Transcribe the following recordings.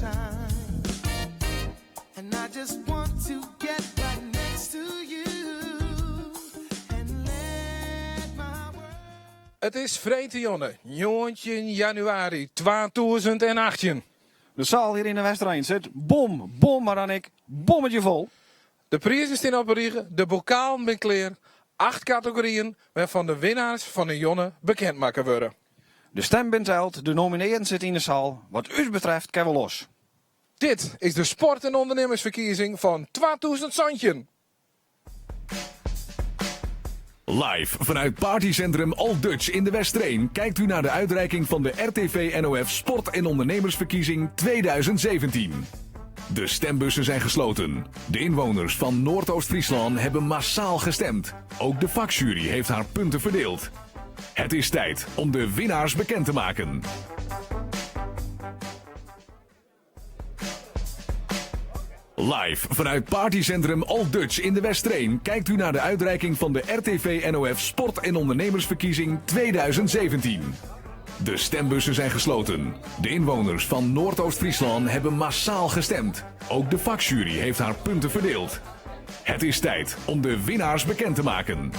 sunshine. And I just want to get right next to you and let my world. It is freedtejûn, 19 januari 2018. De saal hjir yn de Westereen sit bom, bom, mar dan ek bommetje fol. De prizen stean op 'e rige, de bokalen bin klear. Acht kategoryen wêrfan de winnaars fan 'e jûn bekend makke wurde. De stimmen bin teld, de nominearden sitte yn de saal. Wat ús betreft kinne we los. Dit is de Sport en Ondernemersferkiezing fan 2017. Live vanuit partycentrum Old Dutch in de Westereen kijkt u naar de uitreiking van de RTV NOF Sport en Ondernemersverkiezing 2017. De stembussen zijn gesloten. De inwoners van Noordoost-Friesland hebben massaal gestemd. Ook de vakjury heeft haar punten verdeeld. Het is tijd om de winnaars bekend te maken. Live vanuit partycentrum Old Dutch in de Westereen kijkt u naar de uitreiking van de RTV NOF Sport en Ondernemersverkiezing 2017. De stembussen zijn gesloten. De inwoners van Noordoost-Friesland hebben massaal gestemd. Ook de vakjury heeft haar punten verdeeld. Het is tijd om de winnaars bekend te maken.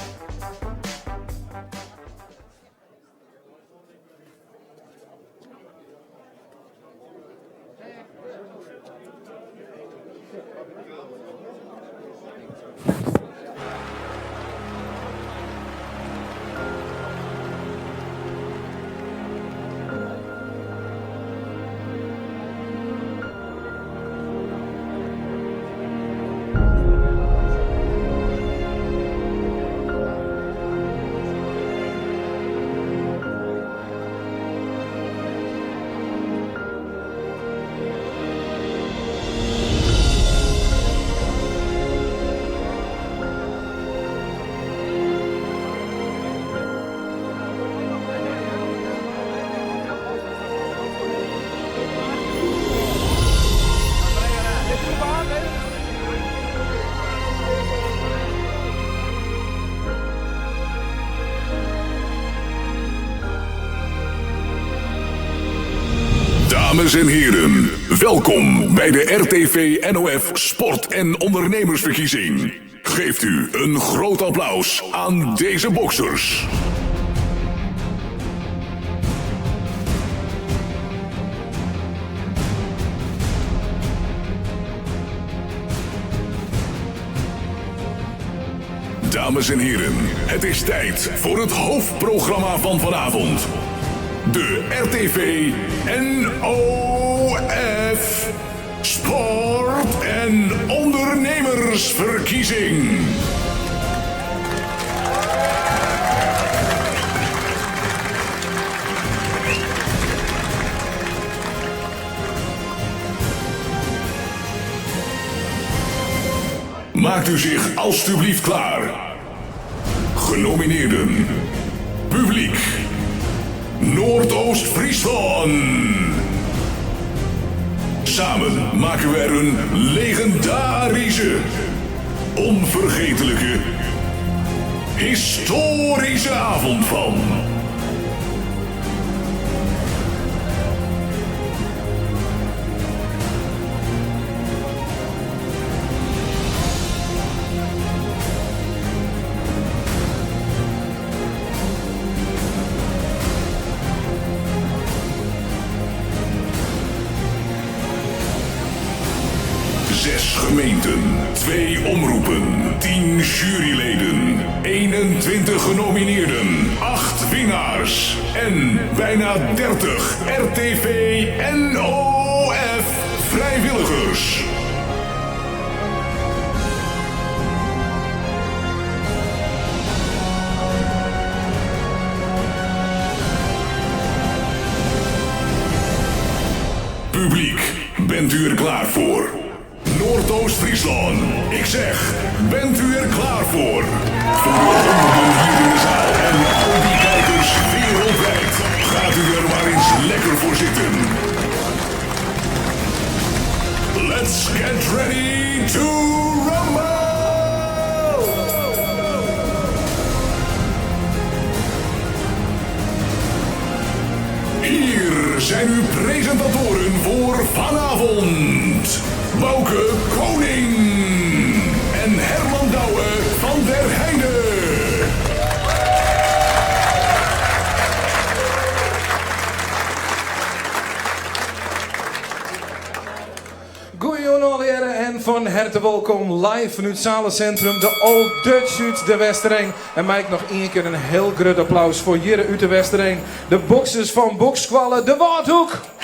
Dames en heren, welkom bij de RTV NOF Sport en Ondernemersverkiezing. Geeft u een groot applaus aan deze boksers. Dames en heren, het is tijd voor het hoofdprogramma van vanavond. De RTV NOF Sport en Ondernemersverkiezing. Maakt u zich alstublieft klaar. Genomineerden. Publiek. Noordoost-Friesland. Samen maken we er een legendarische, onvergetelijke, historische avond van. Zes gemeenten, twee omroepen, 10 juryleden, 21 genomineerden, 8 winnaars en bijna 30 RTV NOF vrijwilligers. Publiek, bent u er klaar voor? Noordoost-Friesland, ik zeg, bent u er klaar voor? Voor de honderden hier in de zaal en al die kijkers wereldwijd, gaat u er maar eens lekker voor zitten. Let's get ready to rumble! Hier Hier zijn uw presentatoren voor vanavond. Bouke Koning en Herman Douwe van der Heijden. Goeie allegearre en fan herte wolkom live fanút Zalencentrum de Old Dutch út De Westereen. En mei ik noch ien kear in hiel grut applaus foar hjir út De Westereen, de boksers fan boksskoalle De Wâldhoek.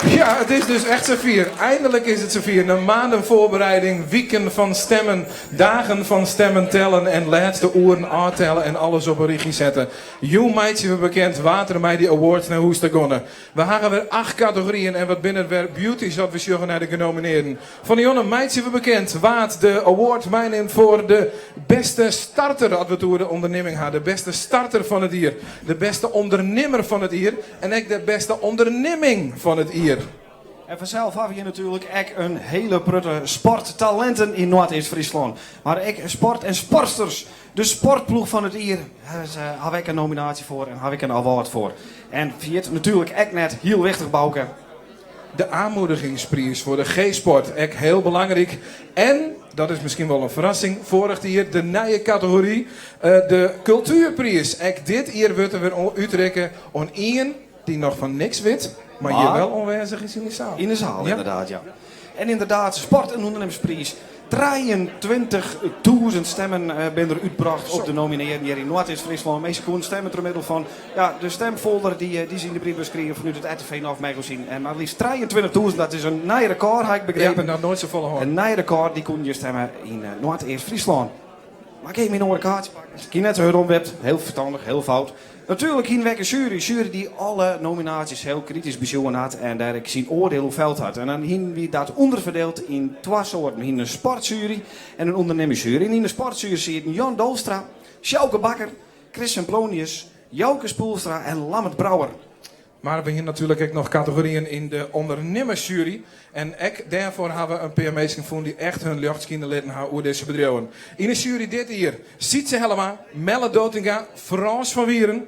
Ja, it is dus echt safier. Eindelijk is it safier. Nei maanden voorbereiding, wiken fan stemmen, dagen fan stemmen tellen en lêste oeren ôftelle en alles op in rychje sette. Jûn meitsje we bekend wa't der mei dy awards nei hûs ta gonne. We hawwe wer acht kategoryen en wat binne it wer beauties as we sjogge nei de genominearden. Fan 'e jûn meitsje we bekend wa't de award meinimt foar de bêste starter as we it oer de ûndernimming ha, de bêste starter fan it jier, de bêste ûndernimmer fan it jier en ek de bêste ûndernimming fan it jier. En fansels hawwe we hjir natuerlik ek in hiele protte sporttalinten yn Noardeast-Fryslân. Mar ek sport en sportsters. De sportploech fan it jier, dêr hawwe we ek in nominaasje foar en hawwe ek in award foar. En ferjit natuerlik ek net, hiel wichtich Bouke. De aanmoedigingspriis foar de G-sport, ek hiel belangryk. En, dat is miskien wol in ferrassing, foarich jier de nije kategory, de kultuerpriis. Ek dit jier wurdt er wer útrikke oan ien Dy't noch fan niks wit, mar hjir wel oanwêzich is yn de saal. Yn de saal, inderdaad, ja. En inderdaad, sport- en ûndernimmerspriis. Trijeentweintichtûzen stemmen binne der útbrocht op de nominearden hjir yn Noardeast-Fryslân. Minsken koene stemme troch middel fan ja, de stemfolder dy't se yn de briefbus krigen fanút it RTV NOF Magazine. En mar liefst 23.000, dat is in nij rekôr, ha ik begrepen. Ja, noch noait safolle hân. In nij rekôr, dy koene hjir stemme yn Noardeast-Fryslân. Mar ik even myn oare kaartsje pakke. Ik hie net sa hurd omwipt. Heel ferstannich, heel fout. Natuerlik hiene we ek in sjuery. In sjuery dy't alle nominaasjes heel kritysk besjoen hat en dêr ek syn oardiel oer feld hat. En dan hiene wy dat ûnderferdield yn twa soarten. We hiene in sportsjuery en in ûndernimmerssjuery. En yn de sportsjuery sieten Jan Dolstra, Sjouke Bakker, Chris Semplonius, Jouke Spoelstra en Lammert Brouwer. Mar we hiene natuerlik ek noch kategoryen yn de ûndernimmerssjuery. En ek dêrfoar ha we in pear minsken fûn dy't echt hun ljocht skine litten ha oer dizze bedriuwen. Yn de sjuery dit jier, Sietse Hellema, Melle Dotinga, Frâns van Wieren,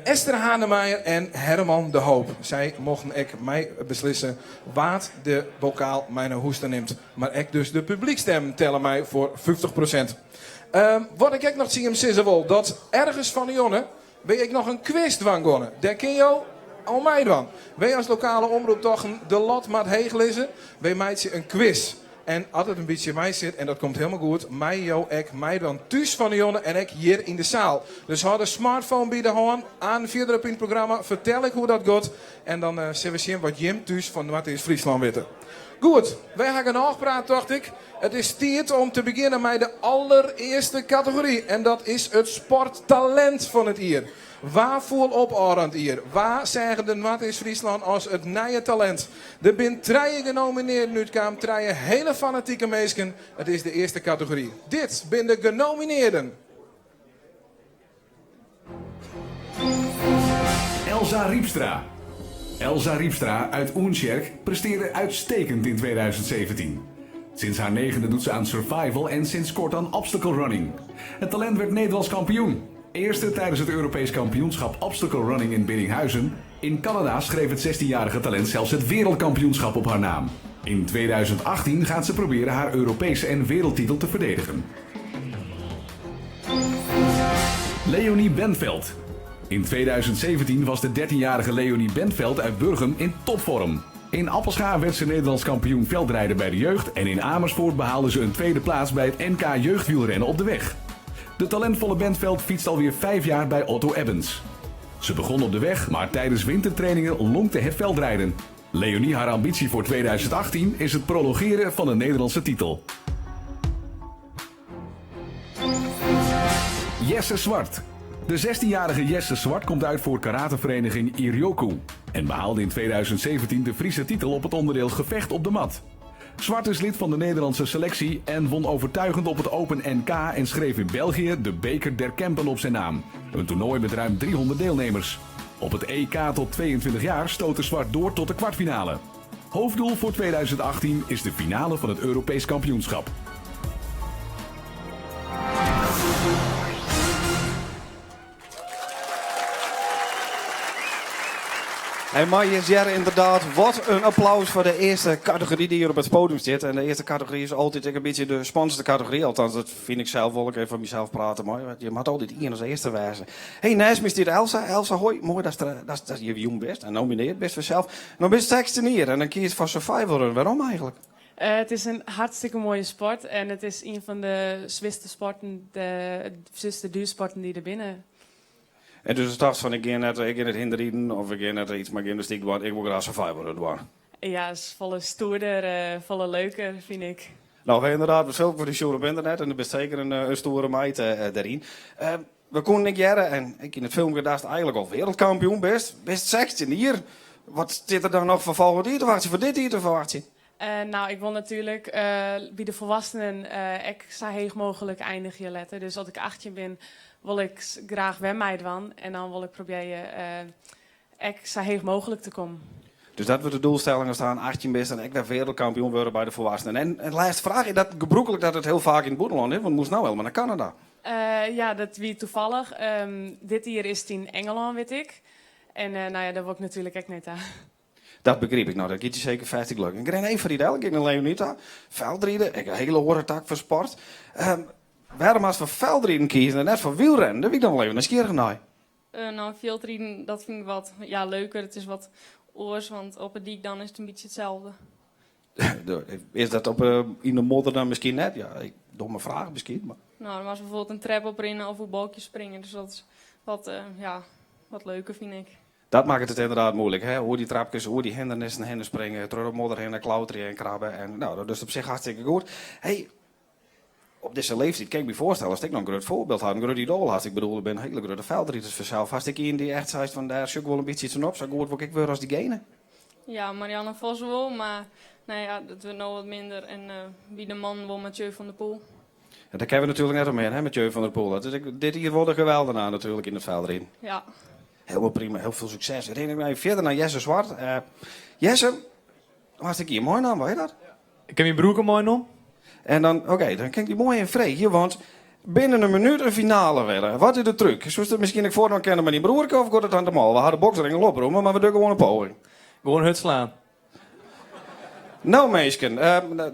Esther Hanemaaijer en Herman de Hoop. Sy mochten ek mei beslisse wa't de bokaal mei nei hûs ta nimt. Mar ek dus de publykstemmen telle mei foar 50 prosint. Wat ik ek noch tsjin jim sizze wol, dat ergens fan 'e jûn Wy ek noch in kwis dwaan gonne? Dêr kin jo oan meidwaan. Wy as lokale omrop tochten, de lat moat heech lizze. Wy meitsje in kwis. En as it in bytsje mei sit, en dat komt hielendal goed, mei jo ek meidwaan thús fan 'e jûn en ek hjir yn de saal. Dus hâld de smartphone by de hân. Aan fierder op yn it programma fertel ik hoe dat giet. En dan sille we sjen wat jim thús fan Noardeast-Fryslân witte. Goed, wy ha genôch praat tocht ik. It is tiid om te begjinnen mei de allerearste kategory en dat is it sporttalint fan it jier. Wa foel op ôfrûne jier? Wa seagen de Noardeast-Fryslân as it nije talint? Der binne trije genominearden útkaam, trije hele fanatike minsken. It is de earste kategory. Dit binne de genominearden. Elsa Riepstra. Elsa Riepstra uit Oentsjerk presteerde uitstekend in 2017. Sinds haar negende doet ze aan survival en sinds kort aan obstacle running. Het talent werd Nederlands kampioen. Eerste tijdens het Europees kampioenschap obstacle running in Biddinghuizen. In Canada schreef het 16-jarige talent zelfs het wereldkampioenschap op haar naam. In 2018 gaat ze proberen haar Europese en wereldtitel te verdedigen. Leonie Bentveld. In 2017 was de 13-jarige Leonie Bentveld uit Burgum in topvorm. In Appelscha werd ze Nederlands kampioen veldrijden bij de jeugd en in Amersfoort behaalde ze een tweede plaats bij het NK jeugdwielrennen op de weg. De talentvolle Bentveld fietst alweer 5 jaar bij Otto Ebbens. Ze begon op de weg, maar tijdens wintertrainingen lonkte het veldrijden. Leonie haar ambitie voor 2018 is het prolongeren van de Nederlandse titel. Jesse Zwart. De 16-jarige Jesse Zwart komt uit voor karatevereniging Iryoku en behaalde in 2017 de Friese titel op het onderdeel gevecht op de mat. Zwart is lid van de Nederlandse selectie en won overtuigend op het Open NK en schreef in België de Beker der Kempen op zijn naam. Een toernooi met ruim 300 deelnemers. Op het EK tot 22 jaar stootte Zwart door tot de kwartfinale. Hoofddoel voor 2018 is de finale van het Europees kampioenschap. En mei is hearre inderdaad, wat in applaus foar de earste kategory dy't hjir op it podium stiet. En de earste kategory is altyd ek in bytsje de spannendste kategory. Althans, dat fyn ik sels wol. Ik even foar mysels prate mei. Want je moatte altyd ien as earste wêze. Hey, neist my stiet Elsa. Elsa, hoi. Moai datst datst hjir jûn bist en nomineard bist fansels. No bist 16 jier en dan kiest foar survival run. Wêrom eigentlik? It is in hartstikke moaie sport en it is ien fan de swierste sporten, de swierste duersporten dy't der binne. En dus tochtst fan ik gean net, ik gean net hynderriden of ik gean net iets mei gymnastyk dwaan, ik wol graach survival run dwaan. Ja, is folle stoerder, folle leuker fyn ik. No, we inderdaad wat filmkes fan dy sjoen op ynternet en do bist seker in stoere meid dêryn. We koenen ek hearre en ek yn it filmke datst eigenlik al wereldkampioen bist. Bist 16 jier. Wat stiet der dan noch foar folgjend jier te wachtsjen, foar dit jier te ferwachtsjen? No, ik wol natuerlik by de folwassenen ek sa heech mooglik einigje letter. Dus as ik 18 bin, wol ik graach wer meidwaan. En dan wol ik probearje ek sa heech mooglik te kommen. Dus dat wurdt de doelstelling ast dan 18 bist en ek wer wereldkampioen wurde by de folwassenen. En, en lêste fraach, is dat gebrûklik dat it hiel faak yn it bûtenlân is? Want moast no helemaal nei Kanada. Ja, dat wie tafallich. Dit jier is it yn Ingelân, wit ik. En no ja, dêr wol ik natuerlik ek nei ta. Dat begryp ik. No, dat giet je seker fêst ek lukken. René Friedel, ik gean nei Leonie ta. Veldriden, ek in hiele oare tak fan sport. Wêrom hast foar veldriden kiezen en net foar wielrennen? Dêr wie ik dan wol even nijsgjirrich nei. No, fjildriden, dat fyn ik wat ja, leuker. It is wat oars, want op 'e dyk dan is it in bytsje itselde. Is dat op, yn de modder dan miskien net? Ja, domme fraach miskien. Mar. No, dan moatst bijvoorbeeld in trep oprinne of oer balkjes springe. Dus dat is wat, ja, wat leuker, fyn ik. Dat makket it ynderdaad muoilik, hè? Oer dy trapkes, oer dy hindernissen hinne springe, troch de modder hinne klauterje en krabbe. En, no, dat dochst op sich hartstikke goed. Hey, op dizze leeftiid kin ik my foarstelle datst ek noch in grut foarbyld hast, in grut idoal hast. Ik bedoel, der binne hiele grutte veldriders fansels. Hast ek ien dy't echt seist fan dêr sjoch ik wol in bytsje tsjinop, sa goed wol ik ek wurde as dygene? Ja, Marianne Vos wol, mar no ja, dat wurdt no wat minder. En by de mannen wol Mathieu van der Poel. Ja, dêr kinne we natuerlik net omhinne, hè, Mathieu van der Poel. Dat is ek dit jier wol de geweldenaar natuerlik yn it veldriden. Ja. Hielendal prima, hiel folle sukses. Rin ik even fierder nei Jesse Zwart. Jesse, hast ek ien meinaam, weet je dat? Ik ha myn broerke meinaam. En dan, oké, dan kin ik dy moai even freegje, want binnen in minút in finale winne. Wat is de truc? Soest it miskien ek foardwaan kinne mei dyn broerke of giet it dan te mâl? We ha de boksring al opromme, mar we dogge gewoan in poging. Gewoan hurd slaan. No minsken,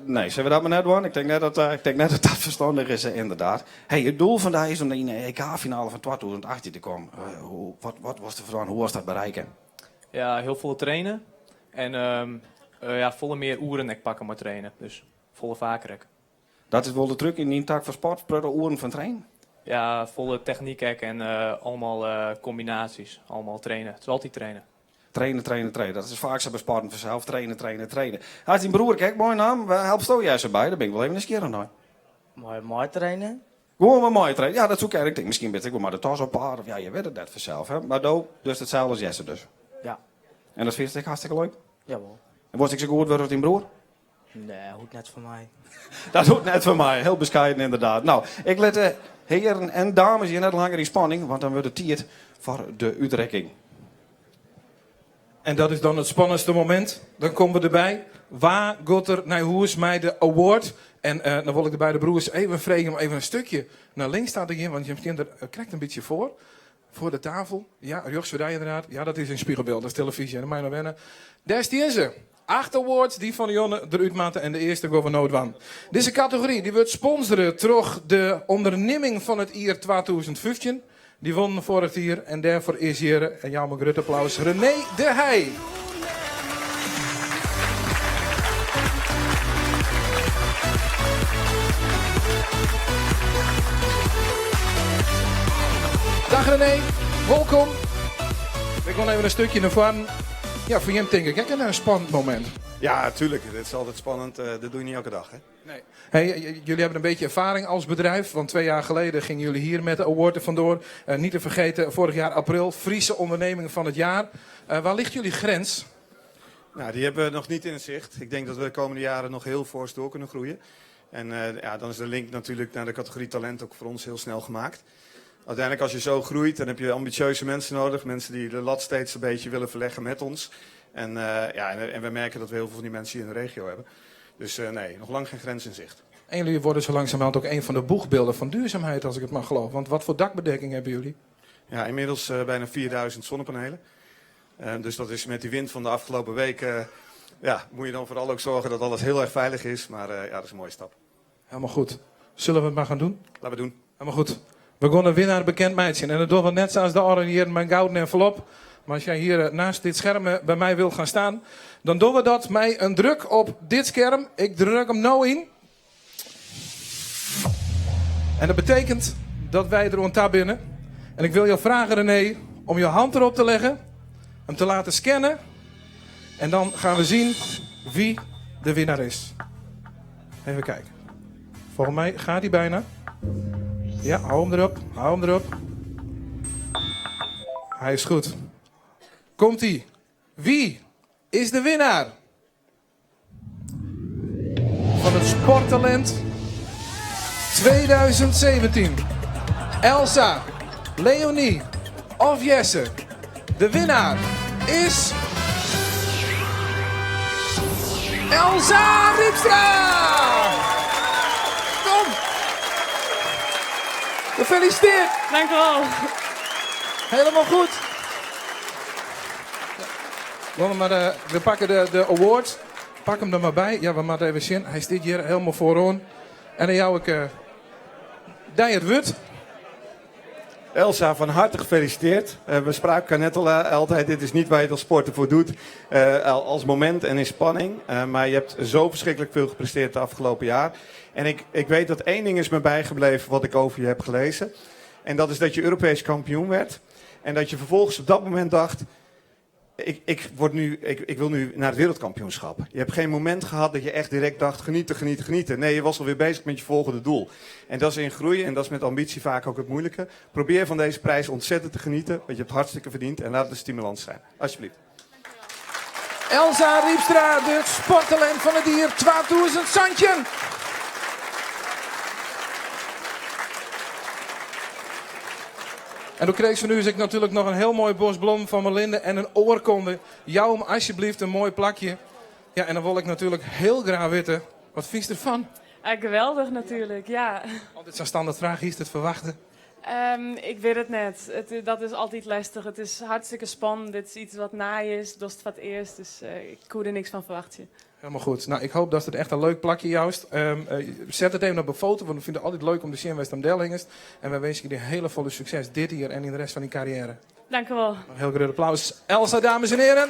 nee, sille we dat mar net dwaan? Ik tink net dat, ik tink net dat dat ferstannich is, ynderdaad. Hey, it doel fan dy is om yn de EK-finale fan 2018 te kommen. Wat, wat wolst derfoar dwaan? Hoe wolst dat berikke? Ja, hiel folle traine. En ja, folle mear oeren ek pakke mei trainen. Dus folle faker ek. Dat is wol de truc yn dyn tak fan sport, protte oeren fan trainen? Ja, folle technyk ek en allemaal kombinaasjes. Allemaal traine. It is altyd traine. Traine, traine, traine. Dat is faak sa by sporten fansels. Traine, traine, traine. Hast dyn broerke ek meinaam? Wêr helpsto Jesse by? Dêr bin ik wol even nijsgjirrich nei. Mei meitrainen. Gewoan mei meitrainen. Ja, dat soe kinne. Ik tink, miskien bist ek wol mei de tas op paad. Of ja, je witte it net fansels. Hè? Mar do dochst itselde as Jesse dus? Ja. En dat fynst ek hartstikke leuk? Jawol. En wolst ek sa goed wurde as dyn broer? Nee, hoecht net fan my. Dat hoecht net fan my. Hiel beskeiden ynderdaad. No, ik lit de hearen en dames hjir net langer yn spanning, want dan wurdt it tiid foar de útrikking. En dat is dan it spannendste momint. Dan komme we derby. Wa giet der nei hûs mei de award? En dan wol ik de beide broers even freegje om even in stikje nei links ta te gean, want jim stean der krekt in bytsje foar. Foar de tafel. Ja, rjochts foar dy ynderdaad. Ja, dat is in spiegelbyld, dat is telefyzje. Dêr moatte je noch wenne. Dêr stean se. Acht awards dy't fan de jûn derút moatte en de earste gean we no dwaan. Dizze kategory dy wurdt sponsore troch de ûndernimming fan it jier 2015. Dy wûnen foarich jier en dêrfoar is hjir, en jou him in grut applaus, René de Heij. Dag René, wolkom. We gean even in stikje nei foaren. Ja, foar jim tink ik ek in spannend momint. Ja, tuurlijk. Dit is altijd spannend. Dat doe je niet elke dag, hè? Nee. Hey, jullie hebben een beetje ervaring als bedrijf, want 2 jaar geleden gingen jullie hier met de award er vandoor. Niet te vergeten, vorig jaar april, Friese onderneming van het jaar. Waar ligt jullie grens? Nou, die hebben we nog niet in het zicht. Ik denk dat we de komende jaren nog heel fors door kunnen groeien. En ja, dan is de link natuurlijk naar de categorie talent ook voor ons heel snel gemaakt. Uiteindelijk als je zo groeit, dan heb je ambitieuze mensen nodig. Mensen die de lat steeds een beetje willen verleggen met ons. En, ja, en we merken dat we heel veel van die mensen hier in de regio hebben. Dus nee, nog lang geen grens in zicht. En jullie worden zo langzamerhand ook een van de boegbeelden van duurzaamheid, als ik het mag geloven. Want wat voor dakbedekking hebben jullie? Ja, inmiddels bijna 4000 zonnepanelen. Dus dat is met die wind van de afgelopen week, ja, moet je dan vooral ook zorgen dat alles heel erg veilig is. Maar ja, dat is een mooie stap. Helemaal goed. Zullen we het maar gaan doen? Laten we doen. Helemaal goed. We gaan de winnaar bekend maken. En dat doen we net zoals de anderen hier met gouden envelop. Maar als jij hier naast dit scherm bij mij wilt gaan staan, dan doen we dat met een druk op dit scherm. Ik druk hem nou in. En dat betekent dat wij er aan binnen. En ik wil jou vragen, René, om je hand erop te leggen. Hem te laten scannen. En dan gaan we zien wie de winnaar is. Even kijken. Volgens mij gaat hij bijna. Ja, hou hem erop. Hou hem erop. Hij is goed. Komt-ie. Wie is de winnaar? Van het Sporttalent 2017. Elsa, Leonie of Jesse. De winnaar is... Elsa Riepstra! Kom! Gefeliciteerd! Dank u wel. Helemaal goed. Maar, we pakken de award. Pak hem er maar bij. Ja, we moeten even zien. Hij staat hier helemaal vooraan. En dan jou ik daar het woord. Elsa, van harte gefeliciteerd. We spraken elkaar net al altijd. Dit is niet waar je het als sporter voor doet. Als moment en in spanning. Maar je hebt zo verschrikkelijk veel gepresteerd het afgelopen jaar. En ik weet dat één ding is me bijgebleven wat ik over je heb gelezen. En dat is dat je Europees kampioen werd. En dat je vervolgens op dat moment dacht... Ik wil nu naar het wereldkampioenschap. Je hebt geen moment gehad dat je echt direct dacht, genieten, genieten, genieten. Nee, je was alweer bezig met je volgende doel. En dat is in groei en dat is met ambitie vaak ook het moeilijke. Probeer van deze prijs ontzettend te genieten, want je hebt hartstikke verdiend. En laat het een stimulans zijn. Alsjeblieft. Elsa Riepstra, de sporttalent van het dier, 2000 Santje. En dan kreeg ze nu dus ik natuurlijk nog een heel mooi bos bloem van Melinde en een oorkonde. Jou hem alsjeblieft een mooi plakje. Ja, en dan wil ik natuurlijk heel graag weten, wat vind je ervan? Geweldig natuurlijk, ja. Altijd zo'n standaard vraag, is het verwachten? Ik weet het net. Dat is altijd lastig. Het is hartstikke spannend. Dit is iets wat na is. Dat is het eerst. Dus ik kon er niks van verwachten. Helemaal goed. Nou, ik hoop dat het echt een leuk plakje juist. Zet het even op een foto, want we vinden het altijd leuk om te zien waar het aan Delling is. En wij wensen jullie hele volle succes dit jaar en in de rest van die carrière. Dank u wel. Een heel groot applaus. Elsa, dames en heren.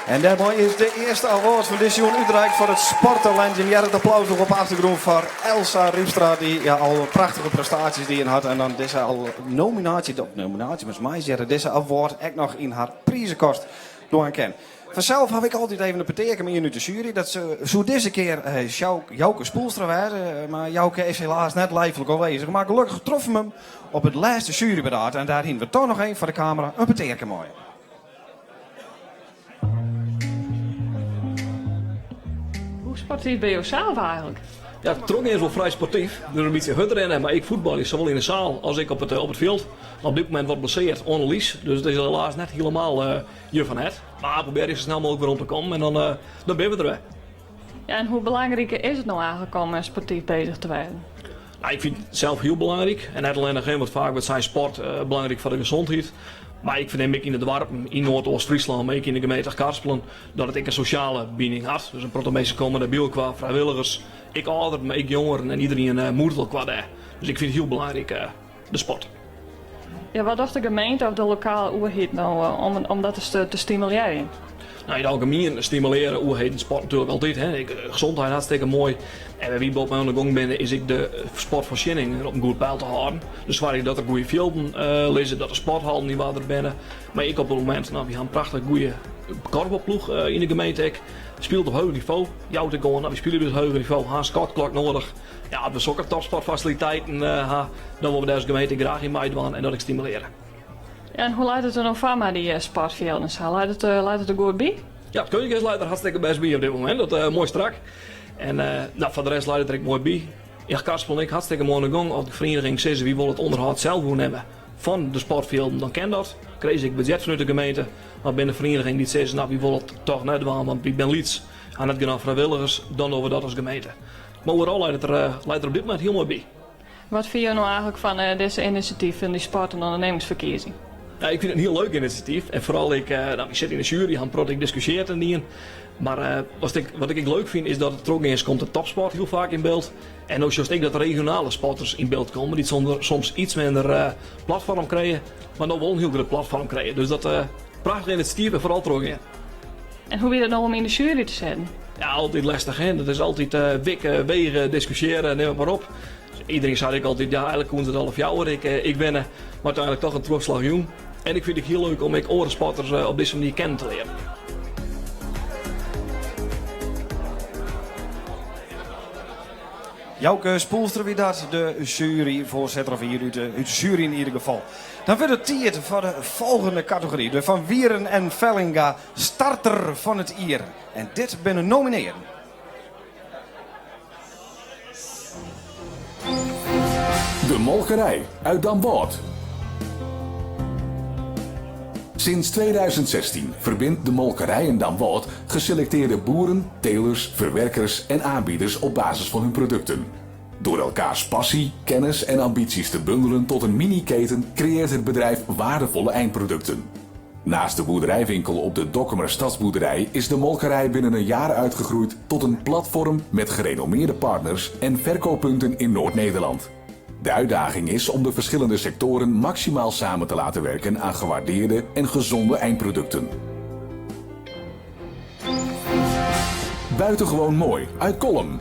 En daarbij is de eerste award van dit jaar uitreikt voor het sporttalent. En het applaus nog op de achtergrond voor Elsa Riepstra, die ja, al prachtige prestaties die in had. En dan deze al nominatie, of nominatie, maar mij zeggen, deze award ook nog in haar prijzenkast door aan ken. Vanzelf heb ik altijd even een partij met je nu de jury. Dat ze zo deze keer Jouke Spoelstra waren, maar Jouke is helaas net lijfelijk aanwezig. Maar gelukkig troffen we hem op het laatste juryberaad. En daarin we toch nog even voor de camera een partij mooi. Hoe sportief ben je zelf eigenlijk? Ja, Trongen is wel vrij sportief. Dus een beetje hard rennen, maar ik voetbal is zowel in de zaal als ik op het veld. Maar op dit moment wordt blesseerd, Annelies. Dus het is helaas net helemaal je van het. Maar probeer eens zo snel mogelijk weer om te komen en dan ben we er weer. Ja, en hoe belangrijk is het nou eigenlijk om sportief bezig te zijn? Nou, ik vind het zelf heel belangrijk. En net alleen nog geen, want vaak wordt zijn sport belangrijk voor de gezondheid. Maar ik verneem ik in de dorpen, in Noordoost-Friesland, maar ook in de gemeente Karspelen, dat het ik een sociale binding had. Dus een aantal mensen komen naar bij qua vrijwilligers, ik ouder, maar ik jongeren en iedereen moet wel qua daar. Dus ik vind het heel belangrijk, de sport. Ja, wat dacht de gemeente of de lokale overheid nou om dat eens te stimuleren? Nou, in het algemeen stimuleren overheden sport natuurlijk altijd. Hè. Gezondheid hartstikke mooi. En wie op mijn gang ben, is ik de sportvoorziening op een goed peil te houden. Dus waar ik dat er goede velden liggen, dat de sporthallen niet waar er binnen. Maar ik op het moment, nou, we hebben een prachtig goede korfbalploeg in de gemeente. Ik speelt op hoog niveau. Jou te gaan, nou, we spelen dus op hoog niveau. Haar skatklok nodig. Ja, als we zulke topsportfaciliteiten hebben, dan willen we daar als gemeente graag in meedoen en dat ik stimuleren. Ja, en hoe leidt het er nou van met die sportvelden? Leidt het er goed bij? Ja, het Koningshuis leidt er hartstikke best bij op dit moment. Dat mooi strak. En voor de rest leidt het er ook mooi bij. Ja, Karspel en ik hartstikke mooi aan de gang. Als de vereniging zegt wie wil het onderhoud zelf nemen van de sportvelden, dan ken dat. Kreeg ik budget vanuit de gemeente. Maar binnen de vereniging die zegt, nou, wie wil het toch net doen, want ik ben liets aan het genoeg vrijwilligers, dan doen we dat als gemeente. Mar oeral leit it der, leit der op dit momint hiel moai by. Wat fine jo no eigentlik fan dizze inisjatyf fan dy sport en ûndernimmingsferkiezing? Ja, ik fyn it in hiel leuk inisjatyf en foaral ek, no, wy sitte yn de sjuery, ha in protte ek diskusjeard en dien. Mar wat ik, wat ik ek leuk fyn is dat it trochgeans komt de topsport hiel faak yn byld. En no sjochst ek dat regionale sporters yn byld komme dy't soms iets minder platfoarm krije, mar no wol in hiel grut platfoarm krije. Dus dat prachtich inisjatyf en foaral trochgean. En hoe wie dat no om yn de sjuery te sitten? Ja, altyd lestich hè. Dat is altyd wikke, wege, diskusjeare, nim it mar op. Iedereen sei ek altyd, ja, eigentlik koene se it alle fjouwer ek, ek winne. Mar úteinlik toch in trochslach jûn. En ik fyn it ek hiel leuk om ek oare sporters op dizze manier kennen te learen. Jouke Spoelstra wie dat, de juryfoarsitter, of hier út de, út de jury yn ieder gefal. Dan wurdt it tiid foar de folgjende kategory, de Van Wieren en Vellinga Starter fan it Jier. En dit binne nominearden. De Molkerij uit Damwâld. Sinds 2016 verbindt de Molkerij in Damwâld geselecteerde boeren, telers, verwerkers en aanbieders op basis van hun producten. Door elkaars passie, kennis en ambities te bundelen tot een mini-keten creëert het bedrijf waardevolle eindproducten. Naast de boerderijwinkel op de Dokkumer Stadsboerderij is de Molkerij binnen een jaar uitgegroeid tot een platform met gerenommeerde partners en verkooppunten in Noord-Nederland. De uitdaging is om de verschillende sectoren maximaal samen te laten werken aan gewaardeerde en gezonde eindproducten. Buitengewoon mooi uit Kollum.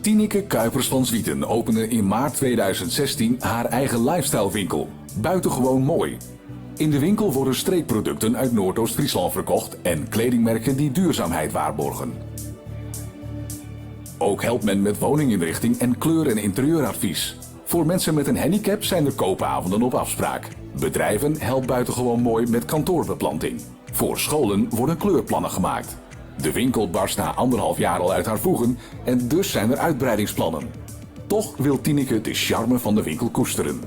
Tineke Kuipers van Zwieten opende in maart 2016 haar eigen lifestylewinkel, Buitengewoon Mooi. In de winkel worden streekproducten uit Noordoost-Friesland verkocht en kledingmerken die duurzaamheid waarborgen. Ook helpt men met woninginrichting en kleur- en interieuradvies. Voor mensen met een handicap zijn er koopavonden op afspraak. Bedrijven helpt Buitengewoon Mooi met kantoorbeplanting. Voor scholen worden kleurplannen gemaakt. De winkel barst na anderhalf jaar al uit haar voegen en dus zijn er uitbreidingsplannen. Toch wil Tineke de charme van de winkel koesteren.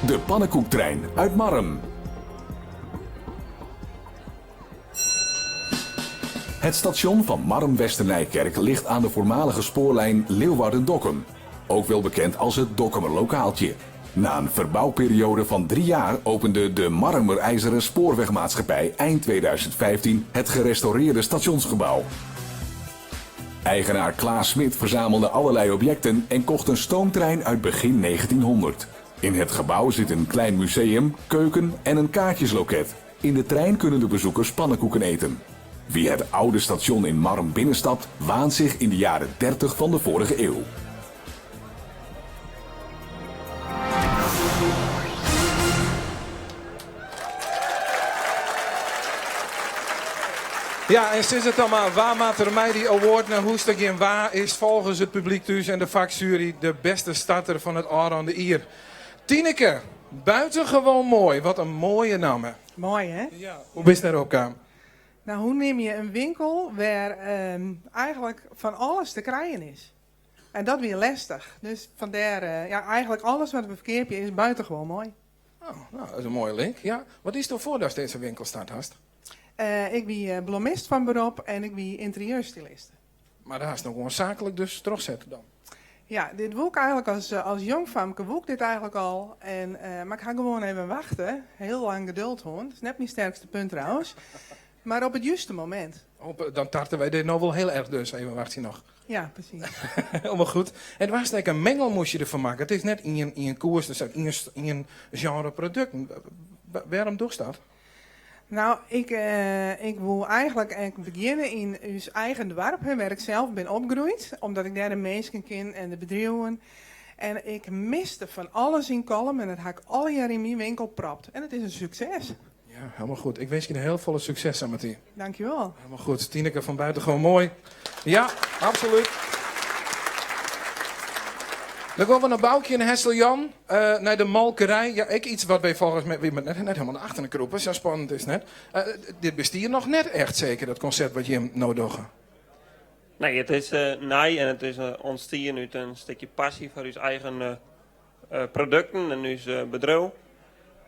De pannenkoektrein uit Marrum. Het station van Marrum-Westernijkerk ligt aan de voormalige spoorlijn Leeuwarden-Dokkum. Ook wel bekend als het Dokkumer Lokaaltje. Na een verbouwperiode van drie jaar opende de Marrumer IJzeren Spoorwegmaatschappij eind 2015 het gerestaureerde stationsgebouw. Eigenaar Klaas Smit verzamelde allerlei objecten en kocht een stoomtrein uit begin 1900. In het gebouw zit een klein museum, keuken en een kaartjesloket. In de trein kunnen de bezoekers pannenkoeken eten. Wie het oude station in Marrum binnenstapt, waant zich in de jaren 30 van de vorige eeuw. Ja, en sis it dan mar, wa moat der mei dy award nei hûs ta gean? Wa is folgens it publyk thús en de faksjuery de bêste starter fan it ôfrûne jier? Tineke, buitengewoon mooi. Wat in moaie namme. Moai, hè? Ja. Hoe bist dêrop kaam? Nou, hoe neame je in winkel wêr eigentlik fan alles te krijen is? En dat wie lestich. Dus fandêr, ja, eigentlik alles wat we ferkeapje is buitengewoon mooi. Oh, nou, dat is in moaie link. Ja. Wat diesto foardat ast dizze winkel start hast? Ik wie blommist fan berop en ik wie ynterieurstyliste. Mar dêr hast no gewoan saaklik dus trochset dan? Ja, dit woe ik eigentlik as, as jong famke woe ik dit eigentlik al. En, mar ik ha gewoan even wachte, hiel lang geduld hân. Dat is net myn sterkste punt trouwens. Mar op it juste momint. Op, dan tarte wy dit no wol hiel erch dus, even wachtsje noch. Ja, presys. Helemaal goed. En do hast ek in mengelmoesje derfan makke. It is net ien koers, der sit ien genre produkten. Wêrom dochst dat? Nou, ik, ik woe eigentlik ek begjinne yn ús eigen doarp, hè, wêr ik sels bin opgroeid, omdat ik dêr de minsken kin en de bedriuwen. En ik miste fan alles yn Kollum en dat ha ik allegear yn myn winkel propt. En it is in sukses. Ja, helemaal goed. Ik winsk je hiel folle sukses sametien. Dankjewel. Helemaal goed. Tineke fan Buitengewoon Mooi. Ja, absolút. Dan gean we nei Boukje en Hessel Jan, nei de molkerij. Ja, ek iets wat wy folgens my, wy moatte net helemaal nei achteren krûpe, sa spannend is it net. Dit bestiet noch net echt seker, dat konsept wat jim no dogge. Nee, it is nij en it is ûntstien út in stikje passy foar ús eigen produkten en ús bedriuw.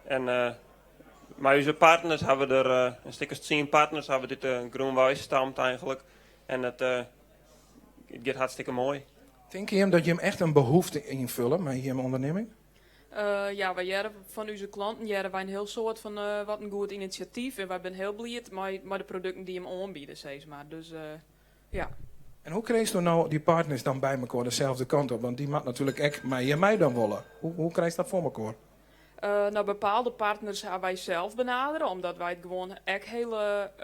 En. Mei ús partners hawwe we der in stik as tsien partners hawwe we út de grûn wei stampt eigentlik. En it giet hartstikke moai. Tinke jim dat jim echt in behoefte ynfulle mei jim ûndernimming? Ja, wy hearre fan ús klanten hearre wy in hiel soad fan wat in goed inisjatyf en wy binne hiel bliid mei de produkten dy't jim oanbiede, sis mar. Dus ja. En hoe krijst no dy partners dan by mekoar deselfde kant op? Want dy moat natuerlik ek mei jim meidwaan wolle. Hoe krijst dat foar mekoar? No, bepaalde partners ha wy sels benadere, omdat wy it gewoan ek hiele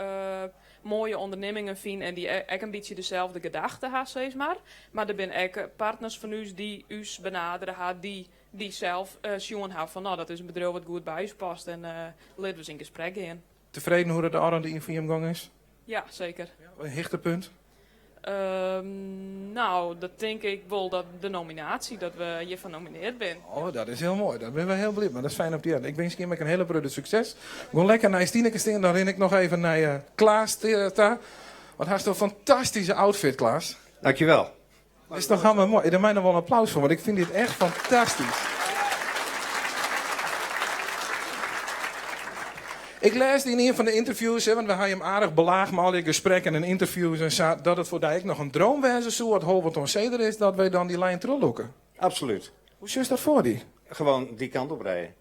moaie ûndernimmingen fine en dy't ek in bytsje deselde gedachte ha, sis mar. Mar der binne ek partners fan ús dy't ús benadere ha, dy't sels sjoen ha fan no, dat is in bedriuw wat goed by ús past en litte we ris yn gesprek gean. Tefreden hoe't it de ôfrûne jier foar jim gong is? Ja, seker. In hichtepunt? No, dat tink ik wol dat de nominaasje, dat we hjirfoar nominearre binne. Oh, dat is hiel moai. Dêr binne we hiel bliid mei. Dat is fijn om te hearren. Ik winskje jim ek in hiele protte sukses. Gean lekker nei Stineke stean, dan rin ik noch even nei Klaas ta. Wat hast in fantastyske outfit, Klaas. Dankjewel. Dat is toch helemaal moai. Dêr mei noch wol in applaus foar, want ik fyn dit echt fantastysk. Ik lêsde yn ien fan de ynterviews, want we ha jim aardich belaagd mei al dy gesprekken en ynterviews en sa, dat it foar dy ek noch in droom wêze soe at Holwert oan See der is, dat wy dan dy lijn trochlûke. Absoluut. Hoe sjochst dat foar dy? Gewoon die kant op rijden.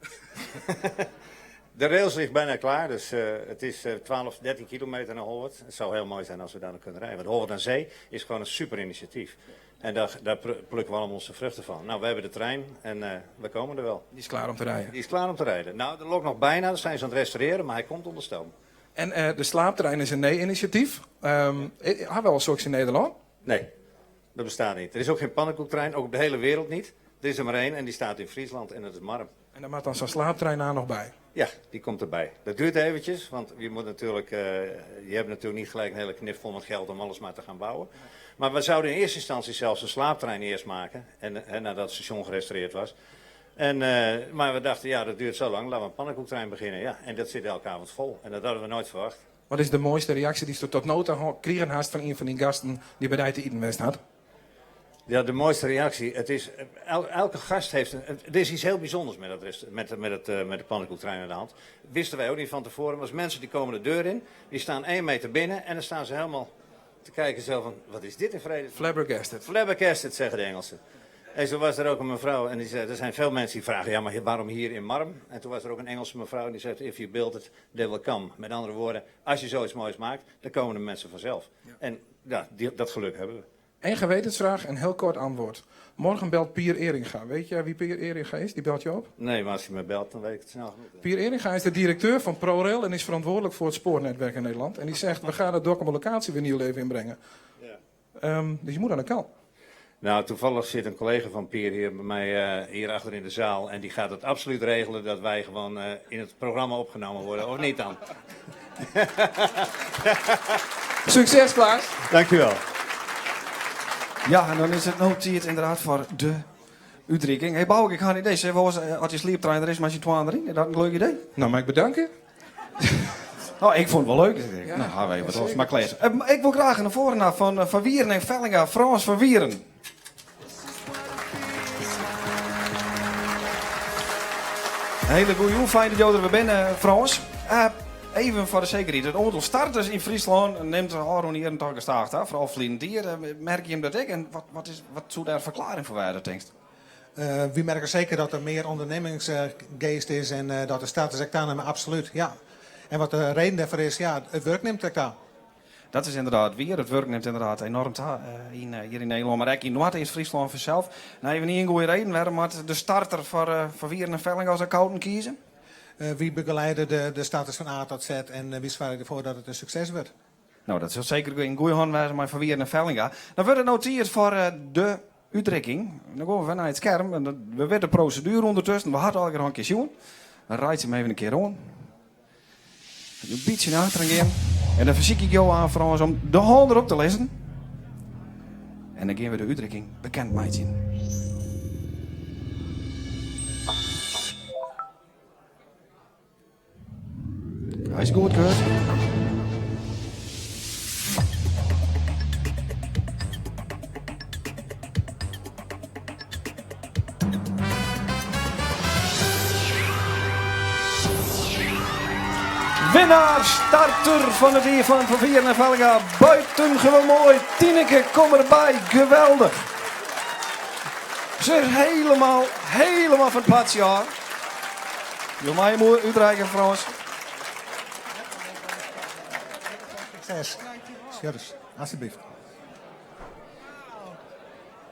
De rails ligt bijna klaar, dus het is 12, 13 kilometer naar Holwerd. Het zou heel mooi zijn als we daar nog kunnen rijden. Want Holwerd aan Zee is gewoon een super initiatief. En daar, daar plukken we allemaal onze vruchten van. Nou, we hebben de trein en we komen er wel. Die is klaar om te rijden? Die is klaar om te rijden. Nou, de lok nog bijna, dat zijn ze aan het restaureren, maar hij komt onder stoom. En de slaaptrein is in nij inisjatyf. Ha we al soks yn Nederlân? Nee, dat bestaat niet. Er is ook geen pannenkoektrein, ook op de hele wereld niet. Er is er maar één en die staat in Friesland en dat is Marrum. En daar moat dan sa'n slaaptrein oan noch by? Ja, die komt erbij. Dat duurt eventjes, want je moet natuurlijk, je hebt natuurlijk niet gelijk een hele knip vol met geld om alles maar te gaan bouwen. Maar we zouden in eerste instantie zelfs een slaaptrein eerst maken, en nadat het station gerestaureerd was. En, maar we dachten, ja, dat duurt zo lang, laten we een pannenkoektrein beginnen. Ja, en dat zit elke avond vol. En dat hadden we nooit verwacht. Wat is de moaiste reaksje dy'tsto tot no ta krigen hast fan ien fan dyn gasten dy't by dy te iten west hat? Ja, de mooiste reactie. Het is, elke gast heeft een, het is iets heel bijzonders met, dat rest, met, met, het, met de pannenkoektrein aan de hand. Wisten wij ook niet van tevoren. Maar als mensen die komen de deur in, die staan 1 meter binnen en dan staan ze helemaal te kijken zo van, wat is dit in vrede? Flabbergasted. Flabbergasted, zeggen de Engelsen. En zo was er ook een mevrouw en die zei, er zijn veel mensen die vragen, ja, maar waarom hier in Marrum? En toen was er ook een Engelse mevrouw en die zei, if you build it, they will come. Met andere woorden, als je zoiets moois maakt, dan komen de mensen vanzelf. En ja, dat geluk hebben we. Eén gewetensvraag en heel kort antwoord. Morgen belt Pier Eringa. Weet jij wie Pier Eringa is? Die belt je op? Nee, maar als hij me belt, dan weet ik het snel genoeg. Pier Eringa is de directeur van ProRail en is verantwoordelijk voor het spoornetwerk in Nederland. En die zegt, we gaan het Dokkumer locatie weer nieuw leven inbrengen. Dus je moet aan de kant. Nou, toevallig zit een collega van Pier hier bij mij hier achter in de zaal. En die gaat het absoluut regelen dat wij gewoon in het programma opgenomen worden. Of niet dan? Succes, Klaas. Dankjewel. Ja, en dan is it no tiid ynderdaad foar de útrikking. Hey Bouke, ik ha in idee. Sille we as dy slieptrein der is, mei syn twaen deryn? Is dat in leuk idee? Nou, mei ik bedanke. Nou, ik fûn it wol leuk. Ja, Nou, ha we even wat los. zeker. Maar Klaas, ik wol graach nei foaren ha fan Van Wieren en Vellinga, Frans van Wieren. Hele goede jûn, fijn dat jo der wer binne, Frans. Even foar de sekerheid, it oantal starters yn Fryslân nimt de ôfrûne jierren toch gestaach ta, foaral ferline jier. Merke jim dat ek en wat soe dêr ferklearring foar wêze, tinkst? Wy merke seker dat der mear ûndernimmingsgeast is en dat de starters ek tanimme, absolút, ja. En wat de reden dêrfoar is, ja, it wurk nimt ek ta. Dat is ynderdaad wier. It wurk nimt ynderdaad enoarm ta hjir yn Nederlân, mar ek yn Noardeast-Fryslân fansels. No, even ien goede reden, wêrom moat de starter foar Van Wieren en Vellinga as accountant kieze? Wy begeleide de starters fan A tot Z en wy soargje derfoar dat it in sukses wurdt. No, dat sil seker yn goede hannen wêze mei Van Wieren en Vellinga. Dan wurdt it no tiid foar de útrikking. Dan gean we wer nei it skerm. We witte de proseduere ûndertusken. We ha it allegear al in kear sjoen. Dan reitsje him even in kear oan. In bytsje nei achteren gean. En dan fersyk ik jo oan, Frans, om de hân derop te lizzen. En dan gean we de útrikking bekend meitsjen. Hy is goedkeurd. Winnaar, starter fan it jier fan Van Wieren en Vellinga. Buitengewoon moai. Tineke, kom derby. Geweldich. Se is helemaal, helemaal fan it padsje ôf. Jo meie him útreiken, Frans. Sukses. Sjors, alsjeblieft.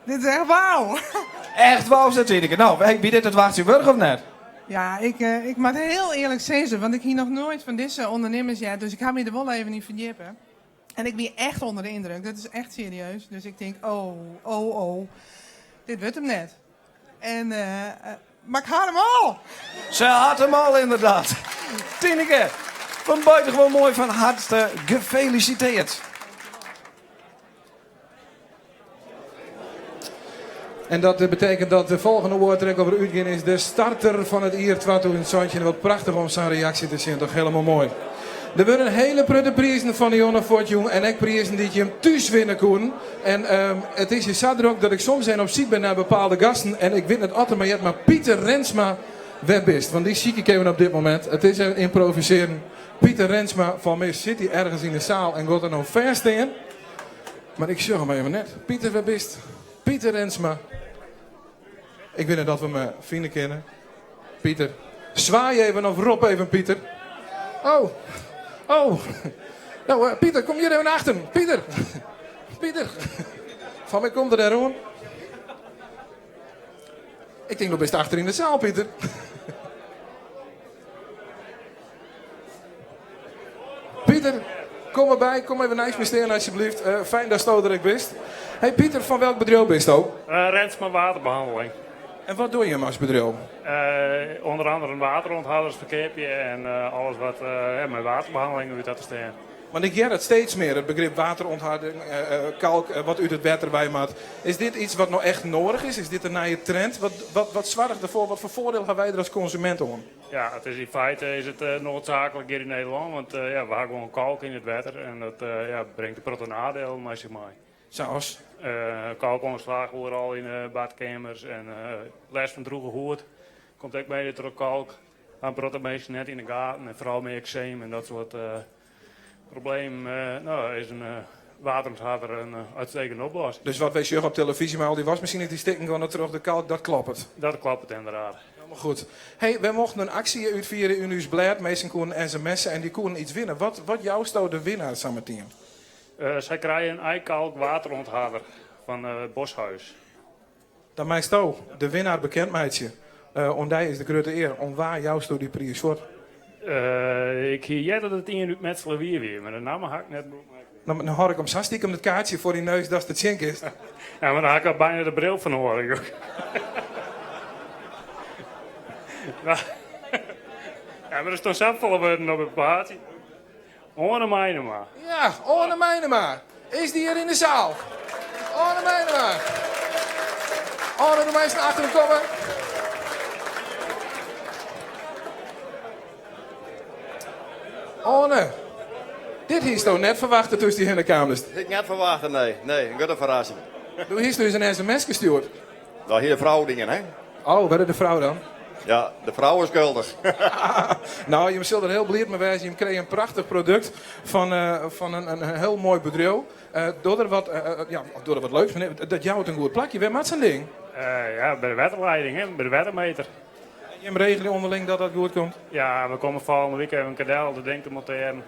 Dit is echt wauw. Echt wauw, sei Tineke. No, wie dit it wachtsjen wurdich of net? Ja, ik, eh, ik moat hiel earlik sizze, want ik hie noch noait fan dizze ûndernimmers heard, dus ik ha my der wol even yn ferdjippe. En ik wie echt ûnder de yndruk, dat is echt serieus. Dus ik tink, oh, oh, oh, dit wurdt him net. En, eh, eh, mar ik ha him al! Se hat him al, ynderdaad. Tineke, fan buitengewoon moai fan harte gefelisitearre. En dat betekent dat de folgjende award der ek alwer útgean is de starter fan it jier 2017. Wat prachtich om sa'n reaksje te sjen, toch hielendal moai. Der wurde in hiele protte prizen fan de jûn fuortjûn en ek prizen dy't jim thús winne koenen. En it is hjir sa drok dat ik soms even op syk bin nei bepaalde gasten en ik wit net oft er my heart, mar Pieter Rensma, wêr bist? Want dy syk ik even op dit momint. It is even ymprovisearjen. Pieter Rensma fan my sit hy ergens yn de saal en giet er no fêst stean. Mar ik sjoch him even net. Pieter, wêr bist? Pieter Rensma. Ik wit net oft we him fine kinne. Pieter, swaai even of rop even Pieter. Oh, oh. No, eh, Pieter, kom hjir even achter. Pieter, Pieter. Fan my komt er dêr oan. Ik tink, do bist achter yn de saal, Pieter. Pieter, kom derby. Kom even neist my stean, alsjeblieft. Uh, fijn datsto der ek bist. Hey Pieter, fan welk bedriuw bisto? Uh, Rensma Waterbehandeling. En wat dogge jim as bedriuw? Uh, ûnder oare waterontharders ferkeapje en alles wat mei waterbehanneling út hat te stean. Want ik hear it steeds mear, it begrip waterontharding, kalk wat út it wetter wei moat. Is dit iets wat no echt nedich is? Is dit in nije trend? Wat, wat, wat soarget derfoar? Wat foar foardiel hawwe wy der as konsumint oan? Ja, it is yn feite is it needsaaklik hjir yn Nederlân, want ja, we ha gewoan kalk yn it wetter en dat ja, bringt in protte neidielen mei sich mei. Sa as? Kalkoanslach oeral yn de badkeamers en lêst fan drûge hûd komt ek mede troch kalk. Ha in protte minsken net yn de gaten en foaral mei ekseem en dat soart problemen. No, is in waterontharder in uitstekende oplossing. Dus wat wy sjogge op telefyzje mei al dy waskmasines dy't stikken geane troch de kalk, dat kloppet? Dat kloppet ynderdaad. Helemaal goed. Hey, wy mochten in aksje útfiere yn ús blêd. Minsken koenen sms'e en dy koenen iets winne. Wat, wat jousto de winner sametien? Sy krije in iKalk waterontharder fan Boshuis. Dan meisto de winnaar bekend meitsje. Oan dy is de grutte ear. Oan wa jousto dy priis fuort? Ik hie heard dat it ien út Mitselwier wie, mar de namme ha ik net goed No, no hâld ik him sa stikem it kaartsje foar dyn neus datst it sjen kinst. Ja, mar dan ha ik al byna de bril ferloaren, joh. Ja, mar der stean safolle wurden op it kaartsje. Oane Meinema. Ja, Oane Meinema. Is dy hjir yn de saal? Oane Meinema. Oane, do meist nei achteren komme. Oane, dit hiesto net ferwachte doe'tst hjirhinne kaamst. Ik net ferwachte, nee. Nee, in grutte ferrassing. Do hiest ús in sms stjoerd. Dat hie de frou dien, hè? Oh, wêr is de frou dan? Ja, de frou is skuldich. No, jim sille der hiel bliid mei wêze. Jim krije in prachtich produkt fan, fan in, in hiel moai bedriuw. Doch der wat, ja, doch der wat leuks fan. Dat jout in goed plakje. Wêr moat sa'n ding? Ja, by de wetterleiding, hè? By de wettermeter. En jim regelje ûnderling dat dat goed komt? Ja, we komme folgjende wike even del dat ding te montearjen.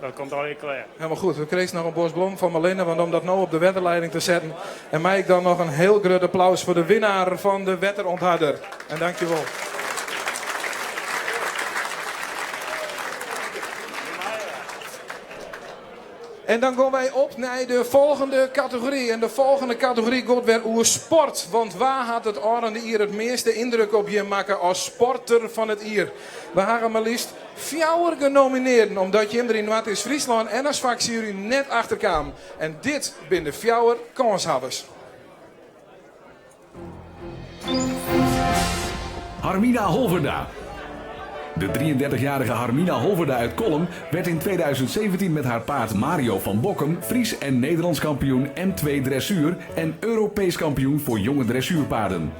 Dat komt allegear klear. Helemaal goed. Do krijst noch in bos blommen fan Marlene, want om dat no op de wetterleiding te setten. En mei ik dan noch in hiel grut applaus foar de winnaar fan de wetterontharder. En dankjewol. En dan gean wy op nei de folgjende kategory. En de folgjende kategory giet wer oer sport. Want wa hat it ôfrûne jier it measte yndruk op jim makke as sporter fan it jier? We hawwe mar leafst fjouwer genominearden, omdat jim der yn Noardeast-Fryslân en as faksjuery net achter kamen. En dit binne de fjouwer kânshawwers. Harmina Holverda. De 33-jarige Harmina Holverda uit Kollum werd in 2017 met haar paard Mario van Bokkum Fries en Nederlands kampioen M2 dressuur en Europees kampioen voor jonge dressuurpaarden.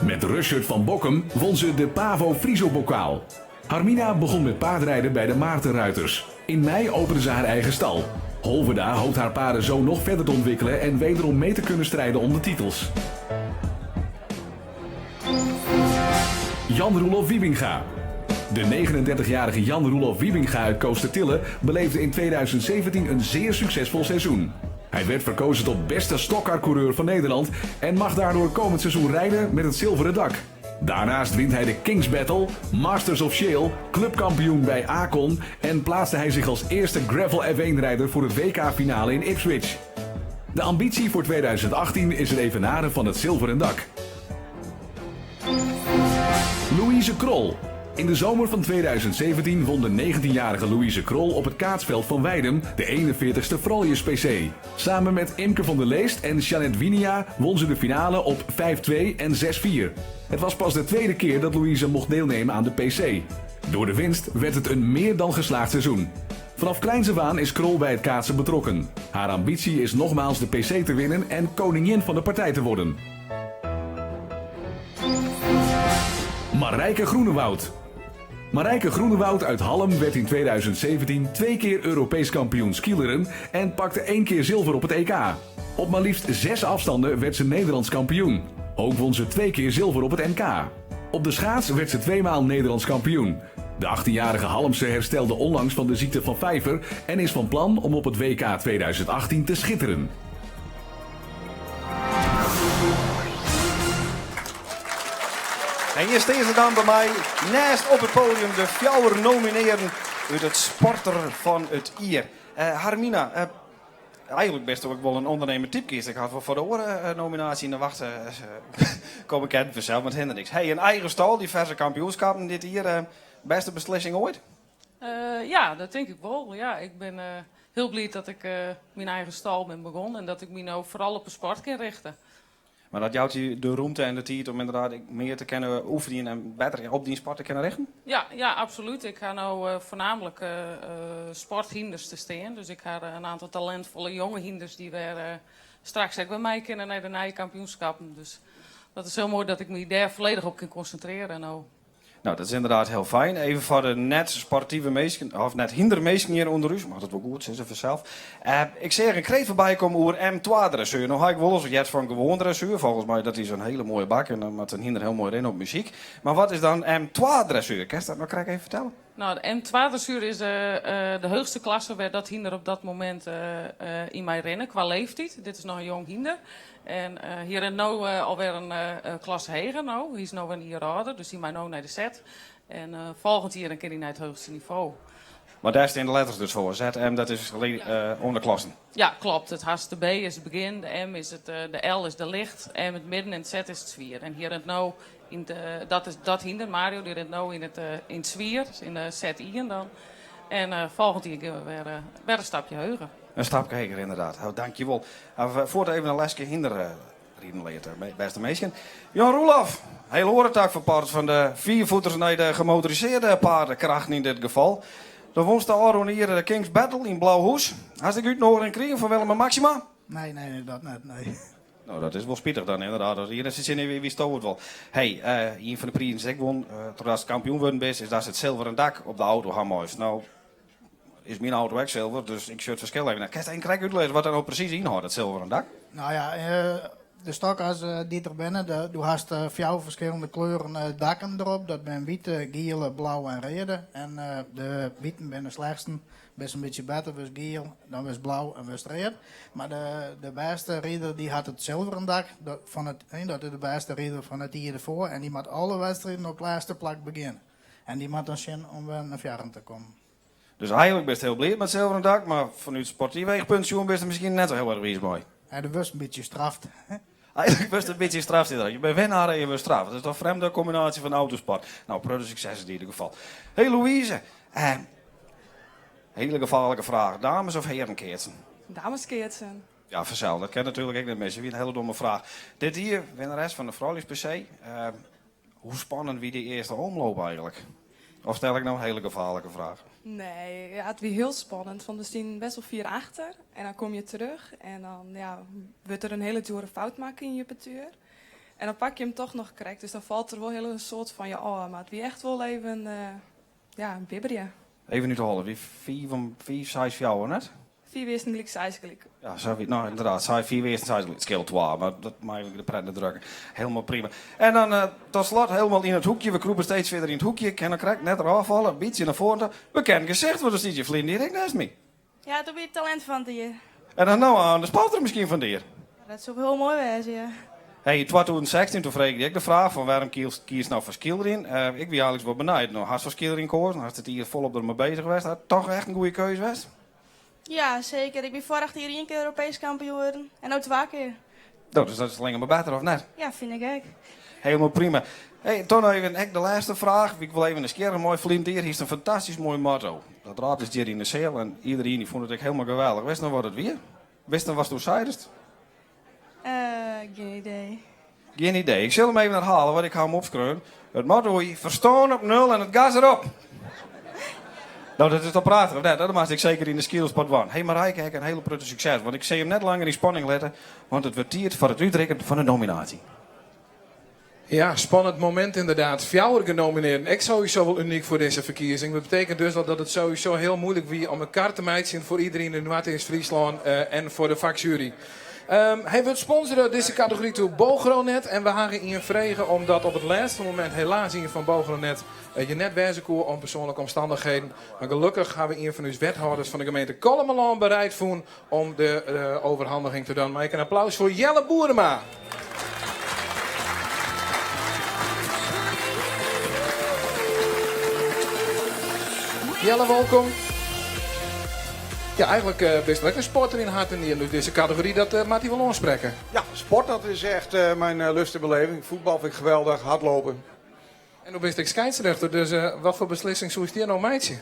Met Rushert van Bokkum won ze de Pavo Friso bokaal. Harmina begon met paardrijden bij de Maartenruiters. In mei opende ze haar eigen stal. Holverda hoopt haar paarden zo nog verder te ontwikkelen en wederom mee te kunnen strijden om de titels. Jan Roelof Wiebinga. De 39-jarige Jan Roelof Wiebinga uit Kootstertille beleefde in 2017 een zeer succesvol seizoen. Hij werd verkozen tot beste stockcar-coureur van Nederland en mag daardoor komend seizoen rijden met het zilveren dak. Daarnaast wint hij de Kings Battle, Masters of Shale, clubkampioen bij Acon en plaatste hij zich als eerste Gravel F1-rijder voor het WK-finale in Ipswich. De ambitie voor 2018 is het evenaren van het zilveren dak. Louise Krol. In de zomer van 2017 won de 19-jarige Louise Krol op het kaatsveld van Weidum de 41ste Frouljus PC. Samen met Imke van der Leest en Jeannette Winia won ze de finale op 5-2 en 6-4. Het was pas de tweede keer dat Louise mocht deelnemen aan de PC. Door de winst werd het een meer dan geslaagd seizoen. Vanaf kleins af aan is Krol bij het kaatsen betrokken. Haar ambitie is nogmaals de PC te winnen en koningin van de partij te worden. Marijke Groenewoud. Marijke Groenewoud uit Hallum werd in 2017 twee keer Europees kampioen skeeleren en pakte één keer zilver op het EK. Op maar liefst zes afstanden werd ze Nederlands kampioen. Ook won ze twee keer zilver op het NK. Op de schaats werd ze tweemaal Nederlands kampioen. De 18-jarige Hallemse herstelde onlangs van de ziekte van Pfeiffer en is van plan om op het WK 2018 te schitteren. En hier staan ze dan bij mij, naast op het podium, de fjouwer nominearden út it Sporter fan it Jier. Eh, Harmina, eh, eigenlijk bist ook wol in ûndernimmer type. Ik ha foar de oare eh, nominaasje yn de wacht kom ik net fansels met Hendricks. Hey, in eigen stal, diverse kampioenskippen dit jier. Bêste beslissing oait? Ja, dat tink ik wol. Ja, ik bin hiel bliid dat ik myn eigen stal bin begûn en dat ik my no foaral op de sport kin rjochtsje. Mar dat jout dy de romte en de tiid om ynderdaad mear te kinnen oefenjen en better op dyn sport te kinnen rjochtsjen? Ja, absolút. Ik ha no foarnaamlik sporthynders te stean. Dus ik ha in oantal talintfolle jonge hynders dy't wer straks ek wer mei kinne nei de nije kampioenskippen. Dus dat is hiel moai dat ik my dêr folledich op kin konsintrearje no. No, dat is ynderdaad hiel fijn. Even foar de net sportive minsken, of net hynderminsken hjir ûnder ús, mar dat wol goed sizze fansels. Ik seach in kreet foarby kommen oer M2 dressuer. No ha ik wolris heard fan gewoan dressuer. Folgens my dat is in hiele moaie bak en dan moat in hynder hiel moai rinne op muzyk. Mar wat is dan M2 dressuer? Kinst dat no krekt even fertelle? No, de M2 dressuer is de heechste klasse wêr't dat hynder op dat momint yn mei rinne kwa leeftiid. Dit is noch in jong hynder. En hy rint no alwer in klasse heger no. Hy is no wer in jier âlder, dus hy mei no nei de Z. En folgjend jier dan kin hy nei it heechste nivo. Mar dêr stean de letters dus foar. ZM, dat is oan de klassen. Ja, kloppet. It hast de B is it begjin, de M is it, de L is de licht, M it midden en it Z is it swier. En hy rint no yn de, dat is dat hynder, Mario, dy rint no yn it, yn it swier, yn de Z1 dan. En folgjend jier gean we wer, wer in stapje heger. In stapke heger, ynderdaad. Oh, dankjewol. Fuort even in leske hynderriden leard, bêste minsken. Jan Roelof, hiel oare tak fan sport fan de viervoeters nei de gemotorisearde paardenkrachten yn dit gefal. Do wûnst de ôfrûne jier de Kings Battle yn Blauhûs. Hast ek útnûging krigen fan Willem en Maxima? Nee, dat net, nee. No, dat is wol spitich dan ynderdaad. As hjir sit witsto it wol. Hey, ien fan de prizen dy'tst ek wûn, trochdatst kampioen wurden bist, is datst it silveren dak op de auto ha meist. No, is myn auto ek silver, dus ik sjoch it ferskil even net. Kinst even krekt útlizze wat dat no presys ynhâldt, it silveren dak? No ja, de stockcars dy't der binne, do hast fjouwer ferskillende kleuren dakken derop. Dat binne wite, giele, blauwe en reade. En de witen binne de slechtsten. Bist in bytsje better, wurdst giel, dan wurdst blau en wurdst read. Mar de bêste rider dy hat it silveren dak, dat, fan it, dat is de bêste rider fan it jier derfoar. En dy moat alle wedstriden op it lêste plak begjinne. En dy moat dan sjen om wer nei foarren te kommen. Dus eigenlik bist hiel bliid mei it silveren dak, mar fanút sportyf eachpunt sjoen bist der miskien net sa hiel erch wiis mei. Ja, do wurdst in bytsje straft. Eigenlik wurdst in bytsje straft ynderdaad. Je binne winnaar en je wurdst straft. Dat is toch in frjemde kombinaasje fan autosport. No, protte sukses yn ieder gefal. Hey Louise, eh, hiele gefaarlike fraach. Dames of hearen keatsen? Dames keatsen. Ja, fansels. Dat kin natuerlik ek net misse. Wie in hiele domme fraach. Dit jier winnares fan de Frouljus PC. Eh, hoe spannend wie dy earste omloop eigenlik? Of stel ik no in hiele gefaarlike fraach? Nee, ja, it wie hiel spannend. Want we stienen best wol fier achter. En dan komme je terug en dan ja, wurdt der in hiele djoere fout makke yn je partoer. En dan pakke je him toch noch krekt. Dus dan falt der wol hiel in soad fan je ôf. Mar it wie echt wol even. ja, bibberje. Even út de holle, wie fiif om fiif, seis, fjouwer, net? Fiif earsten gelyk, seis gelyk. Ja, sa wie, no inderdaad, sei fiif earsten, seis gelyk. It skeelt twa, mar dat mei ik de pret net drukke. Helemaal prima. En dan eh, tot slot helemaal yn it hoekje. We krûpe steeds fierder yn it hoekje. Kin noch krekt net derôf falle. In bytsje nei foaren ta. Bekend gesicht, want der stiet hjir ferline jier ek neist my. Ja, doe wie it talint fan it jier. En dan no oan de sporter miskien fan it jier. Dat soe hiel moai wêze, ja. Hey, yn 2016 toen frege ik dy ek de fraach fan wêrom kiest kiest no foar skeelerjen. Eh, ik wie eigentlik wol benijd. No hast foar skeelerjen koazen, hast it jier folop der mei bezich west. Hat toch echt in goede keus west? Ja, seker. Ik wie foarich jier ien kear Europeesk kampioen wurden en no twa kear. No, dus dat is allinnich mar better, of net? Ja, fyn ik ek. Helemaal prima. Hey, toch noch even ek de lêste fraach. Ik wol even nijsgjirrich mei ferline jier hiest in fantastysk moai motto. Dat rôptest hjir yn de seal en iderien dy fûn it ek helemaal geweldich. Witst noch wat it wie? Witst noch watst doe seidest? Eh, gjin idee. Gjin idee. Ik sil him even herhalen, want ik ha him opskreaun. It motto wie ferstân op nul en it gas derop. No, dat is toch prachtich, of net? Dat moatst ek seker yn de skeelersport dwaan. Hey Marijke, ek in hiele protte sukses, want ik sil jim net langer yn spanning litte, want it wurdt tiid foar it útrikken fan de nominaasje. Ja, spannend momint inderdaad. Fjouwer genominearden. Ek sowieso wol unyk foar dizze ferkiezing. Dat betekent dus al dat it sowieso hiel muoilik wie om in kar te meitsjen foar iderien yn Noardeast-Fryslân eh, en foar de faksjuery. Um, hy wurdt sponsore dizze kategory troch Bogronet. En we hawwe ien frege omdat op it lêste momint helaas ien fan Bogronet eh, hjir net wêze koe om persoanlike omstannichheden. Mar gelokkich hawwe we ien fan ús wethâlders fan de gemeente Kollumerlân bereid fûn om de eh, overhandiging te dwaan. Mei ik in applaus foar Jelle Boerema. Jelle, wolkom. Ja, eigenlijk uh, bist ek in sporter yn hert en nieren. Dus dizze kategory, dat uh, moat dy wol oansprekke. Ja, sport dat is echt uh, mijn lust en beleving. Voetbal vind ik geweldig, hardlopen. En do bist ek skeidsrjochter, dus wat foar beslissing soest hjir no meitsje?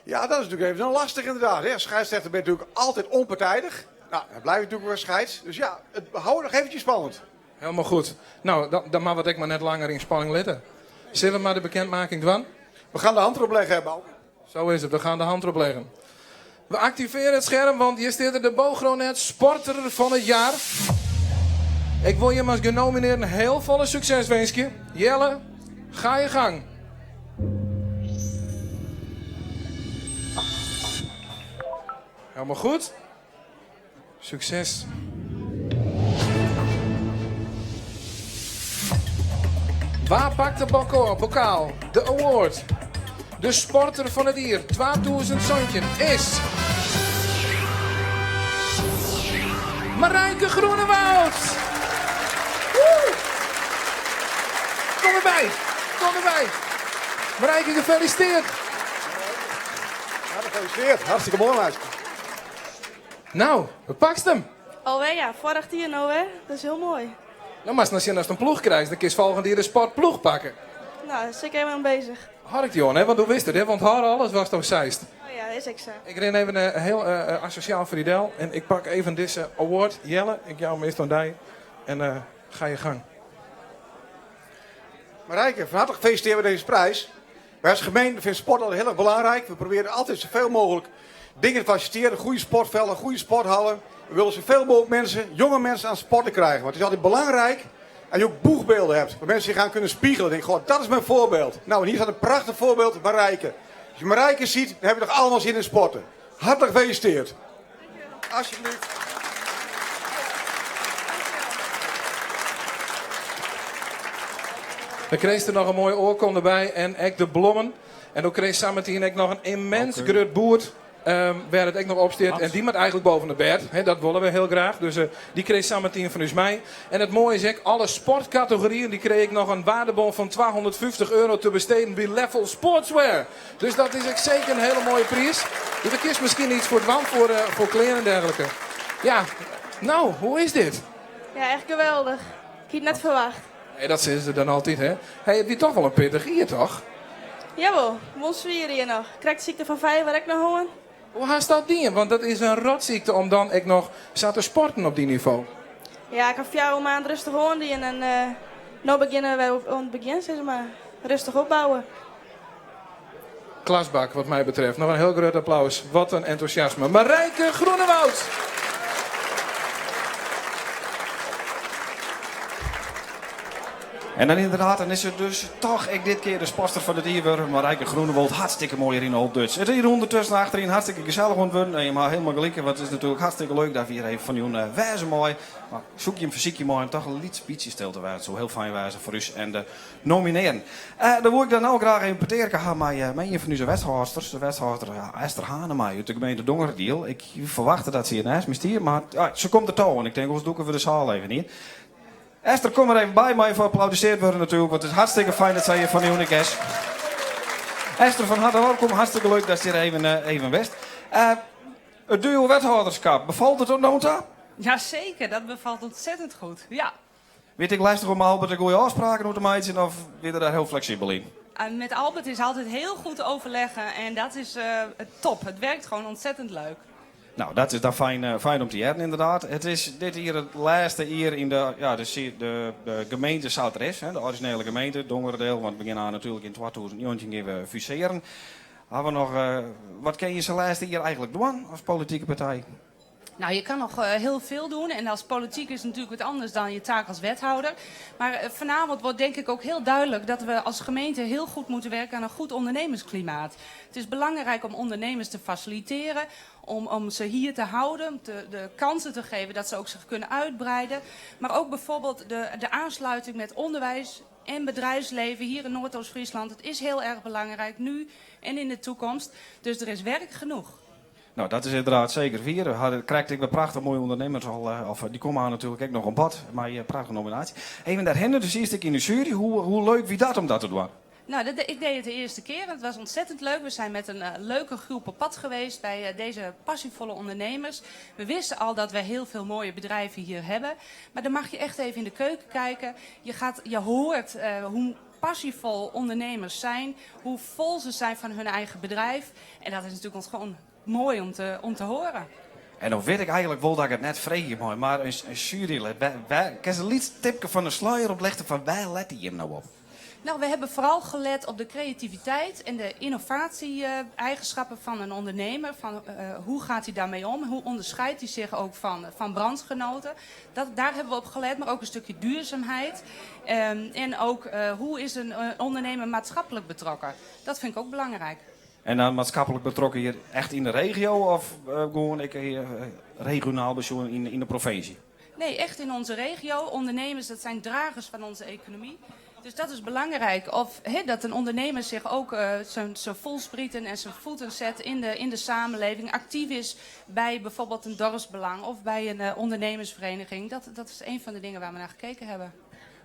Ja, dat is natuurlijk even lastig inderdaad. Hè. Als scheidsrechter ben je natuurlijk altijd onpartijdig. Nou, dan blijf je natuurlijk wel scheids. Dus ja, het houdt nog eventjes spannend. Helemaal goed. Nou, dan, dan moatte we it ek mar net langer yn spanning litte. Sille we mar de bekendmaking dwaan? We gaan de hand erop leggen, Bouke. Zo is het, we gaan de hand erop leggen. We activeren het scherm, want hier staat er de Bogronet Sporter van het Jaar. Ik wil je als genomineerden heel volle succes wensen. Jelle, ga je gang. Helemaal goed. Succes. Wa pakt de bokaal, de award? De sporter fan it jier 2017 is. Marijke Groenewoud! Woe! Kom derby, kom derby. Marijke, gefeliciteerd. Ja, gefeliciteerd. Hartstikke moai, meid. Nou, pakst him. Alwer ja, foarich jier no wer. Dat is hiel moai. No moatst noch sjen ast in ploech krijst, dan kinst folgjend jier de sportploech pakke. Nou, dêr sil ik even oan bezich. Hâld ik dy oan, hè? Want do witst it, hè? Want hâld alles watsto seist. Oh ja, dat is ek sa. Ik rin even eh, hiel uh, asosjaal foar dy del en ik pak even dizze award. Jelle, ik jou him earst oan dy en uh, ga je gang. Marijke, van harte gefeliciteerd met deze prijs. Wij als gemeente vinden sport altijd heel erg belangrijk. We proberen altijd zoveel mogelijk dingen te faciliteren. Goede sportvelden, goede sporthallen. We willen zoveel mogelijk mensen, jonge mensen aan het sporten krijgen. Want het is altijd belangrijk dat je ook boegbeelden hebt. Waar mensen zich aan kunnen spiegelen. Denk, goh, dat is mijn voorbeeld. Nou, en hier staat een prachtig voorbeeld, Marijke. Als je Marijke ziet, dan heb je toch allemaal zin in sporten. Hartelijk gefeliciteerd. Alsjeblieft. Dan kreeg er noch in moaie oarkonde by en ek de blommen. En dan kreeg sametien ek noch in immens grut boerd. Um, wêr't it ek noch op stiet. En dy moat eigentlik boppe it bêd. Hè, dat wolle we hiel graach. Dus uh, dy kreeg sametien fan ús mei. En it moaie is ek, alle sportkategoryen dy kreeg ek noch in waardebon fan 250 euro te besteden by Level Sportswear. Dus dat is ek seker in hiele moaie priis. Dus dêr kinst miskien yts foar dwaan foar, uh, foar klean en dergelike. Ja, no, hoe is dit? Ja, echt geweldich. Ik hie it net ferwachte. Nee, dat sizze se dan altyd, hè? Hey, it wie toch wol in pittich jier, toch? Jawol, wol swier jier noch. Krekt sykte fan Vijver ek noch hân. Hoe hast dat dien? Want dat is in rotsykte om dan ek noch sa te sporten op dy nivo. Ja, ik ha fjouwer maand rêstich oan dien en uh, no begjinne we wer oan it begjin, sis mar. Rêstich opbouwe. Klasbak, wat my betreft. Noch in hiel grut applaus. Wat in entûsjasme. Marijke Groenewoud! En dan inderdaad, dan is it dus toch ek dit kear de sportster fan it jier wurden. Marijke Groenewold, hartstikke moai hjir yn Old Dutch. It is hier ûndertusken achteryn hartstikke gesellich oan it wurden. En jim ha hielendal gelyk, want it is natuerlik hartstikke leuk dat we hjir even fan jûn wêze meie. Mar soe ik jim fersykje meie om toch in lyts bytsje stil te wêzen. It soe hiel fijn wêze foar ús en de nominearren. Dan woe ik dan no graach even petearke ha mei mei ien fan ús wethâldsters, de wethâlder Esther Hanema út de gemeente Dongeradiel. Ik ferwachte dat se hjir neist my stiet, mar se komt der toch en ik tink oars dûke we de saal even yn. Esther, kom der even by. Mei even applaudisearre wurde natuerlik, want it is hartstikke fijn dat sy hjir fan 'e jûn ek is. Esther, fan harte welkom. Hartstikke leuk datst hjir even, even west. It duo wethâlderskap, befalt it oant no ta? Jazeker, dat bevalt ontzettend goed. Ja. Wie it ek lestich om mei Albert de goede ôfspraken oer te meitsjen of wie er dêr hiel fleksibel yn? Met Albert is altijd heel goed te overleggen en dat is top. Het werkt gewoon ontzettend leuk. Nou, dat is dan fijn, fijn om te hearren inderdaad. It is dit jier it lêste jier yn de, ja, de, de, de gemeente sa't er is, hè, de orizjinele gemeente, Dongeradeel, want we gean natuerlik yn 2019 gean we fusearjen. Ha we noch, wat kinne je sa'n lêste jier eigentlik dwaan as politike partij? Nou, je kan nog heel veel doen. En als politiek is het natuurlijk wat anders dan je taak als wethouder. Maar vanavond wordt denk ik ook heel duidelijk dat we als gemeente heel goed moeten werken aan een goed ondernemersklimaat. Het is belangrijk om ondernemers te faciliteren, om ze hier te houden, de kansen te geven dat ze ook zich kunnen uitbreiden. Maar ook bijvoorbeeld de aansluiting met onderwijs en bedrijfsleven hier in Noordoost-Friesland. Het is heel erg belangrijk, nu en in de toekomst. Dus er is werk genoeg. Nou, dat is inderdaad zeker wier. We hadden, krijgt ik weer prachtich moaie ûndernimmers al, of dy komme oan natuerlik ek noch oan bod mei prachtige nominaasje. Even dêrhinne, dus earst ek yn de sjuery. Hoe, hoe leuk wie dat om dat te dwaan? Nou, dat, ik deed het de eerste keer. Het was ontzettend leuk. We zijn met een leuke groep op pad geweest bij deze passievolle ondernemers. We wisten al dat we heel veel mooie bedrijven hier hebben. Maar dan mag je echt even in de keuken kijken. Je, gaat, je hoort hoe passievol ondernemers zijn. Hoe vol ze zijn van hun eigen bedrijf. En dat is natuurlijk gewoon mooi om te horen. En dan wit ik eigentlik wol dat ik it net freegje mei, mar in sjuerylid, kinst in lyts tipke fan de sluier oplichte fan wêr lette jim no op? Nou, we hebben vooral gelet op de creativiteit en de innovatie-eigenschappen van een ondernemer. Van, hoe gaat hij daarmee om? Hoe onderscheidt hij zich ook van branchegenoten? Daar hebben we op gelet, maar ook een stukje duurzaamheid. En ook hoe is een ondernemer maatschappelijk betrokken? Dat vind ik ook belangrijk. En dan maatschappelijk betrokken hier echt yn de regio of gewoan ek regionaal besjoen yn de provinsje? Nee, echt in onze regio. Ondernemers, dat zijn dragers van onze economie. Dus dat is belangrijk. Of he, dat een ondernemer zich ook zijn voelsprieten en zijn voeten zet in de samenleving. Actief is bij bijvoorbeeld een dorpsbelang of bij een ondernemersvereniging. Dat is een van de dingen waar we naar gekeken hebben.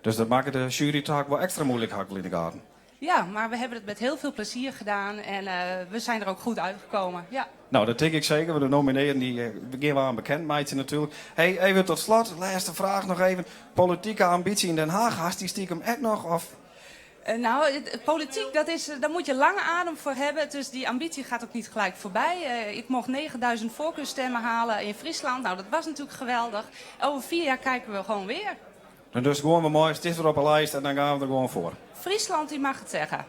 Dus dat makket de sjuerytaak wol ekstra muoilik, ha ik wol yn de gaten. Ja, maar we hebben het met heel veel plezier gedaan en we zijn er ook goed uitgekomen. Ja. Nou, dat tink ik seker, want de nominearden dy gean we oan bekend meitsjen natuerlik. Hey, even tot slot, lêste fraach noch even. Politike ambysje yn Den Haag, hast dy stiekem ek noch? Of? Nou, politiek, daar moet je lange adem voor hebben. Dus die ambitie gaat ook niet gelijk voorbij. Ik mocht 9000 voorkeurstemmen halen in Friesland. Nou, dat was natuurlijk geweldig. Over 4 jaar kijken we gewoon weer. Dan dus gewoan wer moai, it is wer op 'e lijst en dan gean we der gewoan foar. Friesland, die mag het zeggen.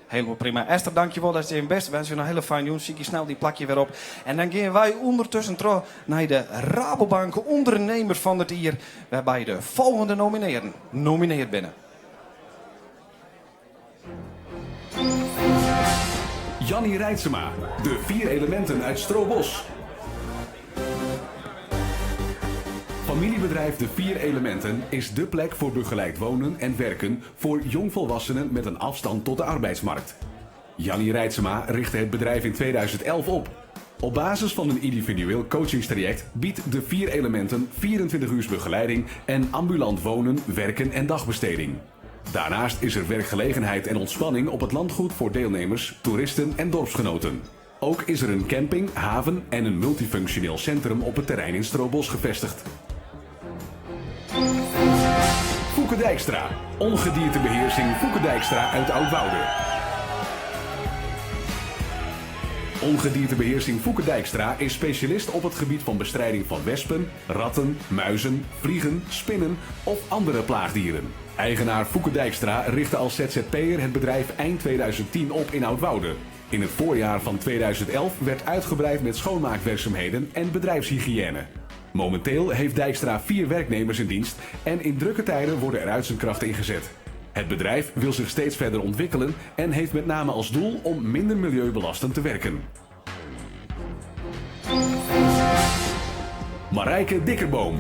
Hielendal prima. Esther, dankjewol datst even bist. Winskje jo in hiele fijne jûn. Sykje snel dyn plakje wer op. En dan gean wy ûndertusken troch nei de Rabobank Ondernemer fan it Jier, wêrby't de folgjende nominearden nominearre binne. Jannie Reitsema, de vier elementen uit Strobos. Familiebedrijf De Vier Elementen is dé plek voor begeleid wonen en werken voor jongvolwassenen met een afstand tot de arbeidsmarkt. Jannie Reitsema richtte het bedrijf in 2011 op. Op basis van een individueel coachingstraject biedt De Vier Elementen 24 uur begeleiding en ambulant wonen, werken en dagbesteding. Daarnaast is er werkgelegenheid en ontspanning op het landgoed voor deelnemers, toeristen en dorpsgenoten. Ook is er een camping, haven en een multifunctioneel centrum op het terrein in Strobos gevestigd. Foeke Dijkstra, ongediertebeheersing Foeke Dijkstra uit Oudwoude. Ongediertebeheersing Foeke Dijkstra is specialist op het gebied van bestrijding van wespen, ratten, muizen, vliegen, spinnen of andere plaagdieren. Eigenaar Foeke Dijkstra richtte als ZZP'er het bedrijf eind 2010 op in Oudwoude. In het voorjaar van 2011 werd uitgebreid met schoonmaakwerkzaamheden en bedrijfshygiëne. Momenteel heeft Dijkstra vier werknemers in dienst en in drukke tijden worden er uitzendkrachten ingezet. Het bedrijf wil zich steeds verder ontwikkelen en heeft met name als doel om minder milieubelastend te werken. Marijke Dikkerboom,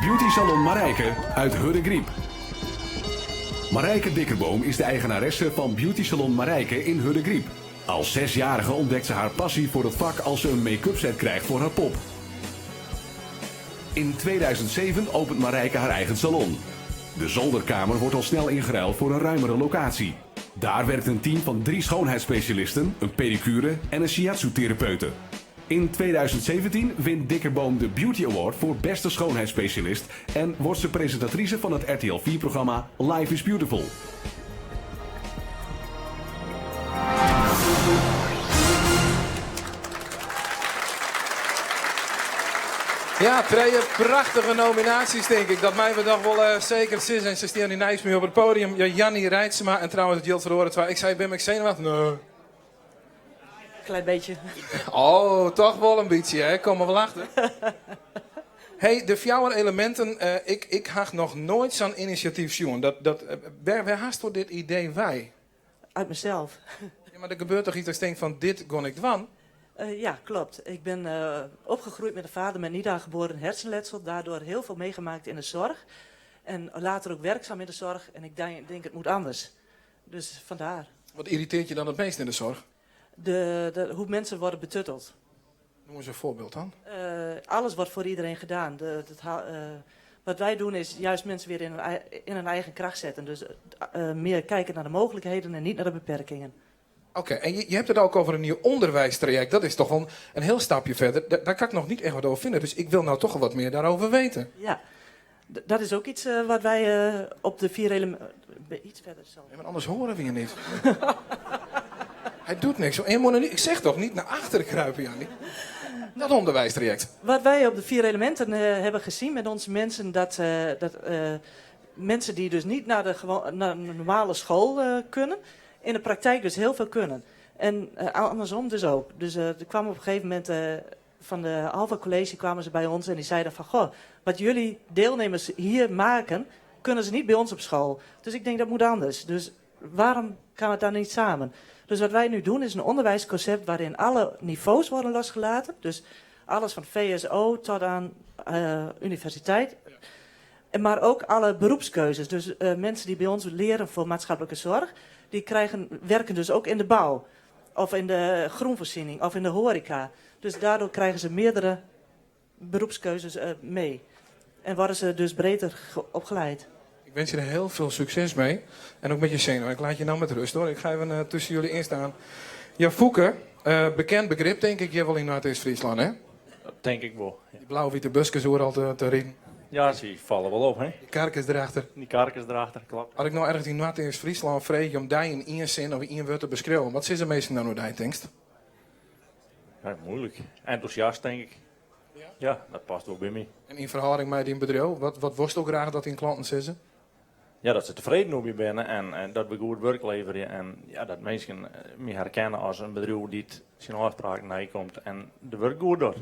Beauty Salon Marijke uit Hurregriep. Marijke Dikkerboom is de eigenaresse van Beauty Salon Marijke in Hurregriep. Als zesjarige ontdekt ze haar passie voor het vak als ze een make-up set krijgt voor haar pop. In 2007 opent Marijke haar eigen salon. De zolderkamer wordt al snel ingeruild voor een ruimere locatie. Daar werkt een team van drie schoonheidsspecialisten, een pedicure en een shiatsu-therapeute. In 2017 wint Dikkerboom de Beauty Award voor beste schoonheidsspecialist en wordt ze presentatrice van het RTL 4-programma Life is Beautiful. Ja, twee prachtige nominaties, denk ik. Dat mij we toch wel eh, zeker zin en ze staan in Nijsme op het podium. Ja, Jannie Reitsema en trouwens het Jilt Verhoren. Ik zei, ben ik zenuwachtig? Nee. Klein beetje. Oh, toch wel een beetje, hè? Kom maar wel achter. Hey, de fjouwer elementen, eh, ik had nog nooit zo'n initiatief zien. Dat, eh, waar haast door dit idee wij? Uit mezelf. Ja, maar er gebeurt toch iets als ik denk van dit gon ik dwan? Ja, klopt. Ik ben opgegroeid met een vader met niet aangeboren hersenletsel. Daardoor heel veel meegemaakt in de zorg. En later ook werkzaam in de zorg. En ik denk het moet anders. Dus vandaar. Wat irriteert je dan het meest in de zorg? Hoe mensen worden betutteld. Noem eens een voorbeeld dan. Alles wordt voor iedereen gedaan. Wat wij doen is juist mensen weer in hun eigen kracht zetten. Dus meer kijken naar de mogelijkheden en niet naar de beperkingen. Oké, en je hebt het ook over een nieuw onderwijstraject. Dat is toch wel een heel stapje verder. Daar kan ik nog niet echt wat over vinden. Dus ik wil nou toch wel wat meer daarover weten. Ja, dat is ook iets wat wij op de vier elementen... Iets verder zal. Ja, maar anders horen we je niet. Hij doet niks. En je moet er niet, ik zeg toch niet naar achteren kruipen, Jannie. Dat onderwijstraject. Wat wij op de vier elementen hebben gezien met onze mensen, dat mensen die dus niet naar de normale school kunnen, in de praktijk dus heel veel kunnen. En andersom dus ook. Dus er kwam op een gegeven moment van de Alpha College kwamen ze bij ons en die zeiden van, goh, wat jullie deelnemers hier maken, kunnen ze niet bij ons op school. Dus ik denk dat moet anders. Dus waarom kan het dan niet samen? Dus wat wij nu doen is een onderwijsconcept waarin alle niveaus worden losgelaten. Dus alles van VSO tot aan universiteit. En maar ook alle beroepskeuzes. Dus mensen die bij ons leren voor maatschappelijke zorg, die werken dus ook in de bouw. Of in de groenvoorziening, of in de horeca. Dus daardoor krijgen ze meerdere beroepskeuzes mee. En worden ze dus breder opgeleid. Ik wens je er heel veel succes mee. En ook met je zenuwen. Ik laat je nou met rust hoor. Ik ga even tussen jullie instaan. Ja, Foeke, bekend begrip denk ik, je wel in Noordoost-Friesland hè? Dat denk ik wel. Ja. Die blauw-witte busjes horen al te rijden. Ja, ze vallen wel op, hè? Die karkens erachter. Die karkens erachter, klopt. Als ik nou ergens in Noordoost-Friesland vreeg om die in één zin of in één woord te beschrijven, wat is de meeste nou die denkst? Ja, moeilijk. Enthousiast, denk ik. Ja? Ja, dat past wel bij mij. En in verhouding met die bedrijf, wat worst ook graag dat in klanten zitten? Ja, dat ze tevreden over je zijn en dat we goed werk leveren. En dat mensen me herkennen als een bedrijf die het zijn afspraken nijkomt en de werk goed doet.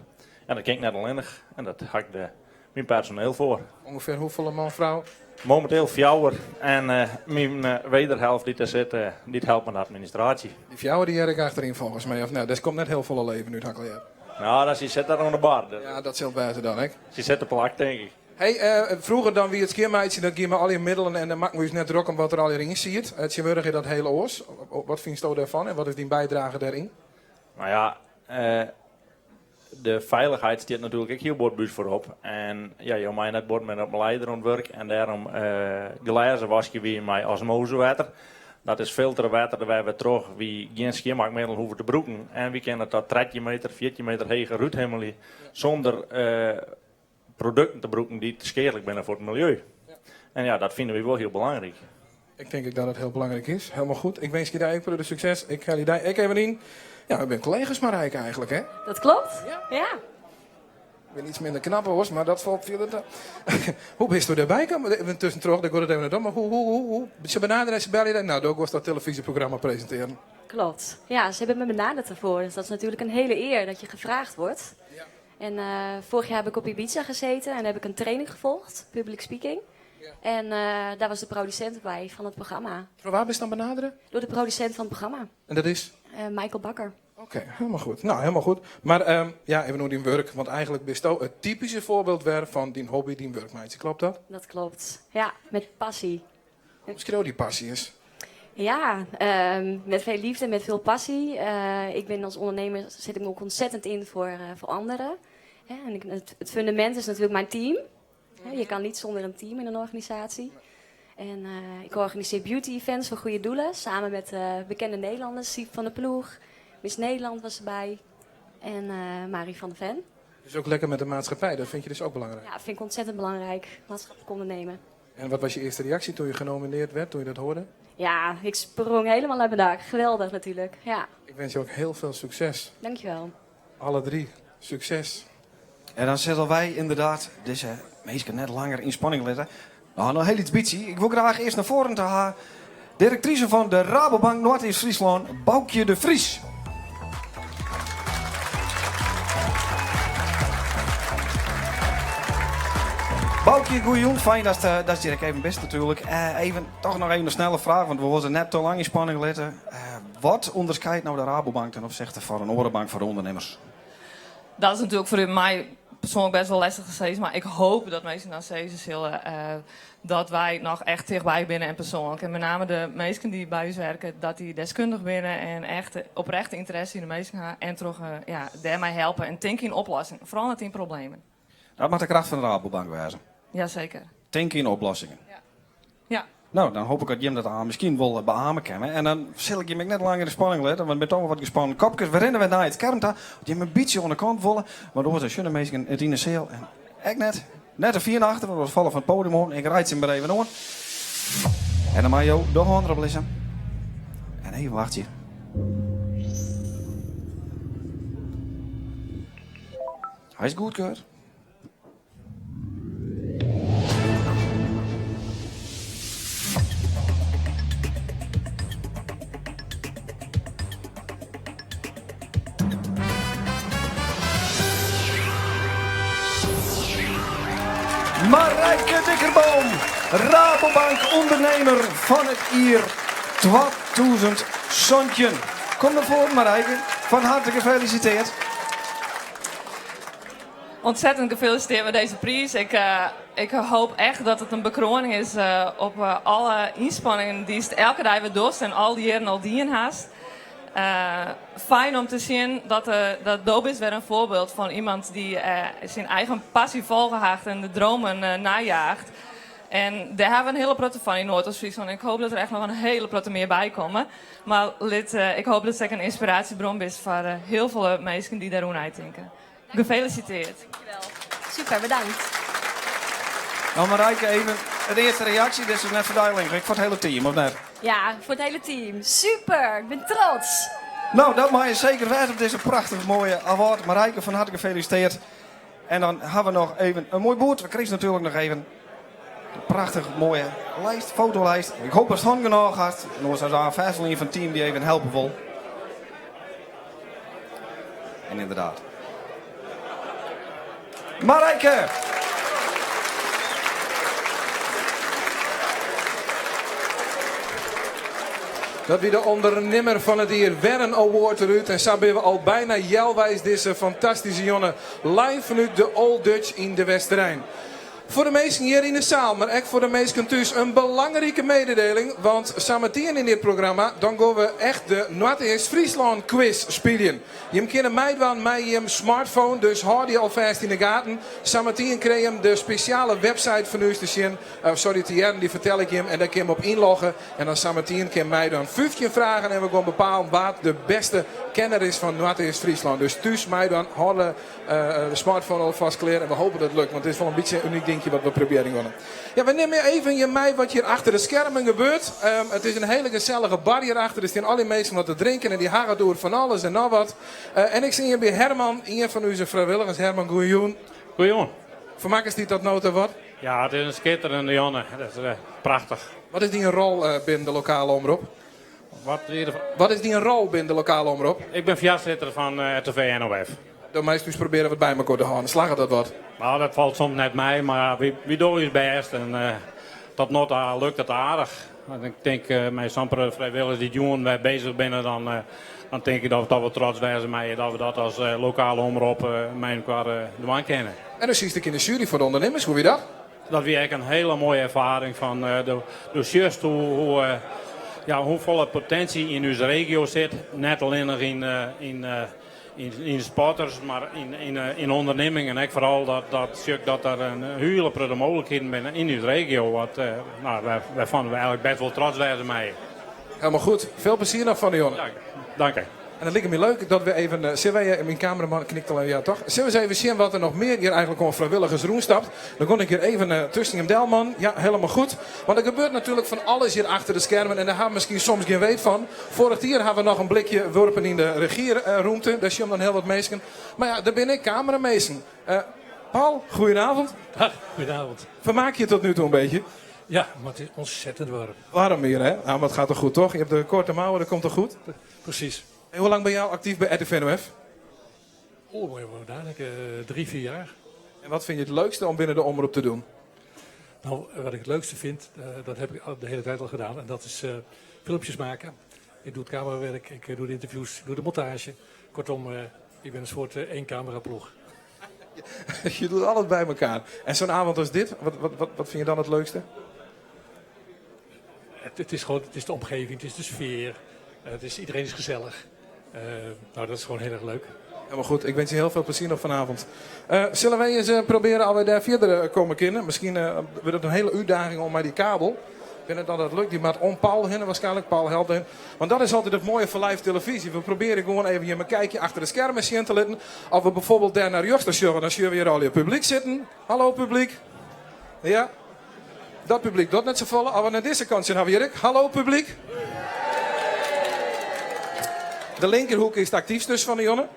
En dat ken ik net alleen nog en dat hak ik mijn personeel voor. Ongeveer hoeveel man, vrouw? Momenteel 4 en mijn wederhelft die daar zit, die helpt met de administratie. Die 4 die heb ik achterin volgens mij, of nou, dat komt net heel veel leven nu, dat ik al heb. Nou, dat ze zit daar aan de bar. Ja, dat zult bij ze dan, hè? Ze zit de plak, denk ik. Hey, vroeger dan wie het skeermeidje, dat ging me al je middelen en dan maakt me net druk om wat er al in ziet. Het is in dat hele oors. Wat vind je daarvan en wat is die bijdrage daarin? Nou ja, de veiligheid staat natuurlijk ook heel bordbuis voorop. En je mij net bord met op mijn leider ontwerk en daarom glazen was je weer met osmosewater. Dat is filterwater waar we terug wie geen schoonmaakmiddel hoeven te broeken. En we kunnen dat 13 meter, 14 meter hege ruut helemaal zonder producten te broeken die te schadelijk zijn voor het milieu. En dat vinden we wel heel belangrijk. Ik denk ook dat het heel belangrijk is. Helemaal goed. Ik wens je daar ook voor de succes. Ik ga je daar ook even in. Ja, we zijn collega's Marijke eigenlijk, hè? Dat klopt. Ja. Ja. Ik ben iets minder knap hoor, maar dat valt verder te- Hoe bist u daarbij gekomen? Even tussendoor, ik hoor het even net om, maar hoe? Ze benaderen en ze bellen je dan? Nou, ook was dat televisieprogramma presenteren. Klopt. Ja, ze hebben me benaderd ervoor. Dus dat is natuurlijk een hele eer dat je gevraagd wordt. En vorig jaar heb ik op Ibiza gezeten en heb ik een training gevolgd, public speaking. En eh, daar was de producent bij van het programma. Troch wa bist dan benadere? Door de producent van het programma. En dat is? Michael Bakker. Oké, helemaal goed. Nou, helemaal goed. Maar ja, even oer dyn wurk. Want eigentlik bisto it typyske foarbyld wer fan dyn hobby, dyn wurk meitsje. Kloppet dat? Dat klopt. Ja, met passie. Omskriuw dy passy ris. Ja, met veel liefde, met veel passie. Ik ben als ondernemer zet ik me ook ontzettend in voor anderen. Hè, en het fundament is natuurlijk mijn team. Hè, je kan niet zonder een team in een organisatie. En ik organiseer beauty events voor goede doelen. Samen met bekende Nederlanders. Syb van der Ploeg, Miss Nederland was erbij. En Marie van der Ven. Dus ook lekker met de maatschappij, dat vind je dus ook belangrijk? Ja, vind ik ontzettend belangrijk. Maatschappelijk ondernemen. En wat was je eerste reactie toen je genomineerd werd, toen je dat hoorde? Ja, ik sprong helemaal uit mijn dak. Geweldig natuurlijk, ja. Ik wens je ook heel veel succes. Dankjewel. Alle drie, succes. En dan zetten wij inderdaad dizze minsken net langer yn spanning litte. Nou, noch hiel lyts bytsje. Ik wol graach earst nei foaren ta ha. Direktrise fan de Rabobank Noardeast-Fryslân, Baukje de Vries. Baukje, goeiejûn. Fijn datst hjir ek even bist natuerlik. Even, toch noch even in snelle fraach, want we wolle net te lang yn spanning litte. Wat ûnderskeidt no de Rabobank ten opsichte fan in oare bank foar de ûndernimmers? Dat is natuerlik foar my persoanlik best wol lestich te sizzen, mar ik hoopje dat minsken dan sizze sille dat wy noch echt tichtby binne en persoanlik. En met name de minsken dy't by ús wurkje, dat dy deskundich binne en echt oprechte ynteresse yn de minsken ha en troch ja, dêrmei helpe en tinke yn oplossingen, foaral net yn problemen. Dat moat de kracht fan de Rabobank wêze. Jazeker. Tinke yn oplossingen. Ja. Ja. No, dan hoopje ik dat jim dat miskien wol beame kinne. En dan sil ik jim ek net langer yn spanning litte, want it binne toch wol wat gespannen kopkes. We rinne wer nei it skerm ta, as jim in bytsje oan de kant wolle. Want oars dan sjogge de minsken it yn de seal en ek net. Net te fier nei achter, want we falle fan it podium ôf. Ik reitsje him der even oan. En dan meie jo de hân derop lizze. En even wachtsje. Hy is goedkeurd. Marijke Dikkerboom, Rabobank ûndernimmer fan it jier 2017. Kom nei foaren Marijke, fan harte gefelisitearre. Ontzettend gefeliciteerd met deze prijs. Ik hoop echt dat het een bekroning is op alle ynspanningen dy'tst elke dei wer dochst en al dy jierren al dien hast. Fijn om te sjen dat do bist wer in foarbyld fan iemand dy't syn eigen passy folge hat en de dreamen neijaget. En dêr hawwe we in hiele protte fan yn Noardeast-Fryslân. Ik hoopje dat der echt noch in hiele protte mear by komme. Mar lit, ik hoopje datst ek in ynspiraasjebron bist foar hiel folle minsken dy't dêroer neitinke. Gefeliciteerd. Dankjewel. Super, bedankt. Nou Marijke, even de earste reaksje. Dit is net foar dy allinnich, ek foar it hiele team, of net? Ja, foar it hiele team. Super, ik bin trots. Nou, dat mei je seker wêze op dizze prachtich moaie award. Marijke, fan harte gefelisitearre. En dan hawwe we noch even in moai boerd. We krije natuerlik noch even in prachtich moaie lijst, fotolijst. Ik hoopje datst hannen genôch hast. En oars is der fêst wol ien fan it team dy't even helpe wol. En ynderdaad. Marijke! Dat wie de ûndernimmer fan it jier. Wer in award derút. En sa binne we al byna healweis dizze fantastyske jûn live fanút de Old Dutch yn de Westerein. Foar de minsken hjir yn de seal, mar ek foar de minsken thús in belangrike mededeling. Want sametien yn dit programma dan gean we echt de Noardeast-Fryslân quiz spyljen. Jim kinne meidwaan mei jim smartphone, dus hâld dy alfêst yn de gaten. Sametien krije jim de spesjale website fan ús te sjen, sorry te hearren, dy fertel ik jim en dêr kin jim op ynlogge. En dan sametien kin meidwaan 15 fragen en we gean bepalen wa't de bêste kenner is fan Noardeast-Fryslân. Dus thús meidwaan, hâld de smartphone alfêst klear en we hoopje dat it lukt, want it is wol in bytsje in unyk dinkje wat we probearjen geane. Ja, we nimme even jim mei wat hjir achter de skermen gebeurt. It is in hiele gesellige bar hjir achter. Der steane allegear minsken wat te drinken en dy hawwe it oer fan alles en noch wat. En ik sit hjir by Herman, ien fan ús frijwilligers. Herman, goeiejûn. Goeiejûn. Fermakkest dy tot no ta wat? Ja, it is in skitterjende jûn. Dat is prachtich. Wat is dyn rol binnen de lokale omrop? Wat wie de Wat is dyn rol binnen de lokale omrop? Ik bin foarsitter fan RTV NOF. Do meist ús probearje wat by mekoar te hâlden. Slagget dat wat? Nou, dat falt soms net mei, mar wy dogge ús bêst. En Tot no ta lukt it aardich. Want ik tink mei sa'n protte frijwilligers dy't jûn wer beuzich binne, dan, dan tink ik dat we toch wol trots wêze meie dat we dat as lokale omrop mei elkoar dwaan kinne. En dan sietst ek yn de sjuery foar de ûndernimmers, hoe wie dat? Dat wie ek in hiele moaie erfaring fan do sjochst hoe, hoe, ja, hoefolle potinsje yn ús regio sit. Net allinnich yn, yn, yn sporters, mar yn, yn, yn ûndernimmingen. Ek foaral dat, dat sjoch ik dat der in hiele protte mooglikheden binne yn ús regio. Wat, nou, wêrfan we eigenlik bêst wol trots wêze meie. Helemaal goed. Veel plezier noch fan de jûn. Dank je. En it liket my leuk dat we even, eh, sille wy, myn kameraman knikt al even ja toch? Sille we ris even sjen wat der noch mear hjir eigenlik oan frijwilligers rûnstapt? Dan gean ik hjir even uh, tusken jim del, man. Ja, helemaal goed. Want der gebeurt natuerlik fan alles hjir achter de skermen en dêr ha we miskien soms gjin weet fan. Foarich jier ha we noch in blikje wurpen yn de regierûmte. Dêr sjogge dan hiel wat minsken. Mar ja, der binne ek kameraminsken. Uh, Paul, goedenavond. Dag, goedenavond. Vermaak je tot nu toe een beetje? Ja, maar het is ontzettend warm. Warm hier, hè? Nou, maar het gaat toch goed, toch? Je hebt de korte mouwen, dat komt toch goed? Precies. En hoe lang ben je al actief bij RTV NOF? Oh, maar nadenken, 3, 4 jaar. En wat vind je het leukste om binnen de omroep te doen? Nou, wat ik het leukste vind, dat heb ik de hele tijd al gedaan. En dat is filmpjes maken. Ik doe het camerawerk, ik doe de interviews, ik doe de montage. Kortom, ik ben een soort één camera ploeg. Je doet alles bij elkaar. En zo'n avond als dit, wat, wat, wat, wat vind je dan het leukste? Het is gewoon, het is de omgeving, het is de sfeer. Iedereen is gezellig. Nou, dat is gewoon heel erg leuk. Helemaal goed. Ik wens je heel veel plezier nog vanavond. Zullen wij eens proberen alweer daar verder komen kunnen? Misschien wordt het een hele uitdaging om met die kabel. Ik weet niet dat dat lukt. Die maakt om Paul heen waarschijnlijk. Paul helpt hen. Want dat is altijd het mooie van live televisie. We proberen gewoon even hier een kijkje achter de schermen zien te laten. Of we bijvoorbeeld daar naar rechts zien, dan zien we hier al je publiek zitten. Hallo publiek. Ja. Dat publiek dat net zo volle. Als we naar deze kant zien, hebben we hier ook. Hallo publiek. De linkerhoek is het actiefst dus van de jongen.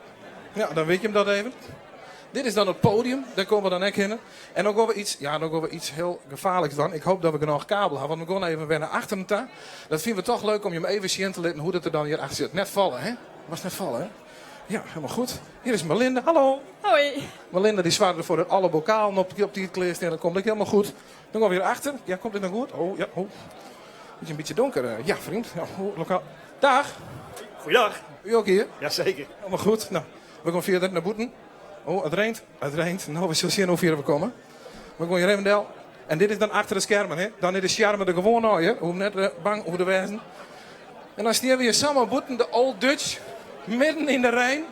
Ja, dan weet je hem dat even. Dit is dan het podium, daar komen we dan ook in. En dan gaan we iets, ja, dan gaan we iets heel gevaarlijks dan. Ik hoop dat we genoeg kabel hebben, want we gaan even weer naar achteren toe. Dat vinden we toch leuk om je hem even zien te laten hoe dat er dan hier achter zit. Net vallen, hè? Was net vallen, hè? Ja, helemaal goed. Hier is Melinda. Hallo. Hoi. Melinda die zwaarde ervoor dat alle bokalen op die kleer staan. Dat komt ook helemaal goed. Dan gaan we weer achter. Ja, komt dit nou goed? Oh, ja. Oh. Het is een beetje donker. Ja, vriend. Ja, oh, lokaal. Dag. Goeiedag. U ook hier? Jazeker. Helemaal goed. Nou, we gaan verder naar boeten. Oh, het regent. Het regent. Nou, we zullen zien hoe ver we komen. We gaan hier even del. En dit is dan achter de schermen, hè? Dan is de charme er gewoon uit, hè? Hoe net bang hoe de wezen. En dan staan we hier samen boeten, de Old Dutch, midden in de Rijn.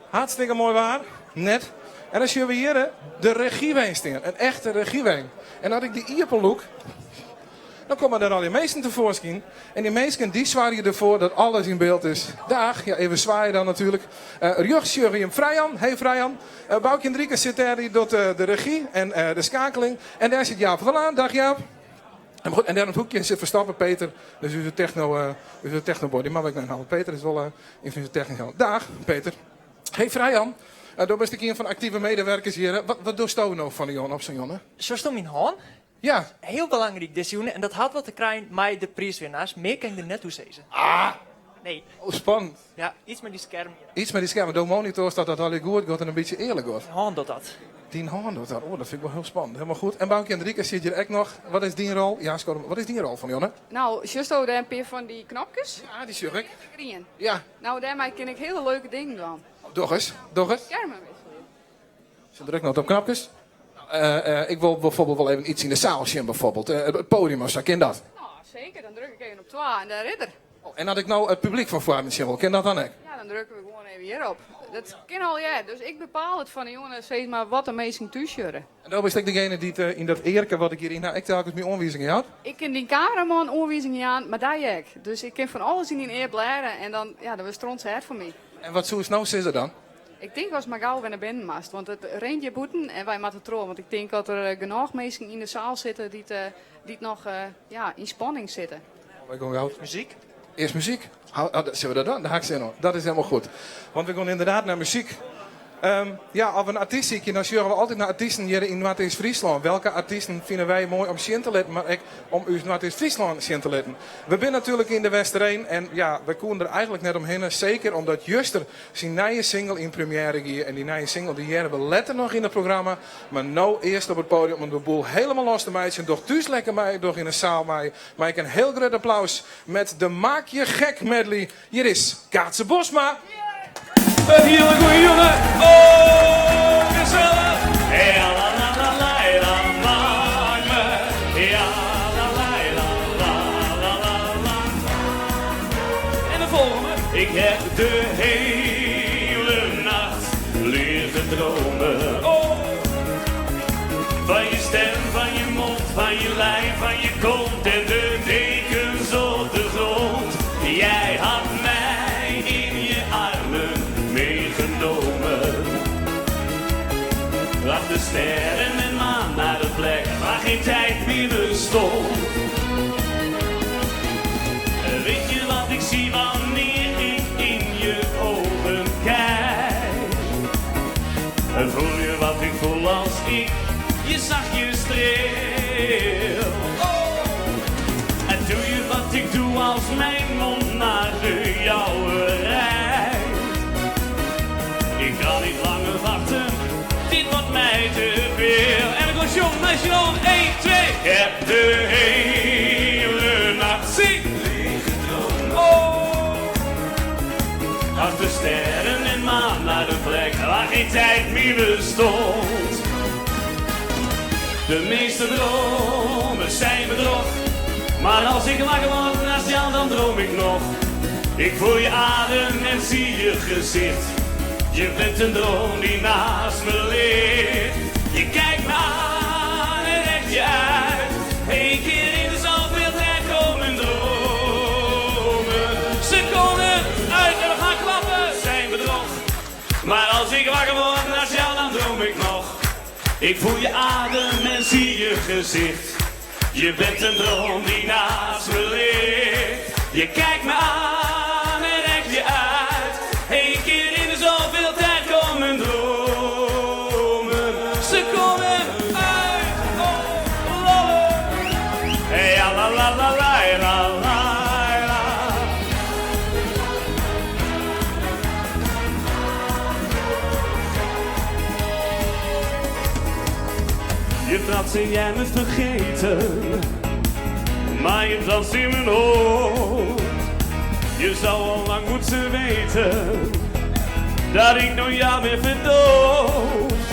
Hartstikke mooi waar. Net. En dan zien we hier, hè, de regiewijn staan. Een echte regiewijn. En als ik die ierpelloek, dan komen er al die meesten tevoorschijn. En die meesten die zwaaien ervoor dat alles in beeld is. Dag, ja, even zwaaien dan natuurlijk. Rjochts hem Vrijan. Hey Vrijan. Boukje en Drieke zit daar, die doet de regie en de schakeling. En daar zit Jaap van der Laan. Dag Jaap. En goed, en daar in het hoekje zit Verstappen, Peter. Dus u is de techno, u is de technoboy. Die mag ik nou halen. Peter is wel een van de technische. Dag Peter. Hey Vrijan. Daar ben ik een van de actieve medewerkers hier. Hè. Wat doe je nou van de Jon op zo'n jongen? Zo stond mijn hand. Ja. Heel belangrijk dit seizoen. En dat had wat te krijgen met de prijswinnaars. Meer kan ik er net hoe zeggen. Ah. Nee. Oh, spannend. Ja, iets met die scherm hier. Iets met die schermen. De monitor staat dat al goed gaat en een beetje eerlijk wordt. Die hand doet dat. Die hand doet dat. Oh, dat vind ik wel heel spannend. Helemaal goed. En Boukje en Drieke zit hier ook nog. Wat is die rol? Ja, Scorm, wat is die rol van Jonne? Nou, juist daar een paar van die knopjes. Ja, die zag ik. Green. Ja. Nou, daarmee kan ik hele leuke dingen doen. Doe eens, doe eens. Schermen wisselen. Ze drukt nog op knopjes. Ik wil bijvoorbeeld wel even iets in de zaal zien, bijvoorbeeld. Het podium of zo, ken dat? Nou, zeker. Dan druk ik even op 2 en daar ridder. Oh, en had ik nou het publiek van voor me zien wil, ken dat dan ook? Ja, dan drukken we gewoon even hierop. Dat kan al, ja. Dus ik bepaal het van de jongen, zeg maar, wat de meesten thuis. En dan ben ik degene die het in dat eerke wat ik hierin heb, ik telkens mijn aanwijzingen had. Ik ken die cameraman aanwijzingen aan, maar daar ik. Dus ik ken van alles in die eer blaren en dan, ja, dat was trots hard voor mij. En wat zou het nou zeggen dan? Ik denk als maar gauw weer naar binnen mast, want het reent je boeten en wij moeten trouw. Want ik denk dat er genoeg mensen in de zaal zitten die het nog in spanning zitten. Oh, wij gaan gauw. Muziek? Eerst muziek. Hou, oh, dat, zullen we dat doen? Daar ga ik zin in. Dat is helemaal goed. Want we gaan inderdaad naar muziek. Ja, as we in artyst sykje, dan sjogge we altyd nei artysten hjir yn Noardeast-Fryslân. Welke artysten fine wy moai om sjen te litten, mar ek om ús Noardeast-Fryslân sjen te litten. We binne natuerlik yn de Westereen en ja, we koene der eigentlik net omhinne. Seker omdat juster syn nije single yn premjêre gie. En dy nije single dy hearre we letter noch yn it programma. Mar no earst op it podium om de boel helemaal los te meitsjen. Doch thús lekker mei, doch yn 'e saal mei. Mei ik in hiel grut applaus met de Maak Je Gek medley. Hjir is Gaatze Bosma. Een hiele goeie jonge. Oh, gezellig. Ja, la la la la la, maak me. Ja, la la la la la la la. En de volgende. Ik heb de hele nacht liggen dromen. Oh. Van je stem, van je mond, van je lijf, van je kont en de dekens op de grond. Jij had mij in je armen meegenomen. Laat de sterren en maan naar de plek waar geen tijd meer bestond. Weet je wat ik zie wanneer ik in je ogen kijk? Voel je wat ik voel als ik je zachtjes streel? Oh. En doe je wat ik doe als mijn mond naar de jouwe reikt? Ik kan niet langer wachten, dit wordt mij te veel. En we gaan jong, nationaal, 1, 2. Ik heb de hele nacht zin Oh. Als de sterren en maan naar de plek waar geen tijd meer bestond. De meeste dromen zijn bedrog. Maar als ik wakker word naast jou, dan droom ik nog. Ik voel je adem en zie je gezicht. Je bent een droom die naast me ligt. Je kijkt me aan en rekt je uit. Eén keer in de zoveel tijd komen dromen. Ze komen uit en we gaan klappen. Zijn bedrog. Maar als ik wakker word naast jou, dan droom ik nog. Ik voel je adem en zie je gezicht. Je bent een droom die naast me ligt. Je kijkt me aan en rekt je uit. Eén keer in de zoveel tijd komen dromen. Ze komen uit. Oh, lallen. Ja, la la la la la la la. Je praat zin jij me vergeten, maar je danst in mijn hoofd. Je zou al lang moeten weten dat ik door jou ben verdoofd.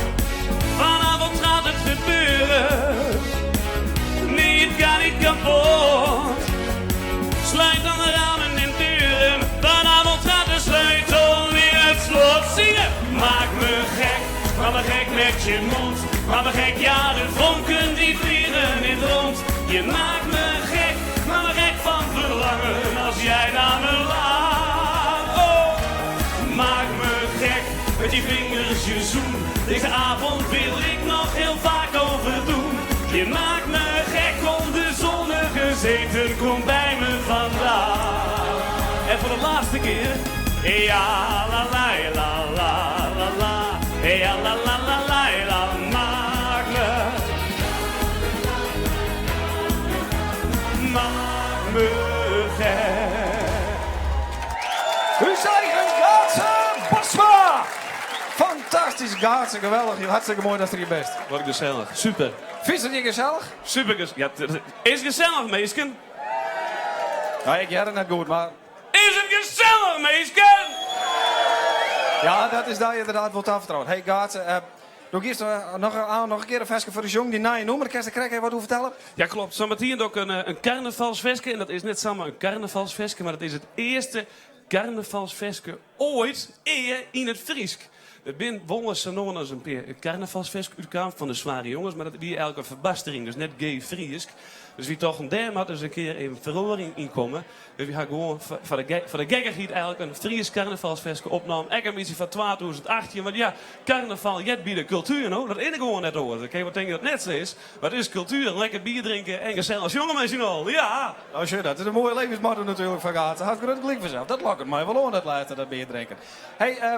Vanavond gaat het gebeuren, nee het kan niet kapot. Sluit dan de ramen en deuren, vanavond gaat de sleutel in het slot. Zingen, maak me gek, maak me gek met je mond. Maak me gek, ja de vonken die vliegen in het rond. Je maakt me gek, maak me gek van verlangen als jij naar me laat. Oh, maak me gek met je vingers, je zoen. Deze avond wil ik nog heel vaak overdoen. Je maakt me gek om de zonnige gezeten, kom bij me vandaag. En voor de laatste keer. Ja, la la la la la la. Ja, la la la la la. Maak me. Maak me gek. Us eigen Gaatze Bosma! Fantastysk, Gaatze, geweldich. Hartstikke moai datst der hjir bist. Wat gesellich. Super. Fynst it hjir gesellich? Super gesellich. Ja, it is gesellich, minsken. Ja, ik hear it net goed, mar... Is it gesellich, minsken? Ja, dat is daar ynderdaad wol ta fertrouwen. Hey Gaatze, uh, do giest noch, noch in kear in ferske foar ús sjongen, dyn nije nûmer. Kinst der krekt even wat oer fertelle? Ja, kloppet. Sametien doch ik in, in karnavalsferske. En dat is net samar in karnavalsferske, mar dat is it earste karnavalsferske oait ea yn it Frysk. Der binne wolris sa no en dan in pear karnavalsferskes útkaam fan de Zware Jongens, mar dat wie eigentlik in ferbastering, dus net geef Frysk. Dus wy tochten, dêr moat ris in kear even feroaring yn komme. Dus wy ha gewoan foar de, foar de gekkichheid eigentlik in Frysk karnavalsferske opnaam. Ek in bytsje foar 2018, want ja, karnaval heart by de kultuer no. Dat is gewoan net oars. Dan kin je wol tinke dat it net sa is, mar it is kultuer. Lekker bier drinke en gesellich sjonge mei syn allen. Ja! No sjoch, dat is in moaie levensmotto natuerlik fan Gaatze. Hast grut gelyk fansels. Dat lokket my wol oan, dat lêste, dat bier drinken. Hey, uh,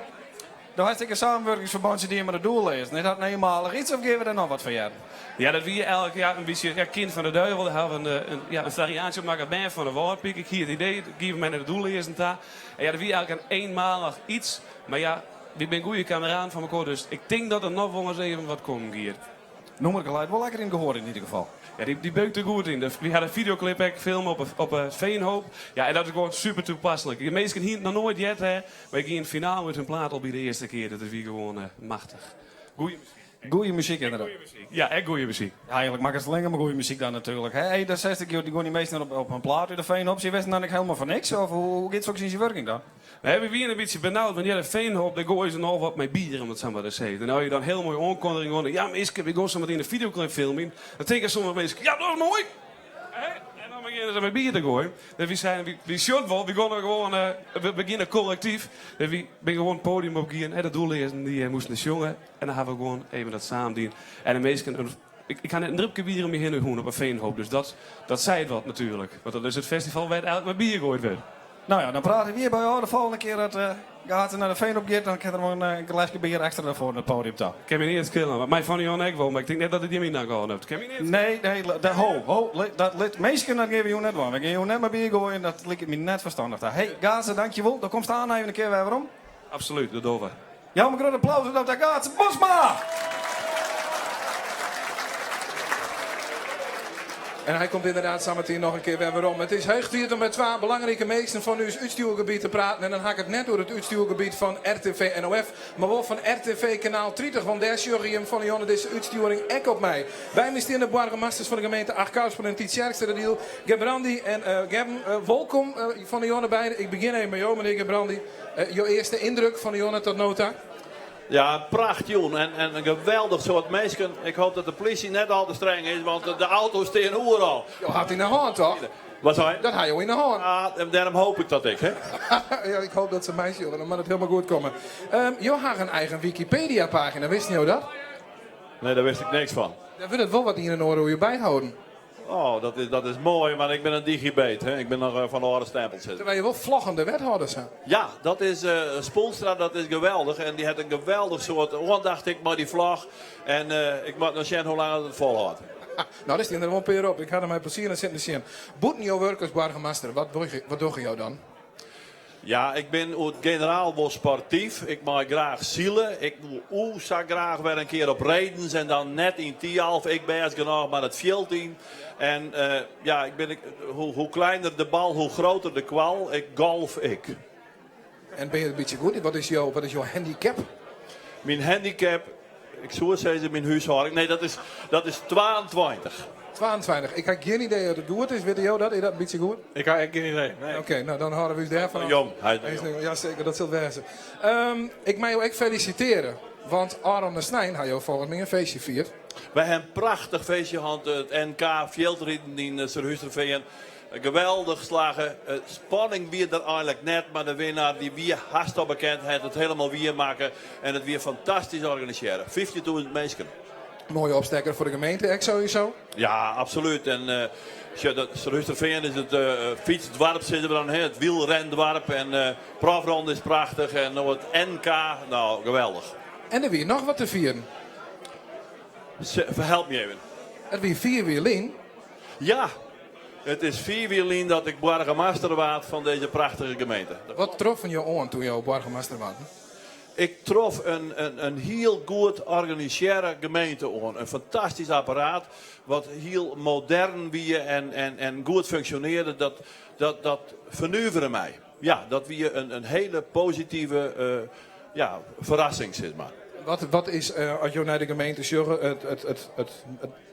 Do hast ek in samenwurkingsferbântsje dien mei de Doelleazen. Is dat in eenmalich iets of geane we dêr noch wat fan hearren? Ja, dat wie eigenlik ja, in bytsje ja, kind fan de duivel. Daar hawwe we in, ja, in fariaasje op makke, bern fan de Wâldpyk. Ik hie it idee, gie mei nei de Doelleazen ta. En ja, dat wie eigenlik in eenmalich iets. Mar ja, wy binne goede kameraden fan mekoar, dus ik tink dat der noch wol ris even wat kommen giet. Nûmerke leit wol lekker yn it gehoar yn ieder gefal. Ja, dy beukt der goed yn. Wy ha de fideoklip ek filme op 'e Veenhoop. Ja, en dat is gewoan super toepaslik. De minsken hiene it noch noait heard, hè, mar ik giene finaal út hun plaat al by de earste kear. Dat wie gewoan machtich. Goeie muzyk. Goeie muzyk ynderdaad. Goeie muzyk. Ja, ek goeie muzyk. Ja, eigenlik makkest allinne mar goeie muzyk dan natuerlik. Hè? Hey, dan seist ik, dy gean dy minsken op in plaat út de Veenhoop. Sy wisten dan ek hielendal fan niks? Of hoe giet soks yn syn wurking dan? Nee, we wiene in bytsje benaud, want ja, de Veenhoop, dêr goaie se noch wat mei bier, om it sa mar te sizzen. En as je dan hiel moai oankondiging oan, ja minsken, we gean sa meteen in fideoklip filmjen, dan tinke sommige minsken, ja dat is moai! En dan begjinne se mei bier te goaien. Dus wy seinen, wy sjogge it wol, wy gean gewoan, we begjinne kollektyf. Dus wy binne gewoan it podium op gien, de doelleazen dy moasten sjonge en dan ha we gewoan even dat samen dien. En de minsken, ik ha net in dripke bier om my hinne hûn op 'e Veenhoop, dus dat, dat seit wat natuerlik. Want dat is it festival wêr't eigenlik mei bier goaid wurdt. No ja, dan prate wy hjir by ôf de folgjende kear dat uh, Gaatze nei de Veenhoop giet, dan kin er wol in eh, gleske bier ekstra foar it podium ta. Kin my neat skele, want my fan Jan ek wol, mar ik tink net dat it jim yn dank hâlden hat. Kin my neat Nee, nee, de, ho, ho, dat lit minsken, dat gean we jûn net dwaan. We gean jûn net mei bier goaien, dat liket my net ferstannich ta. Hey, Gaatze, dankjewol. Dan komst aanst even in kear wer werom. Absolút, dat dogge we. Jou in grut applaus foar Gaatze Bosma! En hy komt ynderdaad sametien noch in kear wer werom. It is heech tiid om mei twa belangrike minsken fan ús útstjoergebiet te praten. En dan ha ik it net oer it útstjoergebiet fan RTV NOF, mar wol fan RTV Kanaal 30. Want dêr sjogge jim fan 'e jûn dizze útstjoering ek op mei. By my stean de boargemasters fan de gemeente Achtkarspelen en Tytsjerksteradiel, Gerbrandy en Gerben. Wolkom fan 'e jûn beide. Ik begjin even mei jo, menear Gerbrandy. Jo earste yndruk fan de jûn tot no ta? Ja, in prachtjûn en, en in geweldich soad minsken. Ik hoop dat de polysje net al te streng is, want de auto's stean oeral. Jo hat yn de hân, toch? Wat sei je? Dat ha jo yn de hân. Ja, en dêrom hoop ik dat ek, hè? Ja, ik hoop dat se meisjogge, dan moat it hielendal goed komme. Jo ha in eigen Wikipedia-pagina, wisten jo dat? Nee, dêr wist ik niks fan. Dêr wurdt it wol wat ien en oar oer jo byholden. Oh, dat is moai, mar ik bin in digibeet. Hè? Ik bin noch eh, fan de âlde stempel. Terwijl je wol floggende wethâlders ha. Ja, dat is uh, Spoelstra, dat is geweldich. En dy hat in geweldich soad oandacht ek mei dy vlog. En uh, ik moat noch sjen hoe lang it folhâldt. Nou, dêr stean der wol in pear op. Ik ha der mei plezier nei sitten sjen. Bûten jo wurk as boargemaster, wat wat dogge jo dan? Ja, ik bin oer it generaal wol sportyf. Ik mei graach sile. Ik woe oe sa graach wer in kear op redens en dan net yn Thialf. Ik bêst genôch mar it fjild yn. En uh, ja, ik bin, hoe, hoe kleiner de bal, hoe groter de kwal. Ik golf ek. En bin je in bytsje goed? Wat is jo, wat is jo handicap? Myn handicap, ik soe sizze myn húshâlding. Nee, dat is 22. 22. Ik ha gjin idee oft it goed is. Witte jo dat? Is dat in bytsje goed? Ik ha ek gjin idee. Nee. Oké, nou dan hâlde we ús dêrfan Jong. Hy is jong. Ja, seker, dat sil wêze. Um, ik mei jo ek felisitearje. Want ôfrûne snein ha jo folgens my in feestje fierd. Wy ha in prachtich feestje hân, it NK fjildriden yn Surhústerfean. Geweldich slagge. Spanning wie der eigenlik net, mar de winnaar dy wie hast al bekend. Hy hat it hielendal wier makke en it wie fantastysk organisearre. 15.000 minsken. Moaie opstekker foar de gemeente ek sowieso. Ja, absolút. En uh, sjoch, Surhústerfean is it uh, fytsdoarp, sizze we dan, hè? it wielrendoarp. En uh, Profronde is prachtich en no it NK, nou geweldich. En der wie noch wat te fieren. Ferhelp my even. It wie 4 jier lyn. Ja, it is 4 jier lyn dat ik boargemaster waard fan dizze prachtige gemeente. Wat troffen jo oan doe't jo boargemaster waarden? Ik trof in hiel goed organisearre gemeente oan. In fantastysk apparaat wat hiel modern wie en goed funksjonearde. Dat fernuvere my. Ja, dat wie in hiele positive uh, ja, ferrassing, sis mar. Wat is, uh, as jo nei de gemeente sjogge, it,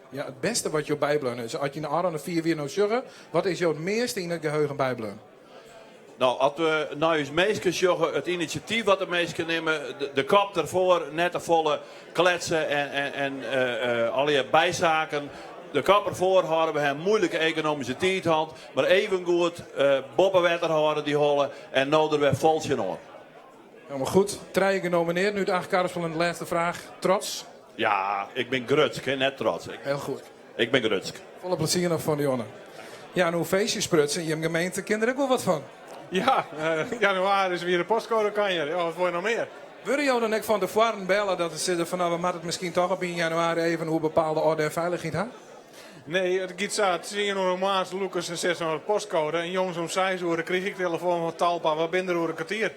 ja, it bêste wat jo bybleaun is? As je nei ôfrûne 4 jier no sjogge, wat is jo it measte yn it geheugen bybleaun? Nou, as we nei ús minsken sjogge, it inisjatyf wat de minsken nimme, de kop derfoar, net te folle kletse en uh, allegear bysaken. De kop derfoar hâlde, we ha in muoilike ekonomyske tiid hân, mar even goed uh, boppe wetter hâlde dy holle en no der wer fol tsjinoan. Helemaal goed. Trije genomineerd. Nu de Achtkarspelen de lêste fraach. Trots? Ja, ik bin grutsk, net trots. Hiel goed. Ik bin grutsk. Folle plezier noch fan de jûn. Ja, en oer feestjes sprutsen, jim gemeente kin der ek wol wat fan. Ja, uh, januari is wer de postcode kanjer. Ja, wat wol je noch mear? Wurde jo dan ek fan tefoaren belle dat se sizze fan no we moatte it miskien toch op ien januari even oer bepaalde orde en feilichheid ha? Nee, it giet sa, tsien oere moarns lûke se sis mar de postkoade en jûns om seis oere krige ik telefoan fan Talpa, we binne der oer in kertier.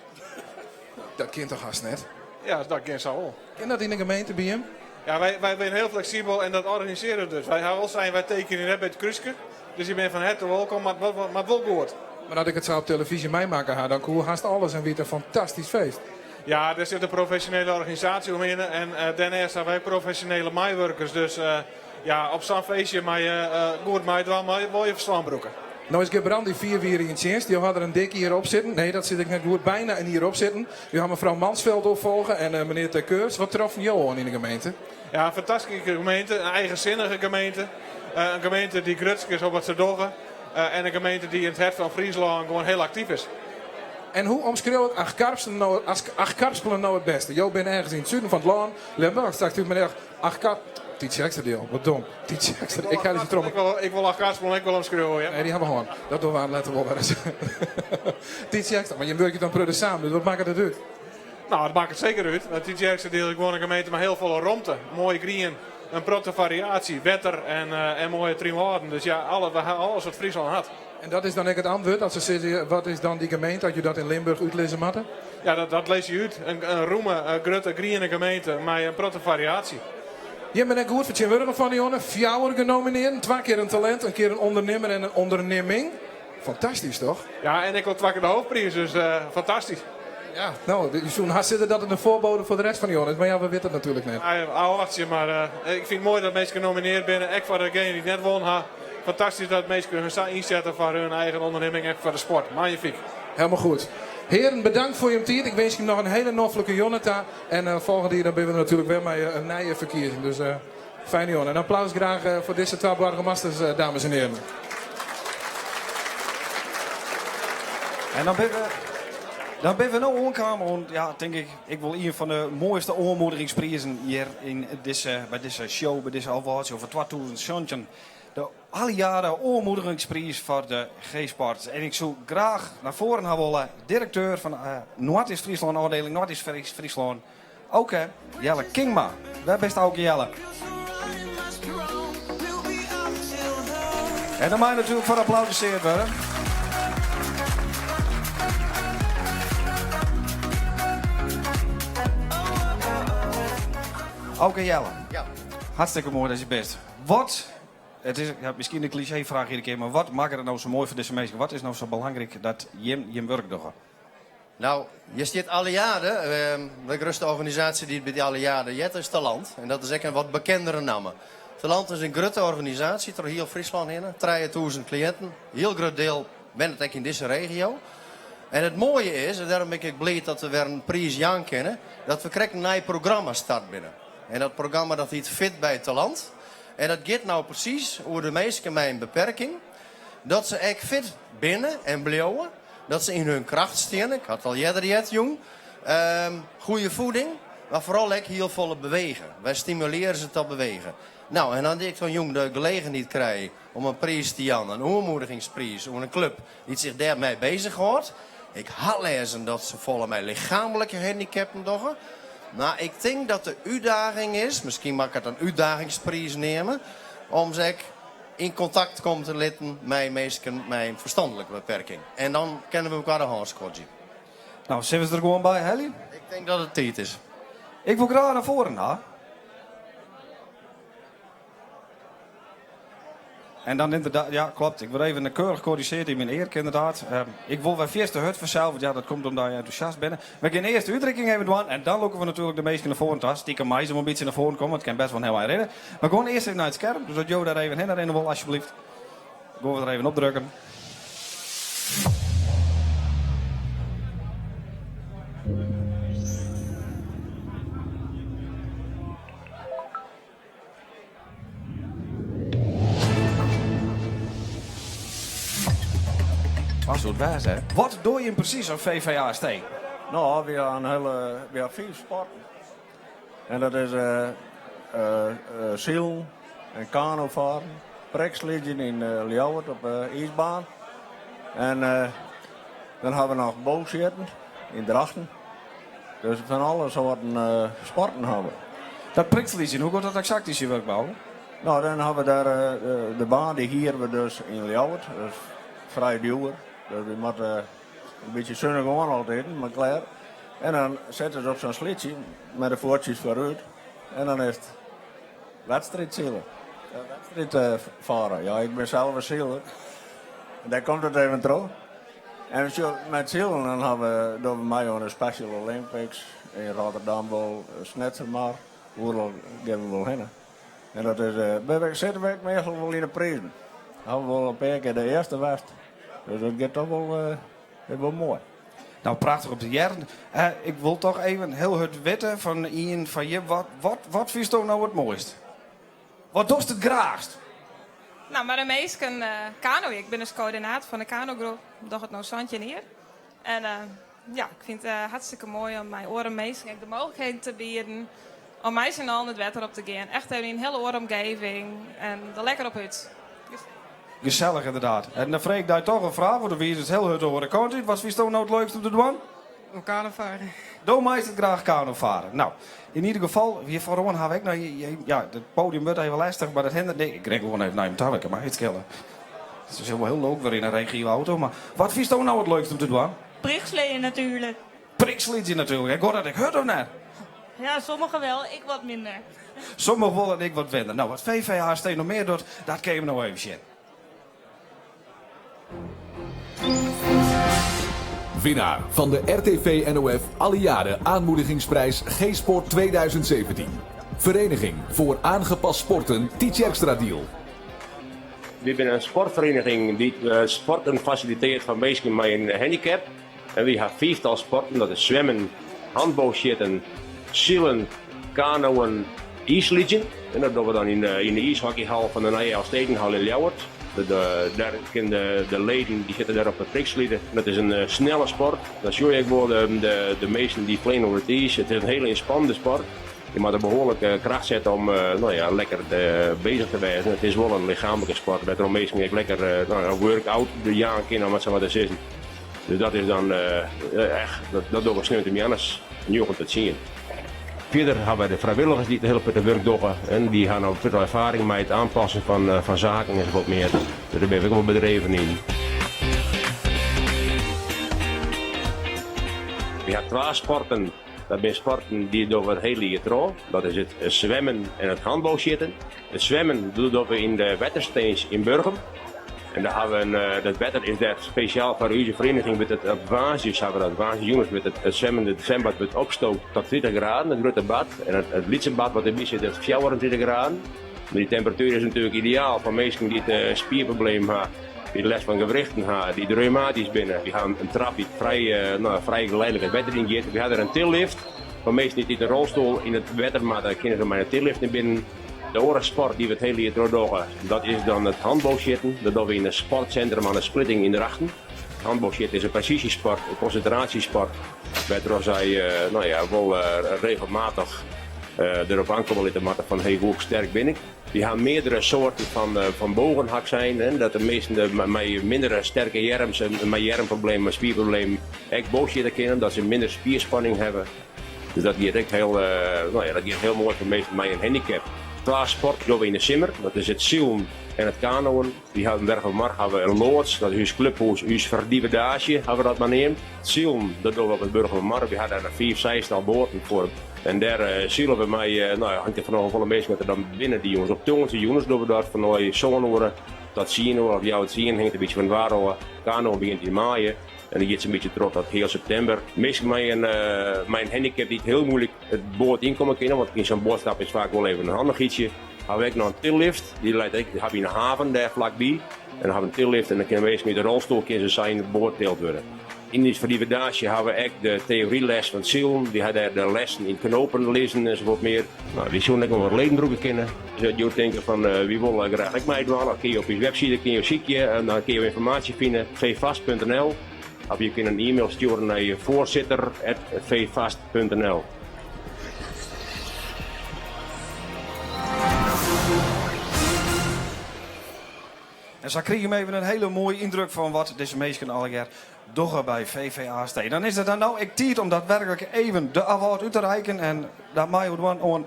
Dat kin toch hast net? Ja, dat kin sa wol. Kin dat yn de gemeente by jim? Ja, wy, wy binne hiel fleksibel en dat organisearje we dus. Wy hawwe wol sein, wy tekenje net by it krúske, dus je binne fan herte wolkom, mar it moat wol goed. Mar as ik it sa op televyzje meimakke ha, dan koe hast alles en wie it in fantastysk feest. Ja, der sit in profesjonele organisaasje omhinne en dêrnêst hawwe wy profesjonele meiwurkers. Dus ja, op sa'n feestje mei je goed meidwaan, mar wol je ferstân brûke. No is Gerbrandy 4 jier yn tsjinst. Jo ha der in dik jier op sitten. Nee, dat sis ik net goed. Byna in jier op sitten. Jo ha mefrou Mansveld opfolge en menear Ter Keurs. Wat troffen jo oan yn de gemeente? Ja, in fantastyske gemeente, in eigensinnige gemeente. In gemeente dy't grutsk is op wat se dogge. En in gemeente dy't yn it hert fan Fryslân gewoan hiel aktyf is. En hoe omskriuw ik Achtkarspelen no it bêste? Jo binne ergens yn it suden fan it lân. Limburch, straks út menear Achtkar... Tytsjerksteradiel, wat dom. Tytsjerksteradiel, ik ha dizze trommel. Ik wol Achtkarspelen ek wol omskriuwe, ja. Nee, dy hawwe we hân. Dat dogge we letter wol wer ris. Tytsjerkster, mar jim wurkje dan protte samen, dus wat makket it út? No, it makket seker út. Want Tytsjerksteradiel is gewoan in gemeente mei hiel folle romte. Moai grien, in protte fariaasje, wetter en moaie Trynwâlden. Dus ja, we ha alles wat Fryslân hat. En dat is dan ek it antwurd as se sizze, wat is dan dy gemeente, as je dat yn Limburch útlizze moatte? Ja, dat lizze je út. In romme, grutte, griene gemeente mei in protte fariaasje. Jim binne ek goed fertsjinwurdige fan 'e jûn. Fjouwer genominearden, twa kear in talint, in kear in ûndernimmer en in ûndernimming. Fantastysk, toch? Ja, en ek al twa kear de hoofdpriis, dus fantastysk. Ja, no, je soene hast sizze dat it in foarbode foar de rest fan de jûn is, mar ja, we witte it natuerlik net. Ôfwachtsje, mar ik fyn it moai dat minsken nominearre binne, ek foar degenen dy't net wûn ha. Fantastysk dat minsken hun sa ynsette foar hun eigen ûndernimming en foar de sport. Magnifiek. Helemaal goed. Heren, bedankt foar jim tiid. Ik winskje jim noch in hiele noflike jûn ta. En folgjend jier dan binne we der natuerlik wer mei in nije ferkiezing. Dus fijne jûn. In applaus graach foar dizze twa boargemasters, dames en heren. En dan binne we, dan binne we no oankaam oan, ja, tink ik, ek wol ien fan de moaiste oanmoedigingsprizen hjir yn dizze, by dizze show, by dizze awardshow fan 2017. De alle jaren oanmoedigingspriis foar de G-sport. En ik soe graach nei foaren ha wolle direkteur fan Noardeast-Fryslân, ôfdieling Noardeast-Fryslân, Auke Jelle Kingma. Wêr bist Auke Jelle? En dan mei natuerlik foar applaudisearre wurde. Auke Jelle. Ja. Hartstikke moai dat je bist. Wat, it is ja, miskien in klisjeefraach iedere kear, mar wat makket it no sa moai foar dizze minsken? Wat is no sa belangryk dat jim jim wurk dogge? No, hjir stiet Alliade. De grutste organisaasje dy't by de Alliade heart is Talant. En dat is ek in wat bekendere namme. Talant is in grutte organisaasje troch hiel Fryslân hinne. 3000 kliïnten. Hiel grut diel wennet ek yn dizze regio. En it moaie is, en dêrom bin ik ek bliid dat we wer in priis jaan kinne, dat we krekt in nij programma start binne. En dat programma dat hyt Fit by Talant. En dat giet no presys oer de minsken mei in beperking. Dat se ek fit binne en bliuwe. Dat se yn hun kracht steane. Ik ha it al earder heard jûn. Goede voeding, mar foaral ek hiel folle bewege. Wy stimulearje se ta bewegen. No, en dan ik dan jûn de gelegenheid krij om in priis te jaan, in oanmoedigingspriis oan in klup dy't sich dêrmei bezich hâldt. Ik ha lêzen dat se folle mei lichaamlike handikappen dogge. Mar ik tink dat de útdaging is, miskien moat ik it in útdagingspriis neame, om se ek yn kontakt komme te litten mei minsken mei in ferstanlike beperking. En dan kinne we elkoar de hân skodzje. No, sille we se der gewoan by helje? Ik tink dat it tiid is. Ik wol graach nei foaren ha. En dan ynderdaad, ja klopt, ik wurd even keurich korrizjearre yn myn earke ynderdaad. Ik wol wer fierste hurd fansels, want ja, dat komt omdat je entûsjast binne. We gean earst de útrikking even dwaan en dan lûke we natuerlik de minsken nei foaren ta. Stikem meie se wol in bytsje nei foaren komme, want it kin best wol in hiel ein rinne. Mar gewoan earst even nei it skerm, dus as jo dêr even hinne rinne wolle, alsjeblieft. Gewoan we der even opdrukken. Wat soe it wêze, hè? Wat dogge jim presys as VVAST? No, wy ha in hiele, wy ha fiif sporten. En dat is silen en kanofarren, prikslydzjen yn Ljouwert op de iisbaan. En dan ha we noch boogsjitten yn Drachten. Dus fan alle soarten sporten hawwe we. Dat prikslydzjen, hoe giet dat eksakt yn syn wurk, Bouke? No, dan hawwe we dêr de baan, dy hiere we dus yn Ljouwert. Dat is frij djoer. Dus we moatte in bytsje sunich oan altyd, mar klear. En dan sette se op sa'n slytsje mei de fuotsjes foarút en dan is it wedstriidsile. Wedstriid faren. Ja, ik bin sels in siler. Dêr komt it even troch. En mei it silen dan hawwe we, dogge we mei oan de Special Olympics yn Rotterdam wol, Snitsermar, oeral gean we wol hinne. En dat is, we sitte we ek meastal wol yn de prizen. Hawwe we wol in pear kear de earste west. Dus dat giet toch wol, wol moai. Nou, prachtich om te hearren. Ik wol toch even hiel hurd witte fan ien fan jim, wat, wat, wat fynsto no it moaist? Wat dochst it graachst? No, mei de minsken kanoje. Ik bin dus koördinator fan de kanogroep. Doch it no 17 jier. En ja, ik fyn it hartstikke moai om mei oare minsken ek de mooglikheden te bieden om mei syn allen it wetter op te gean. Echt even yn in hiele oare omgeving en der lekker op út. Gesellich ynderdaad. En dan freegje ik dy toch in fraach, want do wiist it hiel hurd de oare kant út. Wat fynsto no it leukst om te dwaan? Om kanofarre. Do meist it graach kanofarre. No, yn ieder gefal, hjir foaroan ha we ek noch, ja, it podium wurdt even lestich, mar dat hinderet niks. Ik rin gewoan even nei him ta, dat kin my it skele. It is hiel leuk wer yn in regioauto, mar wat fynsto no it leukst om te dwaan? Priksleeën natuerlik. Prikslydzjen natuerlik. En giet dat ek hurd of net? Ja, sommigen wel, ik wat minder. Sommigen wol en ik wat minder. No, wat VVHST noch mear docht, dat kinne we no even sjen. Winnaar van de RTV NOF Alliade Aanmoedigingsprijs G-Sport 2017. Vereniging voor Aangepast Sporten Tytsjerksteradiel. Wy binne in sportferieniging dy't sporten fasilitearret foar minsken mei in handicap. En wy ha fiiftal sporten, dat is swimmen, handboogsjitten, silen, kanoën, iisslydzjen. En dat dogge we dan yn de iishockeyhal fan de Nije Elfstedenhal yn Ljouwert. Dêr kinne de leden dy sitte dêr op de prikslide. Dat is in snelle sport. Dan sjoch je ek wol de minsken dy fleane oer it iis. It is in hiele ynspannende sport. Je moatte behoarlik kracht sette om no ja, lekker bezich te wêzen. It is wol in lichaamlike sport wêrtroch minsken ek lekker in workout jaan kinne om it sa mar te sizzen. Dus dat is dan echt, dat dogge we sneontemoarns njoggen tot tsien. Fierder hawwe wy de frijwilligers dy't in hiele protte wurk dogge en dy ha no protte erfaring mei it oanpassen fan saken en sa wat mear. Dus dêr binne we ek wol bedreven yn. Wy ha twa sporten, dat binne sporten dy dogge we it hiele jier troch. Dat is it swimmen en it handboogsjitten. It swimmen dogge we yn de wetterstins yn Burgum. En dêr hawwe we in, dat wetter is dêr spesjaal foar ús ferieniging wurdt it op woansdeis hawwe we dat, woansdeijûns wurdt it swimmen, it swimbad wurdt opstookt tot 30 graden, it grutte bad. En it lytse bad wat derby sit is 24 graden. Mar dy temperatuer is natuerlik ideaal foar minsken dy't spierproblemen ha, dy't lêst fan gewrichten ha, dy't reumatysk binne. Wy ha in trap dy't frij, no, frij geleidelijk it wetter yn giet. Wy ha der in tillift foar minsken dy't yn de rolstoel yn it wetter moatte, kinne se mei in tillift nei binnen. De oare sport dy't we it hiele jier troch dogge, dat is dan it handboogsjitten. Dat dogge we yn it sportsintrum oan de Splitting yn Drachten. Handboogsjitten is in presysjesport, in konsintraasjesport, wêrtroch sy no ja, wol regelmatich derop oankomme litte moatte fan hey, hoe sterk bin ik. Wy ha meardere soarten fan bogen ha ik sein, dat de minsken mei mindere sterke earms en mei earmproblemen, mei spierproblemen ek boogsjitte kinne, omdat se minder spierspanning hawwe. Dus dat giet ek hiel, no ja, dat giet hiel moai foar minsken mei in handicap. Twa sporten dogge we yn de simmer, dat is it silen en it kanoën. Wy hawwe yn Bergumermar hawwe we in loads, dat is ús kluphûs, ús ferdivedaasje hawwe we dat mar neamd. It silen, dat dogge we op it Burgumermar. Wy hawwe dêr in fiif, seistal boaten foar. En dêr sile we mei, no ja, hangt der fanôf hoefolle minsken dat der dan binne dy jûns. Op tongersdeijûns dogge we dat fan sân oere tot tsien oere of healwei tsien, hinget in bytsje fan it waar ôf. Kanoën begjint yn maaie. En dan giet se in bytsje troch tot heal septimber. Minsken mei in, mei in handicap dy't hiel muoilik it boat ynkomme kinne, want yn sa'n boat stappe is faak wol even in handichheidsje, hawwe we ek noch in tillift. Dy leit ek, dy hawwe we yn de haven dêr flakby. En dan hawwe we in tillift en dan kinne minsken út de rolstoel kinne se sa yn de boat tild wurde. Yn ús ferdivedaasje hawwe we ek de teoryles fan it silen. Wy hawwe dêr de lessen yn knopen lizzen ensafuort mear. No, wy soene ek noch wat leden brûke kinne. Dus as jo tinke fan wy wolle graach ek meidwaan, dan kinne jo op ús webside kinne jo sykje en dan kinne jo ynformaasje fine, vvast.nl. Of jo kinne in e-mail stjoere nei voorzitter@vvast.nl. En sa krige jim even in hiele moaie yndruk fan wat dizze minsken allegear dogge by VVAST. Dan is it dan no ek tiid om daadwerklik even de award út te reiken en dat meie we dwaan oan